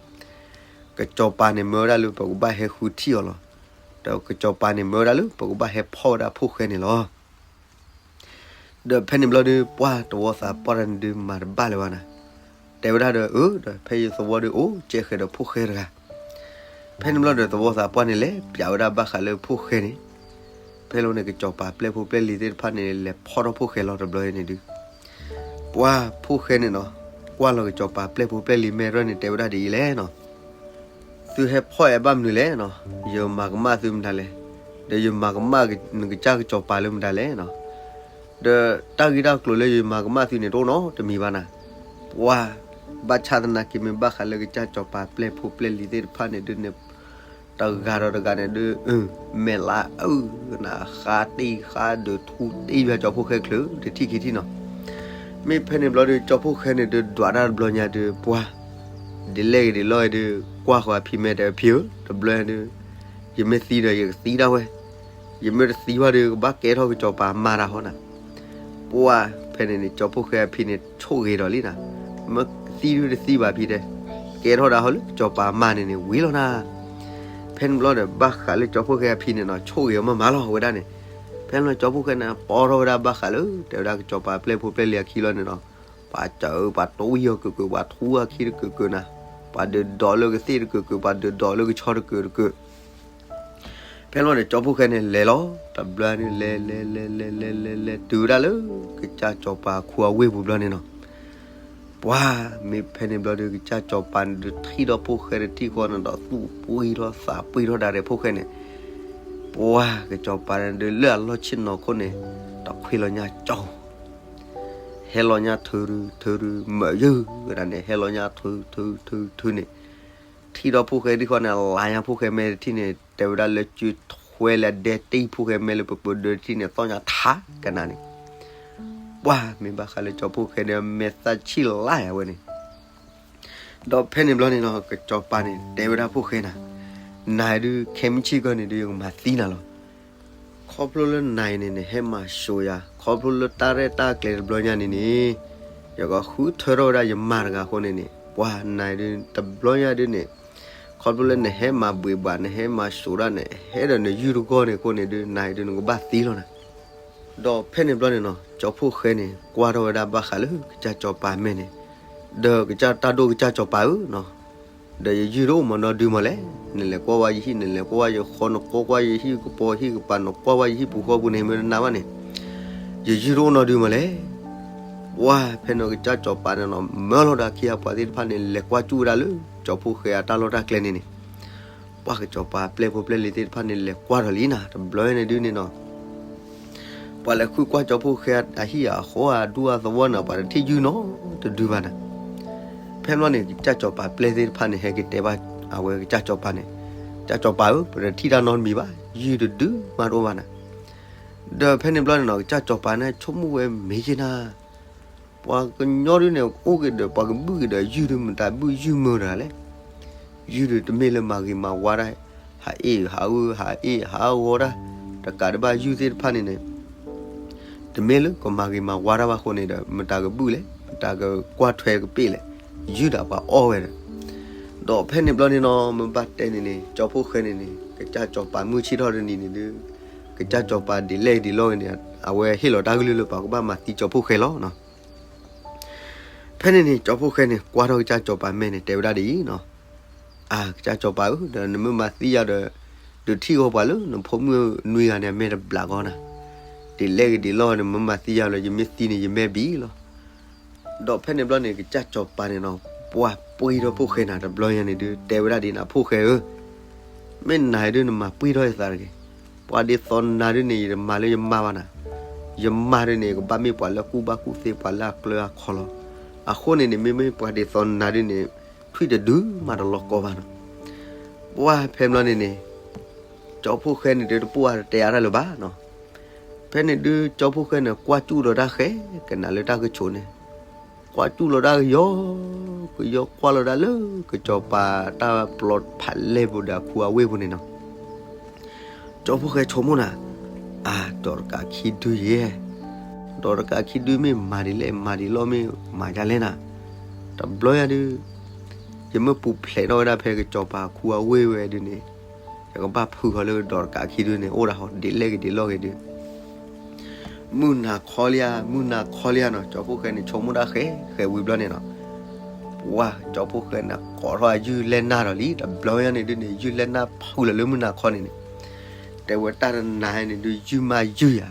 ကစီၤပၤန့ၣ်မၢဝဲဒၣ်လၢပကဘၣ်ဟဲဃုထံၣ်အီၤလီၤ. ဒီးကစီၤပၤန့ၣ်မၢဝဲဒၣ်လၢပကဘၣ်ဟဲဖီၣ်ဝဲဒၣ်ဖိၣ်ဃဲန့ၣ်လီၤ. ဒီးဖဲန့ၣ်ဘျီဒီး ပှၤသဝီသးပှၢ်တၢ်န့ၣ်ဒုးမၤတဘၣ်လၢၤဘၣ်နၤ, တဲဝဲဒၣ်ဒီး အၢ ဒီးဖဲယသဝီဒီးအိၣ်ကဲဃဲၤဒီးဖိၣ်ဃဲတဂၤ. ဖဲန့ၣ်ဘျီဒီးသဝီသးပှၢ်န့ၣ်လဲၤပျးဝဲဒၣ်ဘၣ်ဃးလၢဖိၣ်ဃဲန့ၣ်, ဖဲလီၤန့ၣ် ကစီၤပၤပျဲၢ်ဖိပျဲၢ်လံၤသ့ၣ်တဖၣ်န့ၣ် လဲၤဖီၣ်ထီၣ်ဖိၣ်ဃဲလီၤတဘျီန့ၣ်ဒုး ပှၤဖိၣ်ဃဲန့ၣ်နီၤ, ကွၢ်လီၤကစီၤပၤပျဲၢ်ဖိပျဲၢ်လံၤမဲာ်ရၢၢ်န့ၣ် တဲဝဲဒၣ်ဒ်အံၤလဲၣ်နီၤ, သုဟဲဖီၣ်အဲၣ်ဘၣ်မနုၤလဲၣ်နီၤ, ယမၤကမၣ်သုမတၤလဲၣ်, ဒီးယမၤကမၣ်နကစၢ်ကစီၤပၤလၢမတၤလဲၣ်နီၤ, ဒီးတၢ်ဂ့ၢ်တၢ်ကျိၤလၢယမၤကမၣ်သုန့ၣ် တအိၣ်နီတမံၤဘၣ်နၤ, ပှၤ ဘၣ်ဆၣ်သနာ်က့မ့ၢ်ဘၣ်ဃးလၢကစၢ်ကစီၤပၤပျဲၢ်ဖိပျဲၢ်လံၤသ့ၣ်တဖၣ်န့ၣ်ဒုးန့ၣ် တဂၤဒီးတဂၤန့ၣ်ဒုး မဲာ်လါအုၣ်နၤ ဃါတ့ၢ်ဃါဒုးထူတ့ၢ်ယွၤကၠီၤဖိၣ်ဃဲချုး တထံၣ်ခံထံၣ်နီၤ, မ့ၢ်ဖဲန့ၣ်ဘျီဒီး ကၠီၤဖိၣ်ဃဲန့ၣ်ဒုးဒွးတၢ်တဘျီညါဒုး ပှၤ ဒ်လဲၣ်ဂ့ၤဒ်လဲၣ်ဂ့ၤဒုး ကွၢ်ဃီၤအဖံမဲာ်တဲဝဲ ဖံဧၢ, တဘျီညါဒုး ယမ့ၢ်သံဒီးယကသံဒၣ်ဝဲ, ယမ့ၢ်တသံဘၣ်ဒီး ကဘၣ်ကဲထီၣ်ကစီၤပၤမါတၢ်ဟီနၤ, ပှၤ ဖဲန့ၣ်န့ၣ် ကၠီၤဖိၣ်ဃဲအဖံန့ၣ် ဆိၣ်ဂ့ၤဒီးလံနၤ, မ့ၢ်သံဒုးတသံဘၣ်ဖံတဲ, ကဲထီၣ်ဒၣ်ဟီလၢကစီၤပၤမါန့ၣ်န့ၣ် ဝံၤလီၤနၤ ဖဲန့ၣ်ဘျီဒီး ဘၣ်ဃးလၢကၠီၤဖိၣ်ဃဲအဖံန့ၣ်နီၤ ဆိၣ်ဂ့ၤအီၤမးမးလီၤဝဲဒၣ်န့ၣ်, ဖဲန့ၣ်ဘျီကၠီၤဖိၣ်ဃဲန့ၣ် ပီထီၣ်ဝဲဒၣ်ဘၣ်ဃးလၢ တဲဝဲဒၣ်ကစီၤပၤပျဲၢ်ဖိပျဲၢ်လံၤအခံလီၤန့ၣ်နီၤ, ပှၤစၢၤ ပှၤတဝံၣ်အီၤကၢၢ်ကၢၢ် ပှၤထူအခံတကၢၢ်ကၢၢ်နၤ, ပှၤဒုးဒိးလၢကသ့ၣ်တကၢၢ်ကၢၢ် ပှၤဒုးဒိးလၢကဆီတကၢၢ်တကၢၢ် ဖဲန့ၣ်ဘျီန့ၣ် ကၠီၤဖိၣ်ဃဲန့ၣ် လဲၤလီၤ တဘျီန့ၣ် လဲၤလဲၤလဲၤလဲၤလဲၤလဲၤလဲၤတုၤဝဲဒၣ်လၢ ကစၢ်စီၤပၤခူအဝ့ၢ်ပူၤဘျီန့ၣ်နီၤ, ပှၤ မ့ၢ်ဖဲန့ၣ်ဘျီဒီး ကစၢ်စီၤပၤန့ၣ်ဒုးထံၣ်ဒီးဖိၣ်ဃဲတထံၣ်ဃီန့ၣ်ဒီး သူၣ်ပှံၢ်ထီၣ်သးပှံၢ်ထီၣ်ဒၣ်ဒီးဖိၣ်ဃဲန့ၣ်, ပှၤ ကစီၤပၤန့ၣ်ဒုးလၢအလီၢ်ဆ့ၣ်နီၤခိၣ်န့ၣ် တခွ့လီၤညါကၠီ ဟဲလီၤညါထုထုထု မၢယုၢ်ဝဲဒၣ်န့ၣ် ဟဲလီၤညါထုထုထုထုန့ၣ်, ထံၣ်ဒီးဖိၣ်ဃဲတထံၣ်ဃီန့ၣ် လါညါဖိၣ်ဃဲမဲာ်တထံၣ်န့ၣ် တဲဝဲဒၣ်လၢကၠွ့ထွဲလၢအဒဲတ့ၢ်ဖိၣ်ဃဲမဲာ်လၢပပၢၤဒၢးတထံၣ်န့ၣ် သီၣ်ညါထးကနၤန့ၣ်, ပှၤ မ့ၢ်ဘၣ်ဃးလၢကၠီၤဖိၣ်ဃဲဒီး မဲာ်သၣ်ဆံၣ်လါဝဲန့ၣ်, ဒီးဖဲန့ၣ်ဘျီန့ၣ်နီၤ ကစီၤပၤန့ၣ် တဲဝဲဒၣ်ဖိၣ်ဃဲနၤ, နၤဒုး ခဲမုၢ်ဆ့ၣ်ကီၢ်န့ၣ်ဒုး ယကမၤသံနၤလီၤ ခီဖျိလၢနၤအံၤန့ၣ် နဟဲမၤစိာ်ယၤ ခီဖျိလၢတၢ်ရဲၣ်တၢ်ကျဲၤတဘျီညါန့ၣ်န့ၣ်, ယကဃုထၢထီၣ်ဝဲဒၣ်ယမါတဂၤအဃိန့ၣ်န့ၣ် ပှၤနၤအံၤဒုး တဘျီညါဒုးန့ၣ်, ခီဖျိလၢနဟဲမၤဘှံးဘှး နဟဲမၤစိာ်ဒၣ်န့ၣ် ဟဲဒီးနယုၢ်တဂီၢ်န့ၣ်အဃိန့ၣ်ဒုး နၤအံၤဒုး နကဘၣ်သံလီၤနၤ ဒီးဖဲန့ၣ်ဘျီန့ၣ်နီၤ ကၠီၤဖိၣ်ဃဲန့ၣ် ကွၢ်ထီၣ်ဝဲဒၣ်ဘၣ်ဃးလၢကစၢ်စီၤပၤမဲာ်န့ၣ်, ဒီးကစၢ်တၢ်ဒိၣ်ကစၢ်စီၤပၤဧၢနီၤ, ဒီးယယုၢ်တအိၣ်မးနီတဒုမးလဲၣ်, နလဲၤကွၢ်ဝဲယဟံၣ် နလဲၤကွၢ်ဝဲယဃီ နကွၢ်ကွၢ်ယဟံၣ်ကပီၤဟံၣ်ကပၤ နကွၢ်ဝဲယဟံၣ်ပူၤဃီပူၤန့ၣ် မ့ၢ်နနၢ်ဘၣ်န့ၣ်, ယယုၢ်တအိၣ်နီတဒုမးလဲၣ်, ပှၤဖဲန့ၣ်ကစၢ်စီၤပၤန့ၣ်နီၤ မၢလီၤဒီးခံဂၤပှၤသ့ၣ်တဖၣ်န့ၣ် လဲၤကွၢ်စူၣ်ဝဲဒၣ်လၢ ကၠီၤဖိၣ်ဃဲအတၢ်လီၢ်တၢ်ကျဲန့ၣ်န့ၣ် ပှၤကစီၤပၤပျဲၢ်ဖိပျဲၢ်လံၤသ့ၣ်တဖၣ်န့ၣ် လဲၤကွၢ်ထီၣ်လံနၤ တဘျီန့ၣ်ဒုးန့ၣ်နီၤ, ပှၤလဲၤဃုကွၢ်ကၠီၤဖိၣ်ဃဲအဟံၣ်အဃီအဒူအသဝီန့ၣ် ပှၤတထံၣ်ယုၢ်နီတဒုဘၣ်နၤ, ဖဲဘျီန့ၣ် ကစၢ်စီၤပၤပျဲၢ်သ့ၣ်တဖၣ်န့ၣ် ဟဲက့ၤတဲဘၣ်အဝဲကစၢ်စီၤပၤန့ၣ်, ကစၢ်စီၤပၤဧၢ ပတထံၣ်တၢ်နီတမံၤဘၣ် ယုၢ်တဒုမးတအိၣ်ဘၣ်နၤ, ဒီးဖဲန့ၣ်ဘျီန့ၣ်နီၤ ကစၢ်စီၤပၤန့ၣ်ဆိကမိၣ်ဝဲမ့ၢ်ယနၤ ပှၤကညီဒုးန့ၣ် အိၣ်က့ၤဒီး ပှၤကဘုၣ်က့ၤဒီး ယုၢ်ဒုးမတၤဘုၣ်ယုၢ်မုာ်တဂၤလဲၣ်, ယုၢ်ဒုးတမ့ၢ်လၢမၤဂ့ၤမၤဝါဒၣ်, ဟးအ့ၣ်ဟးအု ဟးအ့ၣ်ဟးအဂီၤတၢ်, တကးဒံးဘၣ်ယုၢ်သ့ၣ်တဖၣ်န့ၣ်န့ၣ် တမ့ၢ်လၢကမၤဂ့ၤမၤဝါဒၣ်ဘၣ်အဃိန့ၣ်ဒီး မတၤကဘုၣ်လဲၣ်, မတၤကကွၢ်ထွဲကပ့ၢ်လဲၣ်, ယုၢ်ဒၣ်ပှၤအီၣ်ဝဲဒီး, ဒီးဖဲန့ၣ်ဘျီန့ၣ်နီၤ မ့ၢ်ဘၣ်တဲန့ၣ်န့ၣ် ကၠီၤဖိၣ်ဃဲန့ၣ်န့ၣ် ကစၢ်စီၤပၤမုၢ်ဆ့ၣ်ထီၣ်တနံၤန့ၣ်ဒုး ကစၢ်စီၤပၤဒ်လဲၣ်ဒ်လဲၣ်ဂ့ၤန့ၣ် အဝဲဟ့ၣ်လီၤတၢ်ကလုၢ်လၢပှၤကဘၣ်မၤသံကၠီၤဖိၣ်ဃဲလီၤ. ဖဲန့ၣ်န့ၣ် ကၠီၤဖိၣ်ဃဲန့ၣ် ကွၢ်ထီၣ်ကစၢ်စီၤပၤမဲာ်န့ၣ် တဲဝဲဒၣ်ဒ်အံၤနီၤ, အၢ ကစၢ်စီၤပၤဧၢ, ဒီးနမ့ၢ်မၤသံယၤဒီး ဒုးထံၣ်ဂီၤပှၤလၢနဖိမုၣ်နွံဂၤန့ၣ် အမဲာ်တဘျးဂီၤနၤ, ဒ်လဲၣ်ဂ့ၤဒ်လဲၣ်ဂ့ၤန့ၣ် မ့ၢ်မၤသံယၤလီၤ ယမ့ၢ်သံန့ၣ် ယမဲာ်ဘံလီၤ. ဒီးဖဲန့ၣ်ဘျီန့ၣ် ကစၢ်စီၤပၤန့ၣ်နီၤ ပှၤပှ့ၤထီၣ်ဖိၣ်ဃဲနၤတဘျီညါန့ၣ်ဒုး တဲဝဲဒၣ်ဒ်နၤ ဖိၣ်ဃဲဧၢ, မ့ၢ်နၤအံၤဒုးနမၤပှ့ၤထီၣ်ယသးတဂ့ၤ, ပှၤဒ်သိးနၤဒုးန့ၣ် ယတမၤလၢယမါဘၣ်နၤ, ယမါဒုးန့ၣ် ကဘၣ်မ့ၢ်ပှၤလၢအကူၣ်ဘၣ်ကူၣ်သ့ ပှၤလၢအကျၢၤအခီလီၤ. အဃိန့ၣ်န့ၣ် မ့မ့ၢ်ပှၤဒ်သိးနၤဒုးန့ၣ် ထွံၣ်တဒုမးတလီၤကီဘၣ်နီၤ. ပှၤဖဲဘျီန့ၣ်န့ၣ် ကၠီဖှိၣ်ဃဲန့ၣ်ဒုးတပိၢ်အါတဲအါတၢ်လၢၤဘၣ်နီၤ. ဖဲန့ၣ်ဒုးကၠီဖှိၣ်ဃဲန့ၣ် ကွၢ်ကၠူၣ်ဒီးတၢ်ဃဲ ကနၣ်လၢတၢ်ကဆိးန့ၣ်, ကွၢ်ကၠူၣ်လီၤတၢ်ကယီ, ကယီကွၢ်လီၤတၢ်လၢကစီၤပၤတၢ်ပျီဖးလဲၢ်ပူၤဒီးအခူအဝ့ၢ်ပူၤန့ၣ်နီၤ. ကၠီဖှိၣ်ဃဲဆိကမိၣ်နၤ, အါ ဒီးတကးခံဒုယဲၢ်, ဒီးတကးခံဒုမ့ၢ်မၤဒ်လဲၣ် မၤဒ်လဲၣ်မ့ၢ်မၤဒ်လဲၣ်နၤ, တဘျီညါဒုး ယမ့ၢ်ပူၤဖျဲးထီၣ်ဝဲဒၣ်ဖဲကစီၤပၤအခူအဝ့ၢ်ဝဲဒုးန့ၣ်, ယကဘၣ်ဖုးဃီၤလၢဒီးတကးခံဒုန့ၣ် အိၣ်ဒၣ်ဟီၣ်ဒ်လဲၣ်ဂ့ၤဒ်လဲၣ်ဂ့ၤဒုး မုၢ်နၤခီလံဧါ မုၢ်နၤခီလံဧါနီၤ, ကၠီဖှိၣ်ဃဲန့ၣ် ဆိကမိၣ်တၢ်ဃဲ ဃဲဝံၤဘျီန့ၣ်နီၤ, ပှၤကၠီဖှိၣ်ဃဲန့ၣ် ကိးထီၣ်အယုၢ်လဲၢ်နၢ်ဒီးလံ, တဘျီညါန့ၣ်ဒုးန့ၣ် ယုၢ်လဲၢ်နၢ်ဖုးလီၤလၢမုၢ်နၤခီန့ၣ်န့ၣ်, တဲဝဲတၢ်တနၤန့ၣ်ဒုး ယုၢ်မးယုၢ်ယၤ,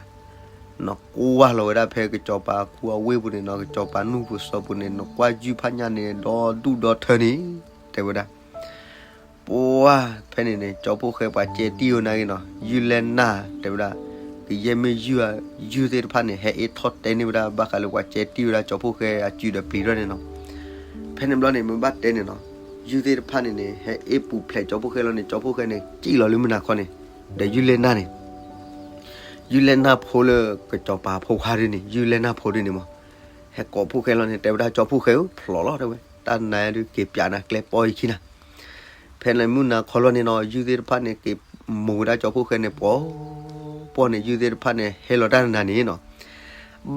နကွၢ်လီၤဝဲဒၣ်ဖဲကစီၤပၤအခူအဝ့ၢ်ပူၤန့ၣ်နီၤ, ကစီၤပၤနူၢ်ပူၤစီၤပူၤန့ၣ် နကွၢ်ယုၢ်ဖးညါန့ၣ် ဒီဒူၣ်ဒီထၢန့ၣ်, တဲဝဲဒၣ် ပှၤဖဲန့ၣ်န့ၣ် ကၠီဖှိၣ်ဃဲပှၤကဲတံၢ်ဝဲန့ၣ်က့နီၤ, ယုၢ်လဲၢ်နၢ်တဲဝဲဒၣ်, ကယဲၢ်မ့ၢ်ယုၢ်, ယုၢ်သ့ၣ်တဖၣ်န့ၣ် ဟဲအ့ၣ်ထီၣ်တဲန့ၢ်ဝဲဒၣ် ဘၣ်ဃးလၢပှၤကဲတံၢ်ဝဲဒၣ်ကၠီဖှိၣ်ဃဲအစုဒီးပျံၤထီၣ်န့ၣ်နီၤ. ဖဲန့ၣ်ဘျီန့ၣ် မ့ၢ်ဘၣ်တဲန့ၣ်နီၤ, ယုၢ်သ့ၣ်တဖၣ်န့ၣ်န့ၣ် ဟဲအ့ၣ်ပူၤဖျဲးကၠီဖှိၣ်ဃဲလီၤန့ၣ် ကၠီဖှိၣ်ဃဲန့ၣ် စံၣ်လီၤလၢမုၢ်နၤခီန့ၣ်, ဒီးယုၢ်လဲၢ်နၢ်န့ၣ် ယုၢ်လဲၢ်နၢ်ဖိလၢကစီၤပၤဖိခွါဒုန့ၣ်, ယုၢ်လဲၢ်နၢ်ဖိဒုန့ၣ်မး, ဟဲကိးဖှိၣ်ဃဲလီၤန့ၣ် တဲဝဲဒၣ်ကၠီဖှိၣ်ဃဲဧၢ ဖျိးလီၤတဲဝဲ, တၢ်နၤဒုးက့ၤပျးနၤကျဲပီယခံနၤ. ဖဲန့ၣ်မုၢ်နၤခီလီၤန့ၣ်နီၤ, ယုၢ်သ့ၣ်တဖၣ်န့ၣ် က့ၤမိၢ်ဝဲဒၣ်ကၠီဖှိၣ်ဃဲန့ၣ် ပှီၤပှီၢ်န့ၣ် ယုၢ်သ့ၣ်တဖၣ်န့ၣ် ဟဲလီၤတၢ်နၤန့ၣ်နီၤ.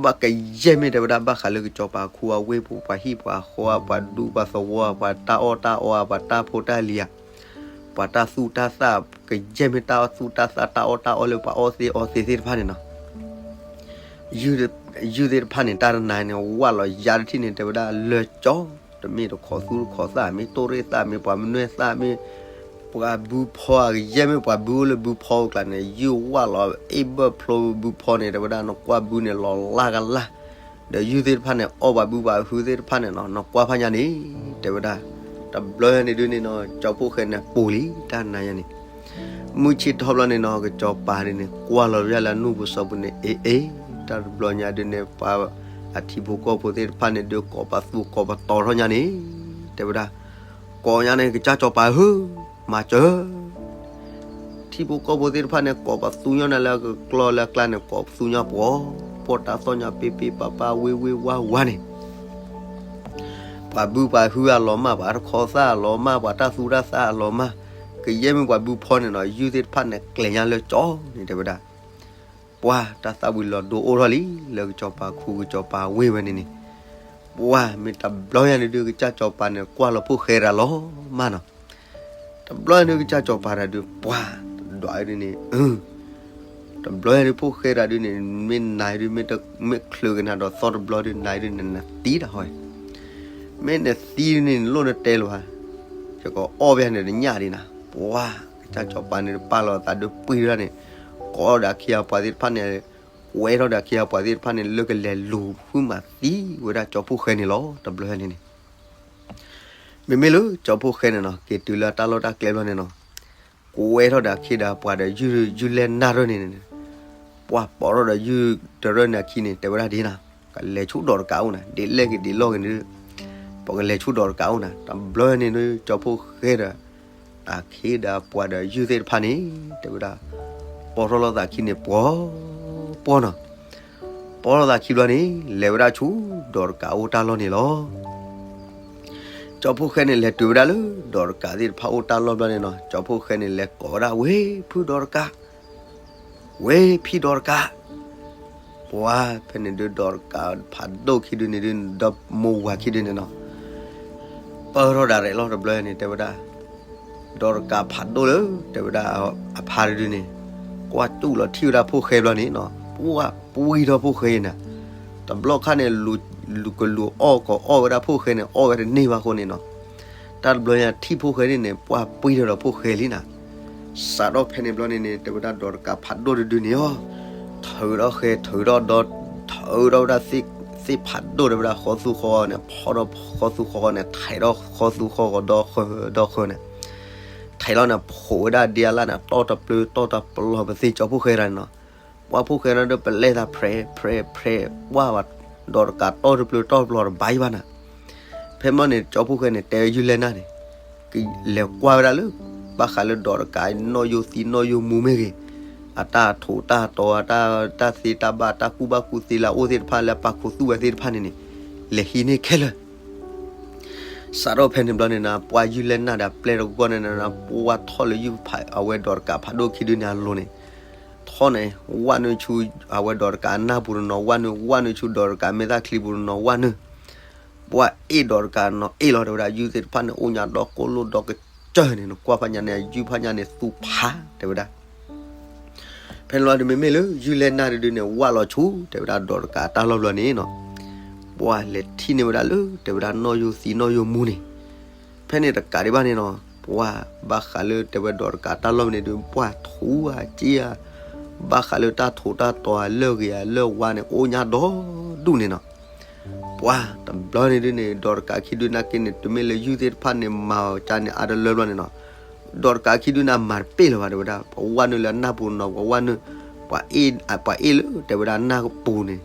ဘၣ်ကယဲၢ်မ့ၢ်တဲဝဲဒၣ် ဘၣ်ဃးလၢကစီၤပၤခူအဝ့ၢ်ပူၤ ပှၤဟံၣ်ပှၤဃီ ပှၤဒူပှၤသဝီ ပှၤတၢ်အီၣ်တၢ်အီ ပှၤတၢ်ဖိတၢ်လံၤဧါ, ပှၤတၢ်သူၣ်တၢ်သၣ်, ကယဲၢ်မ့ၢ်တၢ်သူၣ်တၢ်သၣ် တၢ်အီၣ်တၢ်အီလၢပှၤအီၣ်သ့အီသ့သ့ၣ်တဖၣ်န့ၣ်နီၤ, ယုၢ်သ့ၣ်တဖၣ်န့ၣ် တၢ်တနၤန့ၣ် ဝၢ်လီၤယါတထံၣ်န့ၣ် တဲဝဲဒၣ်လၢကၠီ, တမ့ၢ်တခီသူတခီသၣ် မ့ၢ်တိၢ်ရ့ၣ်သၣ် မ့ၢ်ပှၤမနွဲၣ်သၣ် မ့ၢ်ပှၤဘုဖီဧါ, ကယဲၢ်မ့ၢ်ပှၤဘုအိၣ်လၢဘုဖီအကျါန့ၣ် ယုၢ်ဝၢ်လီၤအ့ၣ်ဘၢၣ်ဖျိဘုဖီန့ၣ် တဲဝဲဒၣ် နကွၢ်ဘုန့ၣ်လီၤလၢ်ကလၢ်, ဒီးယုၢ်သ့ၣ်တဖၣ်န့ၣ် အီၣ်ပှၤဘုပှၤဟုသ့ၣ်တဖၣ်န့ၣ်နီၤ, နကွၢ်ဖးညါန့ၣ် တဲဝဲဒၣ်, တဘျီညါန့ၣ်ဒုးန့ၣ်နီၤ ကၠီဖှိၣ်ဃဲန့ၣ်ပိာ်လံ တၢ်နၤညါန့ၣ် မုၢ်ဆ့ၣ်ထီၣ်ဘျီန့ၣ်နီၤ ကစီၤပၤဒုန့ၣ် ကွၢ်လီၤဝဲဒၣ်လၢအနူၢ်ပူၤစီၤပူၤန့ၣ် အ့ၣ်အ့ၣ်, တၢ်တဘျီညါဒုန့ၣ် ပှၤအထံဖိကီၢ်ဖိသ့ၣ်တဖၣ်န့ၣ်ဒုး ကိးပသူကိးပတီၤထီၣ်ညါန့ၣ် တဲဝဲဒၣ်, ကိးညါန့ၣ် ကစၢ်စီၤပၤဧၢ, မၤစၢၤ ထံဖိကီၢ်ဖိသ့ၣ်တဖၣ်န့ၣ် ကိးပသူညီနၤလၢအကျီၢ်လၢအကျါန့ၣ် ကိးပသူညီပှီၤ, ပှီၢ်တၢ်သီၣ်ညါပ့ပ့ပၢ်ပၢ်ဝ့ဝ့ဝါဝါန့ၣ် ပှၤဘုပှၤဟုအလီၤမၢ် ပှၤတခီသၣ်အလီၤမၢ် ပှၤတၢ်သူတၢ်သၣ်အလီၤမၢ်, ကယဲၢ်မ့ၢ်ပှၤဘုဖီန့ၣ်နီၤ ယုၢ်သ့ၣ်တဖၣ်န့ၣ် ကျဲၤညါလၢကၠီန့ၣ် တဲဝဲဒၣ်, ပှၤတၢ်သၣ်ဝံၤလီၤဒိအိၣ်ထီၣ်လံ လၢကစီၤပၤခူကစီၤပၤဝ့ၢ်ဝဲန့ၣ်န့ၣ်, ပှၤမ့ၢ်တဘျီညါန့ၣ်ဒုး ကစၢ်စီၤပၤန့ၣ် ကွၢ်လီၤဖှိၣ်ဃဲတၢ်လီၤမၢ်နီၤ တဘျီန့ၣ်ဒုး ကစၢ်စီၤပၤတၢ်ဒုး ပှၤတဒွးဒုးန့ၣ်, တဘျီညါဒုး ဖှိၣ်ဃဲတၢ်ဒုးန့ၣ် မ့ၢ်နၤဒုး မ့ၢ်ချုးကနၤဒီးသီၣ်တဘျီဒုး နၤဒုးနသံတၢ်ဟီ, မ့ၢ်နသံန့ၣ် နလိၣ်နတဲလၢၤဘၣ်, ယကအီၣ်ဘၣ်န့ၣ်တညၣ်ဒံးနၤ, ပှၤ ကစၢ်စီၤပၤန့ၣ် တပာ်လီၤသးဒုးပှံၢ်ဒၣ်န့ၣ်, ကိးဒီးခံဂၤပှၤသ့ၣ်တဖၣ်န့ၣ်, ကွဲထီၣ်ဒီးခံဂၤပှၤသ့ၣ်တဖၣ်န့ၣ် လၢကလဲၤလူၤဖုမၤသံဝဲဒၣ်ကၠီဖှိၣ်ဃဲန့ၣ်လီၤ တဘျီညါန့ၣ်န့ၣ် မ့မ့ၢ်လၢကၠီဖှိၣ်ဃဲန့ၣ်နီၤ က့ၤတုၤလၢတၢ်လီၢ်တၢ်ကျဲဘျီန့ၣ်နီၤ, ကွဲထီၣ်ဒီးခံဒီးပှၤဒီးယုၢ်လဲၢ်နၢ်ရၢၢ်န့ၣ်န့ၣ်, ပှၤပိာ်ထီၣ်ဒီးယုၢ်တရၢၢ်န့ၣ်အခံန့ၣ် တဲဝဲဒၣ်ဒ်နၤ, ကလဲၤဆူဒီးတကးအိၣ်နၤ ဒ်လဲၣ်ဂ့ၤဒ်လဲၣ်ဂ့ၤန့ၣ်, ပကလဲၤဆူဒီးတကးအိၣ်နၤ တဘျီန့ၣ် ကၠီဖှိၣ်ဃဲဒီး တၢ်ခံဒီးပှၤဒီးယုၢ်သ့ၣ်တဖၣ်န့ၣ် တဲဝဲဒၣ်, ပိာ်ထီၣ်လိာ်သးခံန့ၣ် ပှီၤပှီၢ်နီၤ ပိာ်ထီၣ်သးခံဘျီန့ၣ် လဲၤဝဲဒၣ်ဆူဒီးတကးအိၣ်တၢ်လီၢ်န့ၣ်လီၤ. ကၠီဖှိၣ်ဃဲန့ၣ် လဲၤတုၤဝဲဒၣ်လၢဒီးတကးသ့ၣ်တဖၣ်အိၣ်တၢ်လီၢ်ဘျီန့ၣ်နီၤ, ကၠီဖှိၣ်ဃဲန့ၣ် လဲၤကိးဝဲဒၣ် ဝ့ၢ်ဖုဒီးတကး, ဝ့ၢ်ဖံဒီးတကး, ပှၤဖဲန့ၣ်ဒုး ဒီးတကးဖးဒိၣ်ခံဒုန့ၣ်ဒုး ဒီးမိၢ်ဝၤခံဒုန့ၣ်နီၤ ပၢၢ်ထီၣ်ဒၣ်ရဲၣ်လီၤတဘျီန့ၣ် တဲဝဲဒၣ်, ဒီးတကးဖးဒိၣ်လၢ တဲဝဲဒၣ်အဖါတဒုန့ၣ်, ကွၢ်တူၢ်လီၤထံၣ်ဝဲဒၣ်ဖှိၣ်ဃဲဘျီန့ၣ်နီၤ, ပှၤပှံၢ်ထီၣ်ဖှိၣ်ဃဲအံၤနၤ, တဘျီခါန့ၣ် လူၤကလူၤအီၣ်ကအီၣ်ဝဲဒၣ်ဖှိၣ်ဃဲန့ၣ် အီၣ်ဝဲတန့ၢ်ဘၣ်အဃိန့ၣ်နီၤ, တၢ်တဘျီညါထံၣ်ဖှိၣ်ဃဲန့ၣ်န့ၣ် ပှၤပှံၢ်ထီၣ်ဒီးဖှိၣ်ဃဲလံနၤ စးထီၣ်ဖဲန့ၣ်ဘျီန့ၣ်န့ၣ် တဲဝဲဒၣ်ဒီးတကးဖးဒိၣ်တဒုန့ၣ်အီၤ, ထုးထီၣ်ဃဲ ထုးထီၣ်ဒီး ထုးထီၣ်ဝဲဒၣ်သ့ၣ်ဖးဒိၣ် တဲဝဲဒၣ်ဃီသူဃီန့ၣ် ဖီၣ်ဒီးဃီသူဃီန့ၣ် ထဲးဒီးဃီသူဃီဒီးဃၢၤဒီးဃၢၤန့ၣ်, ထဲးလီၤန့ၣ် ဖိးဝဲဒၣ်ဒ်အလၢ်န့ၣ် တီၢ်တပျၢၤတီၢ်တပျီၤပသ့ၣ်ကၠီဖှိၣ်ဃဲတၢ်န့ၣ်နီၤ, ပှၤဖှိၣ်ဃဲန့ၣ်ဒီး ပလဲသးဖြဲးဖြဲးဖြဲး ပှၤဘၣ် ဒီးတကးတီၢ်တပျၢၤတီၢ်တပျီၤတဘၣ်အံၤဘၣ်နၤ ဖဲမီၢ်န့ၣ် ကၠီဖှိၣ်ဃဲန့ၣ် တဲယုၢ်လဲၢ်နၢ်န့ၣ် ကလဲၤကွၢ်ဝဲဒၣ်လၢ ဘၣ်ဃးလၢဒီးတကးနီၣ်ယိၣ်သံနီၣ်ယိၣ်မူမ့ၢ်ဂ့ၤ, အတၢ်ထိးတၢ်တီၤ အတၢ်သ့တၢ်ဘၣ် တၢ်ကူၣ်ဘၣ်ကူၣ်သ့လၢအအိၣ်သ့ၣ်တဖၣ် လၢအပာ်ခူသူၣ်ဝဲသ့ၣ်တဖၣ်န့ၣ်န့ၣ်, လဲၤဟံးန့ၢ်ခဲလၢာ် စးထီၣ်ဖဲန့ၣ်ဘျီန့ၣ်နၤ ပှၢ်ယုၢ်လဲၢ်နၢ်ဒီးအပျဲၢ်တဂီၢ်န့ၣ်နၤ ပှၢ်ထီၣ်လၢယုၢ်ဖး အဝဲဒီးတကးဖးဒိၣ်ခံဒုန့ၣ်အလိၤန့ၣ်, ထီၣ်န့ၣ် ဝၣ်နုာ်ဆူ အဝဲဒီးတကးအနၢ်ပူၤတနီၤ ဝၣ်နုာ် ဝၣ်နုာ်ဆူဒီးတကးမဲာ်သၣ်ချံပူၤတနီၤ ဝၣ်နုာ် ပှၢ်အ့ၣ်ဒီးတကးနီၤအ့ၣ်လီၤ တဲဝဲဒၣ် ယုၢ်သ့ၣ်တဖၣ်န့ၣ် အိၣ်ညါဒီးကိၣ်လိၣ်ဒီးကစၢၢ်န့ၣ် နကွၢ်ဖးညါန့ၣ် အယုၢ်ဖးညါန့ၣ် သူဖး တဲဝဲဒၣ် ဖဲန့ၣ်လီၤ တမ့မ့ၢ်လၢ ယုၢ်လဲၢ်နၢ်တဒုန့ၣ် ဝၣ်လီၤဆူ တဲဝဲဒၣ် ဒီးတကးတၢ်လီၢ်ဘျီန့ၣ်နီၤ, ပှၢ်လဲၤထံၣ်န့ၢ်ဝဲဒၣ်လၢ တဲဝဲဒၣ် နီၣ်ယိၣ်သံနီၣ်ယိၣ်မူန့ၣ်, ဖဲန့ၣ်တကးဒံးဘၣ်န့ၣ်နီၤ ပှၢ်ဘၣ်ဃးလၢ တဲဝဲဒီးတကးတၢ်လီၢ်န့ၣ်ဒုး ပှၢ်ထူဧါက့ဧါ, ဘၣ်ဃးလၢတၢ်ထိးတၢ်တီၤဧါ လၢၢ်ဂ့ၤဧါ လၢၢ်ဝါန့ၣ် အိၣ်ညါဒီဒူၣ်န့ၣ်နီၤ ပှၢ်တဘျီန့ၣ်ဒုးန့ၣ် ဒီးတကးခံဒုနာ်က့န့ၣ် တမ့ၢ်လၢယုၢ်သ့ၣ်တဖၣ်န့ၣ် မၤအီၤကါန့ၣ် အါတလၢဘျီန့ၣ်နီၤ, ဒီးတကးခံဒုန့ၣ် အမၤတပ့ၢ်လၢၤဘၣ် တဲဝဲဒၣ် ပှၤဝၣ်နုာ်လၢအနၢ်ပူၤနီၤ ပှၤဝၣ်နုာ် ပှၤအ့ၣ် ပှၤအ့ၣ်လၢ တဲဝဲဒၣ် အနၢ်ပူၤန့ၣ်,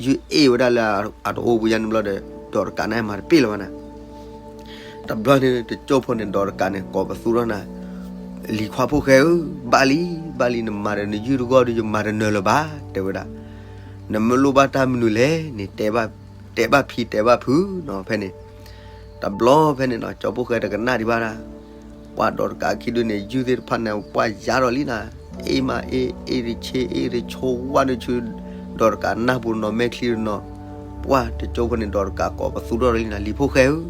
ယုၢ်အ့ၣ်ဝဲဒၣ်လၢအတအိၣ်ပူၤယါန့ၣ်ဘျီဒီး ဒီးတကးန့ၣ် အမၤတပ့ၢ်လၢၤဘၣ်နၤ တဘျီန့ၣ် တကၠိဖိန့ၣ် ဒီးတကးန့ၣ် ကိးပသူထီၣ်နၤ, လံၤခွါဖိၣ်ဃဲဧၢ, ဘၣ်လံ, ဘၣ်လံ နမၤဒီးနယုၢ်တဂီၢ်ဒီး ယမၤတနၢၤလၢၤဘၣ် တဲဝဲဒၣ်, နမ့ၢ်လိၣ်ဘၣ်တၢ်မနုၤလဲၣ်န့ၣ် တဲဘၣ်ဖံတဲဘၣ်ဖုနီၤ ဖဲန့ၣ်, တဘျီဖဲန့ၣ်နီၤ ကၠီဖိၣ်ဃဲတကနၣ်ဒံးဘၣ်ဒၣ်, ပှၢ်ဒီးတကးခံဒုန့ၣ် ယုၢ်သ့ၣ်တဖၣ်န့ၣ် ပှၢ်ယါထီၣ်လံနၤ, အ့ၣ်မးအ့ၣ် အ့ၣ်တဆ့ အ့ၣ်တဆိ ဝၣ်နုာ်ဆူ ဒီးတကးနၢ်ပူၤနီၤ မဲာ်ချံတနီၤ, ပှၢ်တကၠိဖိန့ၣ် ဒီးတကးကိးပသူထီၣ်လံနၤ လံၤဖိၣ်ဃဲဧၢ,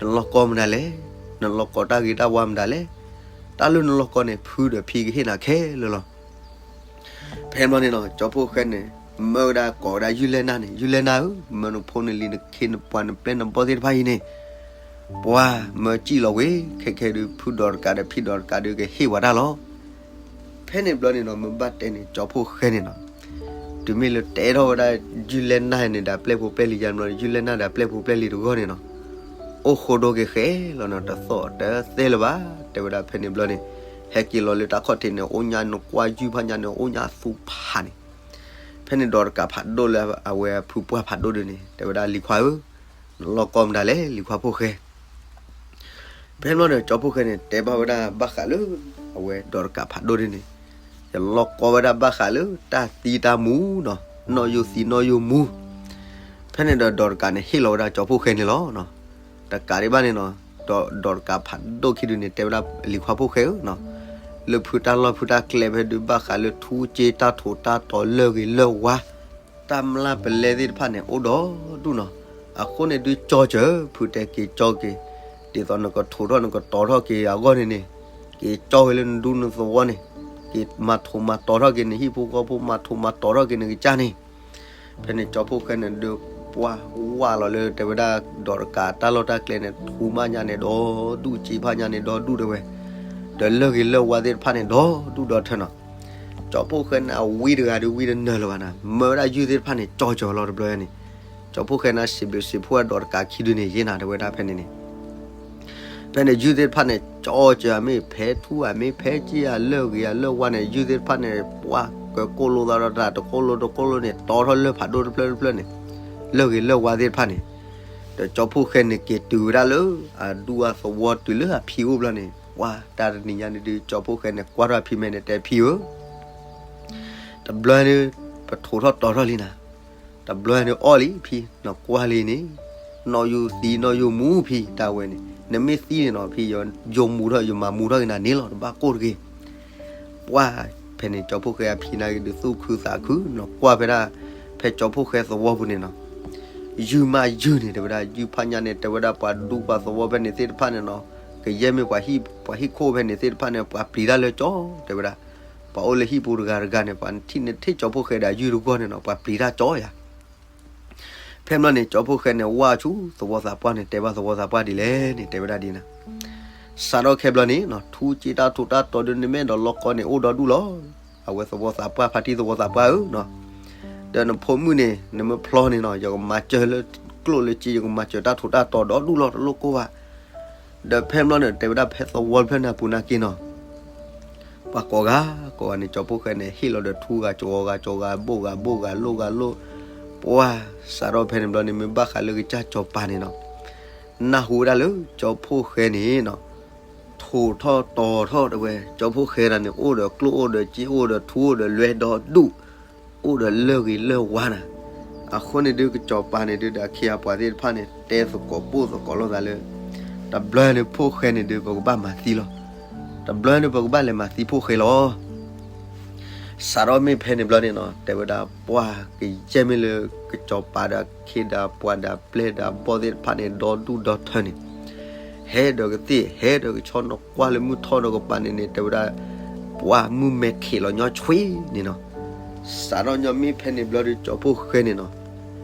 နလီၢ်ကီမတၤလဲၣ်, နလီၢ်ကီတၢ်ဂ့ၤတၢ်ဝါမတၤလဲၣ်, တၢ်လၢနလီၢ်ကီန့ၣ် ဖုဒီးဖံကဟ့ၣ်နၤခဲလၢာ်လီၤ ဖဲန့ၣ်ဘျီန့ၣ်နီၤ ကၠီဖိၣ်ဃဲန့ၣ် မၢဝဲဒၣ်ကိးဝဲဒၣ်ယုၢ်လဲၢ်နၢ်န့ၣ် ယုၢ်လဲၢ်နၢ်ဧၢ, မၢနဖိနလံၤနခ့နပှၤနပျဲၢ်နဘီၣ်သ့ၣ်တဖၣ်အံၤန့ၣ်, ပှၢ်မၢစံၣ်လီၤဝဲ ခဲခဲဒုး ဖုဒီးတကးဒီးဖံဒီးတကးဒုးကဟ့ၣ်ဝဲဒၣ်လီၤ ဖဲန့ၣ်ဘျီန့ၣ်နီၤ မ့ၢ်ဘၣ်တဲန့ၣ် ကၠီဖိၣ်ဃဲန့ၣ်နီၤ, တုၤမ့ၢ်လၢတဲထီၣ်ဝဲဒၣ် ယုၢ်လဲၢ်နၢ်န့ၣ်ဒီးအပျဲၢ်ဖိပျဲၢ်လံၤယါန့ၣ်ဘျီန့ၣ် ယုၢ်လဲၢ်နၢ်ဒီးအပျဲၢ်ဖိပျဲၢ်လံၤတဂီၢ်န့ၣ်နီၤ, အိၣ်ဃိဒိက့ၤဃဲလီၤနီၤ တသီၣ်တသဲလၢၤဘၣ် တဲဝဲဒၣ်ဖဲန့ၣ်ဘျီန့ၣ်, ဟဲက့ၤလီၤလၢတၢ်ခီၣ်ထံးန့ၣ် အိၣ်ညါနကွၢ်ယုၢ်ဖးညါန့ၣ် အိၣ်ညါသူဖးန့ၣ်, ဖဲန့ၣ်ဒီးတကးဖးဒိၣ်လၢအဝဲအဖုပှၢ်ဖးဒိၣ်ဒုးန့ၣ် တဲဝဲဒၣ်လံၤခွါဧၢ, နလီၢ်ကီမတၤလဲၣ် လံၤခွါဖိၣ်ဃဲ ဖဲန့ၣ်ဘျီန့ၣ် ကၠီဖိၣ်ဃဲန့ၣ် တဲဘၣ်ဝဲဒၣ်ဘၣ်ဃးလၢ အဝဲဒီးတကးဖးဒိၣ်ဒ်န့ၣ်, ယလီၢ်ကီဝဲဒၣ်ဘၣ်ဃးလၢတၢ်သံတၢ်မူနီၤ, နီၣ်ယိၣ်သံနီၣ်ယိၣ်မူ, ဖဲန့ၣ်ဒီးဒီးတကးန့ၣ် ဟ့ၣ်လီၤဝဲဒၣ်ကၠီဖိၣ်ဃဲန့ၣ်လီၤ. တကးဒံးဘၣ်န့ၣ်နီၤ, ဒီးဒီးတကးဖးဒိၣ်ခံဒုန့ၣ် တဲဝဲဒၣ်လံၤခွါဖိၣ်ဃဲဧၢနီၤ, လၢဖုတၢ်လီၢ်ဖုတၢ်ကျဲဖဲဒုးဘၣ်ဃးလၢထူကၠ့တၢ်ထိးတၢ်တီၤလၢၢ်ဂ့ၤလၢၢ်ဝါ တၢ်မျၢ်ပလဲသ့ၣ်တဖၣ်န့ၣ် အိၣ်ဒီဒူၣ်နီၤ. အဃိန့ၣ်ဒုးကၠီစၢၤ ဖုတဲက့ၤကၠီက့ၤ, ဒ်သိးနကထိးထီၣ်နကတီၤထီၣ်က့ၤအဂီၢ်န့ၣ်န့ၣ်, က့ၤကၠီဝဲလၢနဒူနသဝီန့ၣ်, က့ၤမၤထိးမၤတီၤထီၣ်က့ၤနဟံၣ်ဖိဃီဖိ မၤထိးမၤတီၤထီၣ်က့ၤနကစၢ်န့ၣ်. ဖဲန့ၣ်ကၠီဖိၣ်ဃဲန့ၣ်ဒုး ပှၢ်ဝၢ်လီၤလၢတဲဝဲဒၣ်ဒီးတကးတၢ်လီၢ်တၢ်ကျဲန့ၣ် ထူမးညါန့ၣ်ဒီဒူၣ် ကၠ့ဖးညါန့ၣ်ဒီဒူၣ်တဲဝဲ, ဒီးလၢၢ်ဂ့ၤလၢၢ်ဝါသ့ၣ်တဖၣ်န့ၣ် ဒီဒူၣ်ဒီထၢနီၤ. ကၠီဖိၣ်ဃဲန့ၣ်အဝံတဂၤဒုးဝံတနၢၤလၢၤဘၣ်နၤ, မၢဝဲဒၣ်ယုၢ်သ့ၣ်တဖၣ်န့ၣ် ကၠီစၢၤလီၤတဘျီန့ၣ်. ကၠီဖိၣ်ဃဲန့ၣ်စံးဘျုးစံးဖှိၣ်ဒီးတကးခံဒုန့ၣ် ယဲနၤတဲဝဲဒၣ်ဖဲန့ၣ်န့ၣ် ဖဲန့ၣ်ယုၢ်သ့ၣ်တဖၣ်န့ၣ် ကၠီစၢၤဧါ မ့ၢ်ဖဲထူဧါ မ့ၢ်ဖဲကၠ့ဧါ လၢၢ်ဂ့ၤဧါ လၢၢ်ဝါန့ၣ် ယုၢ်သ့ၣ်တဖၣ်န့ၣ် ပှၢ်ကၢကိၣ်လိသးဒီးတၢ်တကိၣ်လိတကိၣ်လိန့ၣ် တီၤထီၣ်လၢၢ်ဖးဒိၣ်တဖျၢၣ်တဖျၢၣ်န့ၣ်, လၢၢ်ဂ့ၤလၢၢ်ဝါသ့ၣ်တဖၣ်န့ၣ်. ဒီးကၠီဖိၣ်ဃဲန့ၣ်က့ၤတုၤဝဲဒၣ်လၢ အဒူအသဝီတုၤလၢအဖံအိၣ်ဘျီန့ၣ် ပှၢ်တၢ်တနံၤညါန့ၣ်ဒုး ကၠီဖိၣ်ဃဲန့ၣ် ကွၢ်ထီၣ်အဖံမဲာ်န့ၣ် တဲဖံဧၢ တဘျီန့ၣ် ပထိးထီၣ်တီၤထီၣ်လံနၤ, တဘျီန့ၣ်အီၣ်လံဖံ, နကွၢ်လံန့ၣ်, နီၣ်ယိၣ်သံနီၣ်ယိၣ်မူဖံ တၢ်ဝဲန့ၣ် နမ့ၢ်သံန့ၣ်နီၤဖံ ယိၤမူထီၣ် ယမၤမူထီၣ်က့ၤနၤန့ၣ်လီၤ တဘၣ်ကိၢ်တဂ့ၤ. ပှၢ်ဖဲန့ၣ် ကၠီဖိၣ်ဃဲအဖံနာ်က့ၤဒုးသူၣ်ခုသးခု နကွၢ်ဖဲဒၣ် ဖဲကၠီဖိၣ်ဃဲသဝီပူၤန့ၣ်နီၤ ယုၢ်မးယုၢ်န့ၣ် တဲဝဲဒၣ် ယုၢ်ဖးညါန့ၣ် တဲဝဲဒၣ် ပှၤဒူပှၤသဝီဖဲန့ၣ်သ့ၣ်တဖၣ်န့ၣ်နီၤ, ကယဲၢ်မ့ၢ်ပှၤဟံၣ်ခိၣ်ဖဲန့ၣ်သ့ၣ်တဖၣ်န့ၣ် ပှၤပျံၤတၢ်လၢကၠီ တဲဝဲဒၣ်, ပှၤအိၣ်လၢဟံၣ်ပူၤတဂၤတဂၤန့ၣ် ပှၤထံၣ်န့ၢ်ထဲကၠီဖိၣ်ဃဲဒီးအယုၢ်တဂီၢ်န့ၣ်နီၤ ပှၤပျံၤတၢ်ကၠီယၤ ဖဲဘျီန့ၣ် ကၠီဖိၣ်ဃဲန့ၣ် ဝၣ်ဆူသဝီသးပှၢ်န့ၣ် တဲဘၣ်သဝီသးပှၢ်ဒ်လဲၣ်န့ၣ် တဲဝဲဒၣ်ဒ်နၤ, စးထီၣ်ခဲဘျီန့ၣ်နီၤ ထူကၠ့တၢ်ထိးတၢ်တီၤဒုး နမ့ၢ်အဲၣ်ဒိးလီၢ်ကီန့ၣ် အိၣ်ဒီဒူၣ်လီၤ. အဝဲသဝီသးပှၢ် ဖါတံၢ်သဝီသးပှၢ်ဧၢနီၤ, ဒီးနဖိမုၣ်န့ၣ် နမ့ၢ်ဖျီန့ၣ်နီၤ ယကမၤစၢၤလၢကျိၣ်လၢစ့ ယကမၤစၢၤတၢ်ထိးတၢ်တီၤဒီဒူၣ်လီၤ တလိၣ်ကိၢ်ဘၣ်. ဒီးဖဲဘျီန့ၣ် တဲဝဲဒၣ်ဖဲသဝီဖျၢၣ်န့ၣ်အပူၤနာ်က့နီၤ ပှၤကိးဂၤကိးဂၤန့ၣ် ကၠီဖိၣ်ဃဲန့ၣ် ဟ့ၣ်လီၤဒီးထူဂၤ ကၠီဂၤ ကၠီဂၤ ဘိၣ်ဂၤ ဘိၣ်ဂၤ လိၣ်ဂၤ လိၣ်, ပှၢ်စးထီၣ်ဖဲန့ၣ်ဘျီန့ၣ် မ့ၢ်ဘၣ်ဃးလၢကစၢ်စီၤပၤန့ၣ်နီၤ နၢ်ဟူဝဲဒၣ်လၢကၠီဖိၣ်ဃဲန့ၣ်နီၤ ထ ထိၣ်ထီၣ်တီၤထီၣ်တဲဝဲ, ကၠီဖှိၣ်ဃဲတဂၤန့ၣ် အိၣ်ဒီးကျိၣ်အိၣ်ဒီးစ့အိၣ်ဒီးထူအိၣ်ဒီးလွဲဒီဒူၣ်, အိၣ်ဒီးလၢၢ်ဂ့ၤလၢၢ်ဝါနၤ. အဃိန့ၣ်ဒုး ကစီၤပၤန့ၣ်ဒုး ဒီးအခ့အပှၤသ့ၣ်တဖၣ်န့ၣ် တဲသကိးပိၢ်သကိးလိာ်သးလၢ တဘျီန့ၣ်ဖှိၣ်ဃဲန့ၣ်ဒုး ပကဘၣ်မၤသံလီၤ. တဘျီန့ၣ် ပကဘၣ်လဲၤမၤသံဖှိၣ်ဃဲလီၤ. စးထီၣ်မ့ၢ်ဖဲန့ၣ်ဘျီန့ၣ်နီၤ တဲဝဲဒၣ် ပှၢ်ကယဲၢ်မ့ၢ်လၢ ကစီၤပၤဒီးအခ့ဒီးပှၤဒီးပျဲၢ်ဒီးဘီၣ်သ့ၣ်တဖၣ်န့ၣ် ဒီဒူၣ်ဒီထၢန့ၣ်, ဟဲဒီးကသ့ၣ် ဟဲဒီးကဆီ နကွၢ်လၢမုၢ်ထီၣ်ဒီးကပၤန့ၣ်န့ၣ် တဲဝဲဒၣ် ပှၢ်မုၢ်မဲာ်ခံးလီၤညီဆွံန့ၣ်နီၤ. စးထီၣ်ညီမ့ၢ်ဖဲန့ၣ်ဘျီဒီး ကၠီဖှိၣ်ဃဲန့ၣ်နီၤ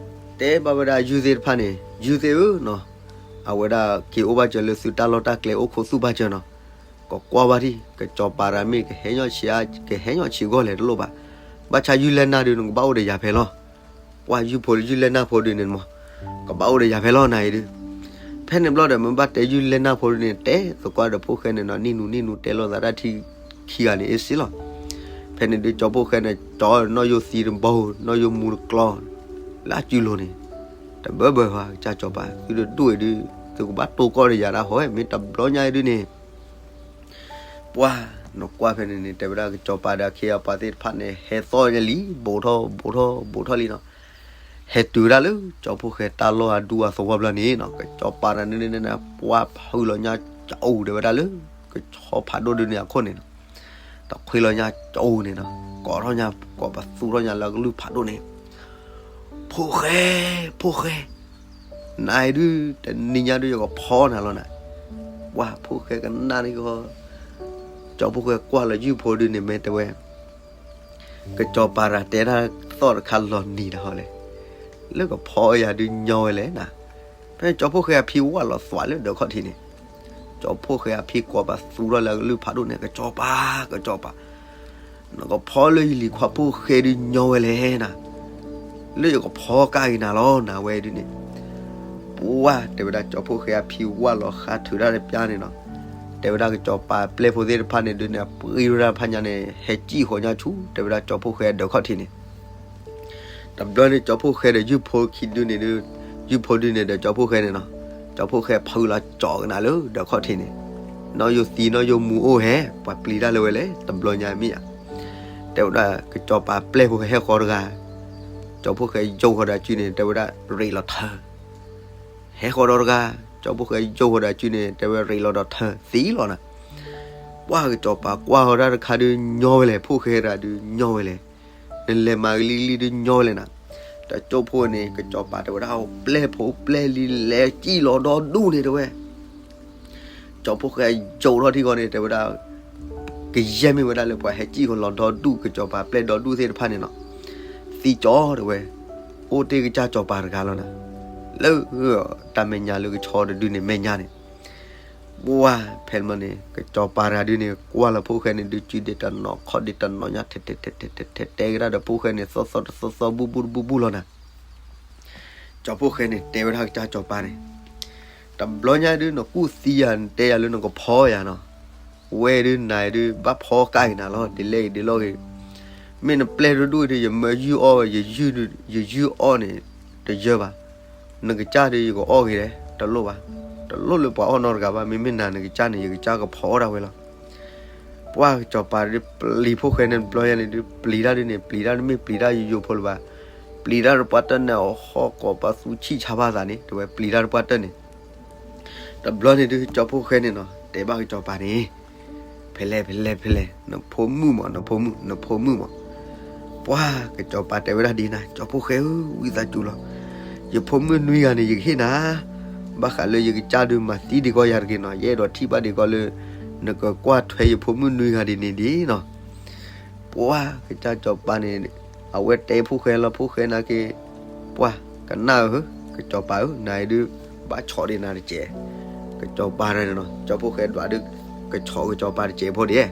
တဲဘၣ်ဝဲဒၣ်ယုၢ်သ့ၣ်တဖၣ်န့ၣ်, ယုၢ်သ့ၣ်ဧၢနီၤ, အဝဲဒၣ်က့ၤအိၣ်ဘၣ်စၢၤလၢသုတၢ်လီၢ်တၢ်ကျဲအိၣ်ခိးသူၣ်ဘၣ်စၢၤနီၤ. ကကွၢ်ဘၣ်ထံၣ် ကစီၤပၤတဂၤမ့ၢ်ကဟဲညီဆံး ကဟဲညီဆံးဂီၢ်လဲၣ်တလိၣ်ဘၣ်. ဘၣ်ဆၣ်ယုၢ်လဲၢ်နၢ်ဒုး နကဘၣ်အိၣ်ဒီးယၤဖဲလီၤ. ပှၢ်ယုၢ်ဖိ ယုၢ်လဲၢ်နၢ်ဖိဒုးန့ၣ်မး ကဘၣ်အိၣ်ဒီးယၤဖဲလီၤနၤအံၤဒုး. ဖဲန့ၣ်ဘျီဒီး မ့ၢ်ဘၣ်တဲယုၢ်လဲၢ်နၢ်ဖိဒုးန့ၣ် တဲသကိးဒီးဖှိၣ်ဃဲန့ၣ်နီၤ နံၣ်နူနံၣ်နူတဲလိာ်သးတၢ်ထံခံဂၤန့ၣ်အ့ၣ်စ့လီၤ. ဖဲန့ၣ်ဒုး ကၠီဖှိၣ်ဃဲန့ၣ် ကၠီနီၣ်ယိၣ်သံတဘိ နီၣ်ယိၣ်မူတကျီ လၢအစုလိၤန့ၣ် တဘၢဘၢဟါ ကစၢ်ကစီၤပၤ သုတဒူၣ်အံၤဒုး သုကဘၣ်တိၢ်ကီၢ်ဒီးယၤဒၣ်ဟီ မ့ၢ်တဘျီညါအံၤဒုးန့ၣ် ပှၢ်နကွၢ်ဖဲန့ၣ်န့ၣ် တဲဝဲဒၣ် ကစီၤပၤဒီးအခ့အပှၤသ့ၣ်တဖၣ်န့ၣ် ဟဲသီၣ်ညါလံ ဘူးထီၣ်ဘူးထီၣ်ဘူးထီၣ်လံနီၤ. ဟဲတုၤဝဲဒၣ်လၢ ကၠီဖှိၣ်ဃဲတၢ်လီၢ်အဒူအသဝီဘျီန့ၣ်နီၤ ကစီၤပၤတဂၤန့ၣ်န့ၣ် ပှၢ်ဖုးလီၤညါ ကအိၣ်တဲဝဲဒၣ်လၢ ကဆီဖးဒိၣ်ဒုးန့ၣ်အခိၣ်န့ၣ်နီၤ. တခွ့လီၤညါကအိၣ်န့ၣ်နီၤ ကိးထီၣ်ညါ ကိးပသူထီၣ်ညါလၢကလုၢ်ဖးဒိၣ်န့ၣ် ဖှိၣ်ဃဲ ဖှိၣ်ဃဲ နၤအံၤဒုး တနံၤညါဒုး ယကဖီနၤလီၤနၤ. ပှၢ်ဖှိၣ်ဃဲကနၣ်န့ၣ်ကီး ကၠီဖှိၣ်ဃဲကွၢ်လီၤယုၢ်ဖိဒုးန့ၣ် မ့ၢ်တဲဝဲ ကစီၤပၤတဂၤတဲတၢ်သီၣ်တခါလီၤနံၤတဟီလဲၣ်, လၢကဖီယၤဒုးညီဝဲလဲၣ်နၤ. ဖဲကၠီဖှိၣ်ဃဲအဖံဝၢ်လီၤသွးလၢဒၢးခီၣ်ထံးန့ၣ်, ကၠီဖှိၣ်ဃဲအဖံကိးပသူထီၣ်လၢကလုၢ်ဖးဒိၣ်န့ၣ် ကစီၤပၤ ကစီၤပၤ နကဖီလၢယလံၤခွါဖှိၣ်ဃဲဒုးညီဝဲလဲၣ်နၤ, လၢယကဖီကၣ်က့ၤနၤလီၤနၤဝဲဒုးန့ၣ်. ပှၢ်တဲဝဲဒၣ်ကၠီဖှိၣ်ဃဲအဖံဝၢ်လီၤဃါထုးတၢ်တပျၢ်န့ၣ်နီၤ, တဲဝဲဒၣ်ကစီၤပၤပျဲၢ်ဖိသ့ၣ်တဖၣ်န့ၣ်ဒုးန့ၣ် အပှ့ၤဝဲဒၣ်တဖၣ်ညါန့ၣ် ဟဲစံၣ်ဃီၤညါဆူ တဲဝဲဒၣ်ကၠီဖှိၣ်ဃဲဒၢးခီၣ်ထံးန့ၣ် တဘျီန့ၣ် ကၠီဖှိၣ်ဃဲဒီးယုၢ်ဖိခံဒုန့ၣ်ဒုး, ယုၢ်ဖိဒုန့ၣ်ဒီးကၠီဖှိၣ်ဃဲန့ၣ်နီၤ, ကၠီဖှိၣ်ဃဲဖုးလီၤကၠီကနၤလၢဒၢးခီၣ်ထံးန့ၣ်, နီၣ်ယိၣ်သံနီၣ်ယိၣ်မူအိၣ်ဟဲ ပှၤပျံၤတၢ်လၢဝဲလဲၣ် တဘျီညါမ့ၢ်ဧါ. တဲဝဲဒၣ်ကစီၤပၤပျဲၢ်ဖိဟဲဃီၤတဂၤ, ကၠီဖှိၣ်ဃဲယိၣ်ဃီၤဒီးအစုန့ၣ် တဲဝဲဒၣ်ရ့းလီၤထၢ, ဟဲဃီၤဒီးတဂၤ, ကၠီဖှိၣ်ဃဲယိၣ်ဃီၤဒီးအစုန့ၣ် တဲဝဲရ့းလီၤဒီးထၢသံလီၤနၤ. ပှၢ်ကစီၤပၤကွၢ်ဃီၤတၢ်တခါဒုးညီဝဲလဲၣ်, ဖှိၣ်ဃဲတဂၤဒုးညီဝဲလဲၣ်, နလဲၤမၤကလံၤကလံၤဒုးညီဝဲလဲၣ်နၤ. တကၠိဖိန့ၣ် ကစီၤပၤတဲဝဲဒၣ် ပျဲၢ်ဖိပျဲၢ်လံလဲၤစံၣ်လီၤဒီဒူၣ်န့ၣ်တဲဝဲ ကၠီဖှိၣ်ဃဲယိၣ်ထီၣ်ထံကီၢ်န့ၣ် တဲဝဲဒၣ် ကယဲၢ်မ့ၢ်ဝဲဒၣ်လၢပှၤဟဲစံၣ်ဃီၤလီၤဒီဒူၣ် ကစီၤပၤပျဲၢ်ဒီဒူၣ်သ့ၣ်တဖၣ်န့ၣ်နီၤ, သံကၠီတဲဝဲ, အိၣ်တ့ၢ်ကစၢ်စီၤပၤတဂၤလီၤနၤ, လၢတၢ်မဲာ်ညါလၢကဆီတဒုန့ၣ်မဲာ်ညါန့ၣ် ပှၢ်ဖဲန့ၣ် ကစီၤပၤတဂၤဒုးန့ၣ် ကွၢ်လီၤဖှိၣ်ဃဲန့ၣ်ဒုး စုဒ့တနီၤခီၣ်ဒ့တနီၤညါ ထဲထဲထဲထဲတဲကဒါဒီးဖှိၣ်ဃဲန့ၣ် သီၣ်သီၣ်တသီၣ်သီၣ်ဘူၣ်ဘူၣ်တဘူၣ်ဘူၣ်လီၤနၤ. ကၠီဖှိၣ်ဃဲန့ၣ် တဲဝဲဒၣ်ကစၢ်စီၤပၤန့ၣ်, တဘျီညါဒုး နကူၣ်သံယၤ နတဲယၤလၢနကဖီယၤနီၤ, ဝဲဒုးနၤဒုး ဘၣ်ဖီကၢ်က့ၤနၤလီၤ ဒ်လဲၣ်ဂ့ၤဒ်လဲၣ်ဂ့ၤ, မ့ၢ်နပျဲၢ်တဒူၣ်ဒုး ယမၢယုၢ်အီၣ်ဝဲ ယယုၢ်အီၣ်န့ၣ် တယၢဘၣ်, နကစၢ်ဒုး ယကအီၣ်က့ၤလဲၣ် တလိၣ်ဘၣ်, တလိၣ်လၢပှၤအီၣ်နီတဂၤဘၣ်, မ့မ့ၢ်နၤနကစၢ်န့ၣ် ယကစၢ်ကဖီအီၣ်ဒၣ်ဝဲလီၤ. ပှၢ်ကစီၤပၤဒုးပျံၤဖှိၣ်ဃဲန့ၣ်တဘျီညါန့ၣ်ဒုး ပျံၤတၢ်ဒုးန့ၣ် ပျံၤတၢ်တမ့ၢ်ပျံၤတၢ်ယိယိဖိလၢၤဘၣ်, ပျံၤတၢ်တပှၢ်တၢၢ်န့ၣ် အဟီၣ်ကိးပသူဆံၣ်ဆါဘၣ်သးန့ၣ် တဲဝဲပျံၤတၢ်တပှၢ်တၢၢ်န့ၣ် တဘျီန့ၣ်ဒုး ကၠီဖှိၣ်ဃဲန့ၣ်နီၤ တဲဘၣ်ကစီၤပၤန့ၣ်, ဖဲလဲၣ်ဖဲလဲၣ်ဖဲလဲၣ် နဖိမုၣ်မး နဖိမုၣ် နဖိမုၣ်မး. ပှၢ်ကစီၤပၤတဲဝဲဒၣ်ဒ်နၤ ကၠီဖှိၣ်ဃဲဧၢ ဝံသးစူၤလီၤ, ယဖိမုၣ်နွံဂၤန့ၣ် ယကဟ့ၣ်နၤ, ဘၣ်ဃးလၢယကစၢ်ဒုးမၤသံဒံးကီးယၤတဂ့ၤနီၤ, ယအဲၣ်ဒိးထံၣ်ဘၣ်ဒံးကီးလၢ နကကွၢ်ထွဲယဖိမုၣ်နွံဂၤဒ်န့ၣ်ဒ်နီၤ. ပှၢ်ကစၢ်စီၤပၤန့ၣ် အဝဲတဲဖှိၣ်ဃဲလီၤ ဖှိၣ်ဃဲနာ်က့ၤ, ပှၢ်ကနၣ်ဧၢ, ကစီၤပၤဧၢ နၤအံၤဒုး ဘၣ်ဆီးဒံးနၤတစဲး, ကစီၤပၤတဂၤန့ၣ်နီၤ ကၠီဖှိၣ်ဃဲဒွးဒုး ကဆီးကစီၤပၤတစဲးဖိဒံး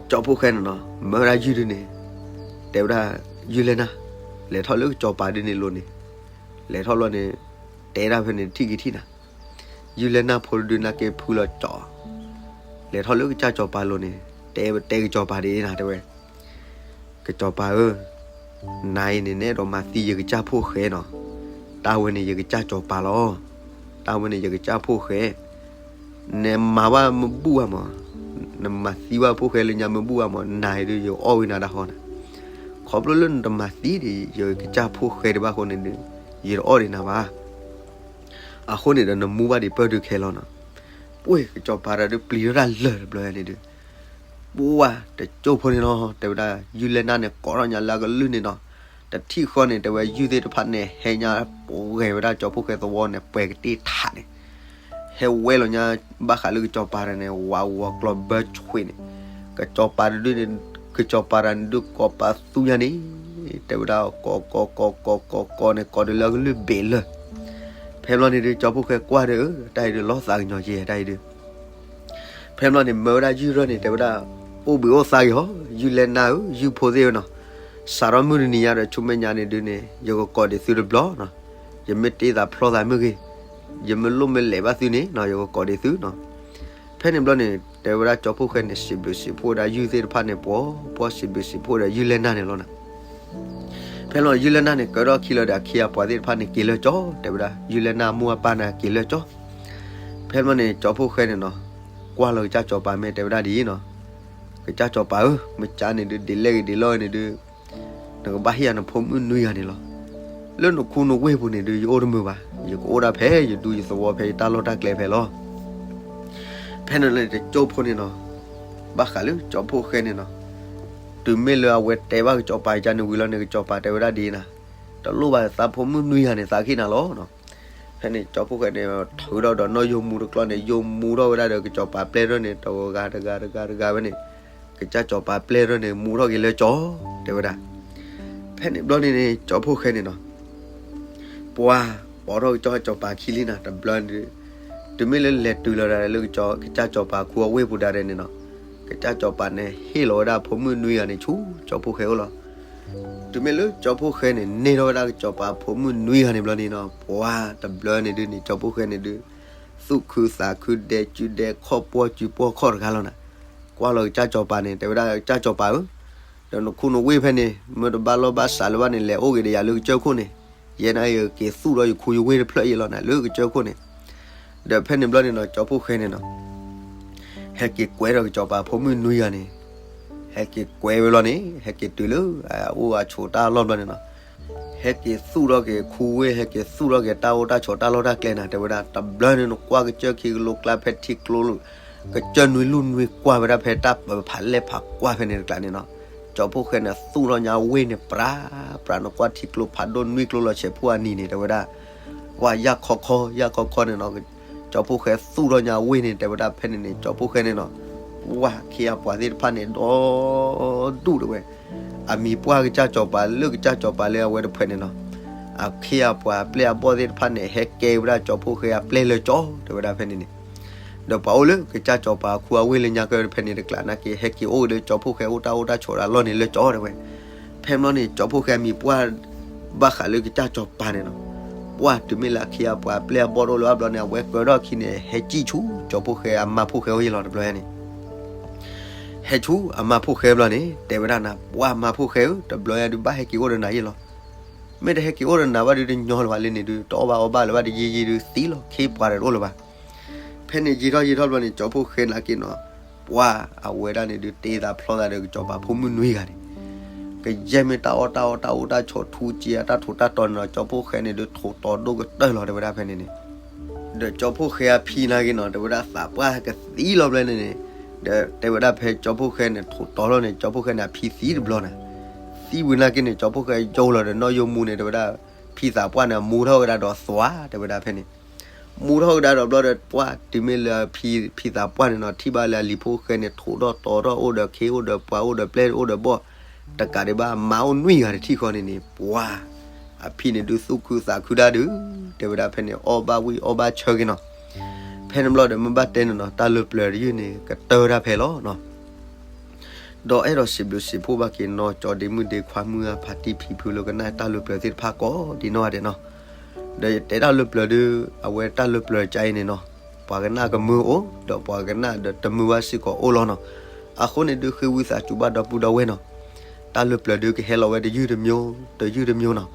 ကၠီဖှိၣ်ဃဲန့ၣ်နီၤ မၢဝဲဒၣ်ယုၢ်ဒုးန့ၣ်, တဲဝဲဒၣ် ယုၢ်လဲၢ်နၢ်, လဲၤထီၣ်လၢကစီၤပၤဒုးန့ၣ်လိၤန့ၣ်, လဲၤထီၣ်လီၤန့ၣ်, တဲဒၣ်ဖဲန့ၣ်ထံၣ်က့ၤထံၣ်နၤ, ယုၢ်လဲၢ်နၢ်ဖိတဒုးနာ်က့ၤဖုလီၤကၠီ, လဲၤထီၣ်လၢကစၢ်စီၤပၤလိၤန့ၣ်, တဲတဲကစီၤပၤဒ်နၤတဲဝဲ ကစီၤပၤဧၢ, နၤအံၤန့ၣ် နအဲၣ်ဒိးမၤသံယကစၢ်ဖှိၣ်ဃဲနီၤ, တၢ်ဝဲန့ၣ်ယကစၢ်စီၤပၤလီၤ, တၢ်ဝဲန့ၣ်ယကစၢ်ဖှိၣ်ဃဲ, နမၤဘၣ်မ့ၢ်ဘူၣ်ဘၣ်မး, နမၤသံဘၣ်ဖိၣ်ဃဲလၢညါမ့ၢ်ဘူၣ်ဘၣ်မး, နၤအံၤဒုး ယအီၣ်ဝံနၤတၢ်ဟီနၤ, ခီဖျိလၢနတမၤသံဒံး ယကစၢ်ဖိၣ်ဃဲဒံးဘၣ်အဃိန့ၣ်ဒုး ယတအီၣ်ဒံးနၤဘၣ်. အဃိန့ၣ်ဒီး နမူဘၣ်ဒံးပၢၢ်ဒုးခဲလီၤနီၤ. ပှ့ၢ်ကစီၤပၤတၢ်ဒုးပျံၤထီၣ်တၢ်လၢာ်တဘျီန့ၣ်ဒုး ပှၤတကၠိဖိန့ၣ်နီၤ, တဲဝဲဒၣ် ယုၢ်လဲၢ်နၢ်န့ၣ် ကိးထီၣ်ညါလၢအကလုၢ်န့ၣ်နီၤ. တထံၣ်ဃီန့ၣ် တဲဝဲယုၢ်သ့ၣ်တဖၣ်န့ၣ် ဟဲညါပှဲၤဝဲဒၣ်ကၠီဖိၣ်ဃဲသဝီန့ၣ် ပှဲၤကတ့ၢ်ထးန့ၣ်, ဟဲဝဲလီၤညါ ဘၣ်ဃးလၢကစီၤပၤတဂၤန့ၣ် ဝးဝီၤကျီဘၢဆွံန့ၣ်, ကစီၤပၤတဒုန့ၣ် ကစီၤပၤတဂၤန့ၣ်ဒုးကိးပသူညါန့ၣ်, တဲဝဲဒၣ် ကိး ကိး ကိး ကိး ကိး ကိးန့ၣ် ကိးဒုးလၢအကလုၢ်ဘ့ၣ်လၢာ်. ဖဲဘျီန့ၣ်ဒုး ကၠီဖိၣ်ဃဲကွၢ်ဒီး တၢ်အံၤဒုးလီၤသးကညီၤက့ၤတၢ်အံၤဒုး ဖဲဘျီန့ၣ် မၢဝဲဒၣ်ယုၢ်ရၢၢ်န့ၣ် တဲဝဲဒၣ် အိၣ်ဘှံးအိၣ်သါက့ၤဟီ, ယုၢ်လဲၢ်နၢ်ဧၢ, ယုၢ်ဖိသ့ၣ်ဧၢနီၤ, စးထီၣ်မုၢ်တနံၤညါဒီး ဆူမဲာ်ညါန့ၣ်ဒုးန့ၣ် ယကကိးဒံးသုတဘျီနီၤ. ယမ့ၢ်တ့သးဖျီသးမ့ၢ်ဂ့ၤ, ယမ့ၢ်လိၣ်မ့ၢ်လဲၤဘၣ်သုန့ၣ်နီၤ ယကကိးဒံးသုနီၤ. ဖဲန့ၣ်ဘျီန့ၣ် တဲဝဲဒၣ်ကၠီဖိၣ်ဃဲန့ၣ် စံးဘျုးစံးဖှိၣ်ဝဲဒၣ်ယုၢ်သ့ၣ်တဖၣ်န့ၣ် ပှီၤပှီၤ စံးဘျုးစံးဖှိၣ်ဒီးယုၢ်လဲၢ်နၢ်န့ၣ်လီၤနီၤ. ဖဲလီၤယုၢ်လဲၢ်နၢ်န့ၣ် ကၢထီၣ်ခံလၢၤဒီး အခ့အပှၤသ့ၣ်တဖၣ်န့ၣ် က့ၤလၢကၠီ, တဲဝဲဒၣ် ယုၢ်လဲၢ်နၢ်အမိၢ်အပၢ်န့ၣ် က့ၤလၢကၠီ. ဖဲဘျီန့ၣ် ကၠီဖိၣ်ဃဲန့ၣ်နီၤ ကွၢ်လီၤကစၢ်စီၤပၤမ့ၢ်တဲဝဲဒၣ်ဒ်အံၤနီၤ, ကစၢ်စီၤပၤဧၢ, မ့ၢ်ကၠါန့ၣ်ဒုး ဒ်လဲၣ်ဂ့ၤဒ်လဲၣ်ဂ့ၤန့ၣ်ဒုး နကဘၣ်ဟ့ၣ်ယၤနဖိမုၣ်နွံဂၤန့ၣ်လီၤ. လၢနခူနဝ့ၢ်ပူၤန့ၣ်ဒုး ယအိၣ်တမုာ်ဘၣ်, ယကအိၣ်ဒၣ်ဖဲယဒူယသဝီဖဲယတၢ်လီၢ်တၢ်ကျဲဖဲလီၤ. ဖဲန့ၣ်လၢတကၠိဖိန့ၣ်နီၤ, ဘၣ်ဃးလၢကၠီဖိၣ်ဃဲန့ၣ်နီၤ, တုၤမ့ၢ်လၢအဝဲတဲဘၣ်ကစီၤပၤယါန့ၣ်ဝံၤလီၤန့ၣ် ကစီၤပၤတဲဝဲဒၣ်ဒ်အံၤနီၤ, တလိၣ်ဘၣ်သးဖိမုၣ်နွံဂၤန့ၣ် သးကဟ့ၣ်နၤလီၤနီၤ. ဖဲန့ၣ်ကၠီဖိၣ်ဃဲန့ၣ် ထုးဒီးဒီးနီၣ်ယိမူတကျီန့ၣ် ယိမူထီၣ်ဝဲဒၣ်ဒီးကစီၤပၤပျဲၢ်ထီၣ်န့ၣ် တဂၤတဂၤတဂၤတဂၤဝဲန့ၣ်, ကစၢ်စီၤပၤပျဲၢ်ထီၣ်န့ၣ် မူထီၣ်က့ၤလၢကၠီ, တဲဝဲဒၣ်. ဖဲန့ၣ်ဘျီန့ၣ်န့ၣ် ကၠီဖိၣ်ဃဲန့ၣ်နီၤ ပှၤ ပိာ်ထီၣ်ကစၢ်စီၤပၤခံလံနီၤ တဘျီန့ၣ်ဒုး, တုၤမ့ၢ်လၢလဲၤတုၤလီၤဒၣ်လၢကစၢ်စီၤပၤခူအဝ့ၢ်ပူၤဒၣ်ဒဲးန့ၣ်နီၤ, ကစၢ်စီၤပၤန့ၣ် ဟ့ၣ်လီၤဝဲဒၣ်ဖိမုၣ်နွံဂၤန့ၣ်ဆူကၠီဖိၣ်ဃဲအိၣ်လီၤ. တုၤမ့ၢ်လၢကၠီဖိၣ်ဃဲန့ၣ် န့ၢ်ထီၣ်ဝဲဒၣ်ကစၢ်စီၤပၤဖိမုၣ်နွံဂၤန့ၣ်ဘျီန့ၣ်နီၤ, ပှၤတဘျီန့ၣ်ဒုးန့ၣ် ကၠီဖိၣ်ဃဲန့ၣ်ဒုး သူၣ်ခုသးခုဒဲးစုဒဲးခီၣ်ပှီၢ်စုပှီၢ်ခီၣ်တဂၤလီၤနီၤ. ကွၢ်လီၤကစၢ်စီၤပၤန့ၣ် တဲဝဲဒၣ် ကစၢ်စီၤပၤဧၢ, ဒီးနခူနဝ့ၢ်ဖဲန့ၣ် မ့ၢ်တဘၣ်လီၢ်ဘၣ်စးလၢၤဘၣ်န့ၣ် လဲၤအိၣ်က့ၤဒီးယၤလၢကစၢၢ်ခိၣ်န့ၣ်, ယဲန့ၣ်ယက့ၤသူၣ်ထီၣ်ယခူယဝ့ၢ်တဖျၢၣ်အံၤလီၤနီၤ လၢကစၢၢ်ခိၣ်န့ၣ်. ဒီးဖဲန့ၣ်ဘျီန့ၣ်နီၤ ကၠီဖိၣ်ဃဲန့ၣ်နီၤ ဟဲက့ၤကွဲဒီးကစၢ်စီၤပၤဖိမုၣ်နွံဂၤန့ၣ်, ဟဲက့ၤကွဲဝဲလီၤန့ၣ် ဟဲက့ၤတုၤလၢအအိၣ်အဆိးတၢ်လီၢ်ဘျီန့ၣ်နီၤ, ဟဲက့ၤသူၣ်ထီၣ်က့ၤခူဝ့ၢ် ဟဲက့ၤသူၣ်ထီၣ်က့ၤတၢ်အိၣ်တၢ်ဆိးတၢ်လီၢ်တၢ်ကျဲနီၤ တဲဝဲဒၣ်. တဘျီန့ၣ်နကွၢ်ကစၢၢ်ခံကလိကျါဖဲထံကျိ ကစၢၢ်နွံလူၢ်နွံကွၢ်ဝဲဒၣ်ဖဲတၢ်ပၢၤဖးလဲၢ်ဖးကွၢ်ဖဲန့ၣ်တကျါန့ၣ်နီၤ, ကၠီဖိၣ်ဃဲန့ၣ်သူၣ်ထီၣ်ညါဝ့ၢ်န့ၣ် ပြးပြး နကွၢ်ထံကျိဖးဒိၣ်နွံကျိလီၤဆဲးဖှိၣ်အနံၤန့ၣ် တဲဝဲဒၣ်, ပှၤယၢ်ခီခီ ယၢ်ခီခီန့ၣ်နီၤ, ကၠီဖိၣ်ဃဲသူၣ်ထီၣ်ညါဝ့ၢ်န့ၣ် တဲဝဲဒၣ်ဖဲန့ၣ်န့ၣ် ကၠီဖိၣ်ဃဲန့ၣ်နီၤ, ပှၤခ့အပှၤသ့ၣ်တဖၣ်န့ၣ် ဒီဒူၣ်တဲဝဲ အမံၤပှၢ်ကစၢ်စီၤပၤလၢကစၢ်စီၤပၤလၢအဝဲတဖုန့ၣ်နီၤ, အခ့အပှၤအပျဲၢ်အဘီၣ်သ့ၣ်တဖၣ်န့ၣ် ဟဲကဲဝဲဒၣ်ကၠီဖိၣ်ဃဲအပျဲၢ်လၢကၠီ တဲဝဲဒၣ်ဖဲန့ၣ်န့ၣ်. ဒီးပှၤအိၣ်လၢကစၢ်စီၤပၤခူအဝ့ၢ်လၢညါကဲဖဲန့ၣ်တကျါနာ်က့ ဟဲက့ၤအိၣ်ဒီးကၠီဖိၣ်ဃဲအိၣ်တၢ်အိၣ်တၢ်ဆိးတၢ်လီၢ်န့ၣ်လၢကၠီတဲဝဲ. ဖဲမ့ၢ်န့ၣ် ကၠီဖိၣ်ဃဲအမံၤပှၢ် ဘၣ်ဃးလၢကစၢ်စီၤပၤန့ၣ်နီၤ, ပှၢ်တုၤမ့ၢ်လၢအခ့အပှၤအပျဲၢ်အဘီၣ်တအိၣ်လၢၤဘၣ်ဘျီန့ၣ် အဝဲကၢထီၣ်အခံန့ၣ် ဟဲစံၣ်ဆူကၠီဖိၣ်ဃဲအမါဖိၣ်ဃဲအိၣ်ယဲလီၤတဘျီယဲန့ၣ် ဟဲဆူအမါဖိၣ်ဃဲဘျီန့ၣ် တဲဝဲဒၣ်နၤ ပှၢ်မါဖိၣ်ဃဲဧၢ, တဘျီညါဒုးဘၣ်ဟဲက့ၤအိၣ်ဒီးနၤယဲလီၤ. မ့ၢ်တဟဲက့ၤအိၣ်ဒီးနၤဘၣ်ဒုးတညီလၢၤဘၣ်လၢန့ၣ်ဒုး တအီၣ်ဘၣ်အီဘၣ်လၢၤဘၣ် တယံာ်ယံာ်ဒုးသံလီၤ ခ့ပှၤဒီးတအိၣ်လၢၤဘၣ်. ဖဲန့ၣ်ယံာ်ထီၣ်ယံာ်ထီၣ်ဘျီန့ၣ် ကၠီဖိၣ်ဃဲနာ်က့နီၤ, ပှၢ်အဝဲဒၣ်န့ၣ်ဒုး တ့သးဖျီသးဒီးကစီၤပၤဖိမုၣ်နွံဂၤန့ၣ် ကယဲၢ်မ့ၢ်တၢ်အီၣ်တၢ်အီတၢ်အိၣ်တၢ်ဆိးထူစ့အတၢ်ထူးတၢ်တီၤန့ၣ်နီၤ, ကၠီဖိၣ်ဃဲန့ၣ်ဒုး ထိးတီၤဒိၣ်ကတၢၢ်လီၤ တဲဝဲဒၣ်ဖဲန့ၣ်န့ၣ်. ဒီးကၠီဖိၣ်ဃဲအဖံနာ်က့နီၤ တဲဝဲဒၣ်သးပှၢ်ကသံလီၤဘျီန့ၣ်န့ၣ်, ဒီးတဲဝဲဒၣ်ဖဲကၠီဖိၣ်ဃဲန့ၣ် ထိးတီၤလီၤန့ၣ် ကၠီဖိၣ်ဃဲန့ၣ် အဖံသံတဘျီနီၤ. သံဝံၤနာ်က့န့ၣ် ကၠီဖိၣ်ဃဲယိလီၤဒီးနီၣ်ယိမူန့ၣ် တဲဝဲဒၣ် ဖံသးပှၢ်န့ၣ် မူထီၣ်ကဒါဒီးသွါ တဲဝဲဒၣ်ဖဲန့ၣ် မူထီၣ်ကဒါဒီးဘျီဒီး ပှၢ်တုၤမ့ၢ်လၢဖံသးပှၢ်န့ၣ်နီၤ ထံၣ်ဘၣ်လၢအလံၤဖိၣ်ဃဲန့ၣ် ထိးထီၣ်တီၤထီၣ်အိၣ်ဒီးခ့အိၣ်ဒီးပှၤအိၣ်ဒီးပျဲၢ် အိၣ်ဒီးဘီၣ် တကးဒံးဘၣ် မါအိၣ်နွံဂၤတထံၣ်ဃီန့ၣ်န့ၣ် ပှၢ်အဖံန့ၣ်ဒုးသူၣ်ခုသးခုဒၣ်ဒုး တဲဝဲဒၣ်ဖဲန့ၣ် အီၣ်ဘၣ်ဝံၣ်အီၣ်ဘၣ်ဆၢက့ၤနီၤ. ဖဲန့ၣ်ဘျီဒီးမ့ၢ်ဘၣ်တဲန့ၣ်နီၤ တၢ်လၢပျၢၤတယုၢ်န့ၣ် ကတၢၢ်ဒၣ်ဖဲလီၤနီၤ. ဒီးအဲၣ်ဒိးစံးဘျုးစံးဖှိၣ်ဘၣ်က့ၤနီၤ ကၠီဒ့မုၣ်ဒ့ခွါမုၢ်အဖါတံၢ်ဖံဖုလၢကနၣ်တၢ်လၢပျၢၤသ့ၣ်တဖၣ်ကိးဒံးနီၢ်ဂၤ ဒဲးနီၤ. ဒီးယတဲတၢ်လၢပျၢၤဒုး အဝဲတၢ်လၢပျၢၤကါအံၤန့ၣ်နီၤ ပှၤကနၣ်ကမုာ်အိၣ် ဒီးပှၤကနၣ်ဒီးတမုာ်ဘၣ်စ့ၢ်ကီးအိၣ်လီၤနီၤ. အဃိန့ၣ်ဒုး ဃ့ဝံသးစူၤဘၣ်ဒီပုၢ်ဒီဝဲၢ်နီၤ. တၢ်လၢပျၢၤဒုးကဟဲလီၤဝဲတယုၢ်တမျိုး တယုၢ်တမျိုးနီၤ.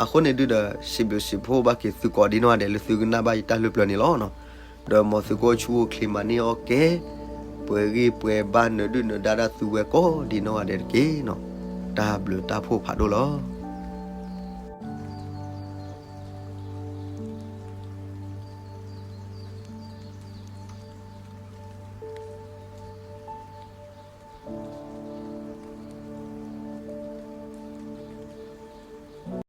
အဃိန့ၣ်ဒုးဒီး စံးဘျုးစံးဖှိၣ်ဘၣ်က့ၤသုကိးဒံးနီၢ်ဂၤဒဲး လၢသုကနၣ်ဘၣ်ယတၢ်လၢပျၢၤန့ၣ်လီၤနီၤ. ဒီးမ်သုကအိၣ်ဆူၣ်အိၣ်ချ့မၤန့ၢ်အီၣ်ကဲ ပှဲၤဂံၢ်ပှဲၤဘါ နၢၤဒုၣ်နၢၤဒါဒၣ်သုဝဲကိးဒံနီၢ်ဂၤဒဲးတက့ၢ်နီၤ. တၢ်ဘျုးတၢ်ဖှိၣ်ဖးဒိၣ်လီၤ.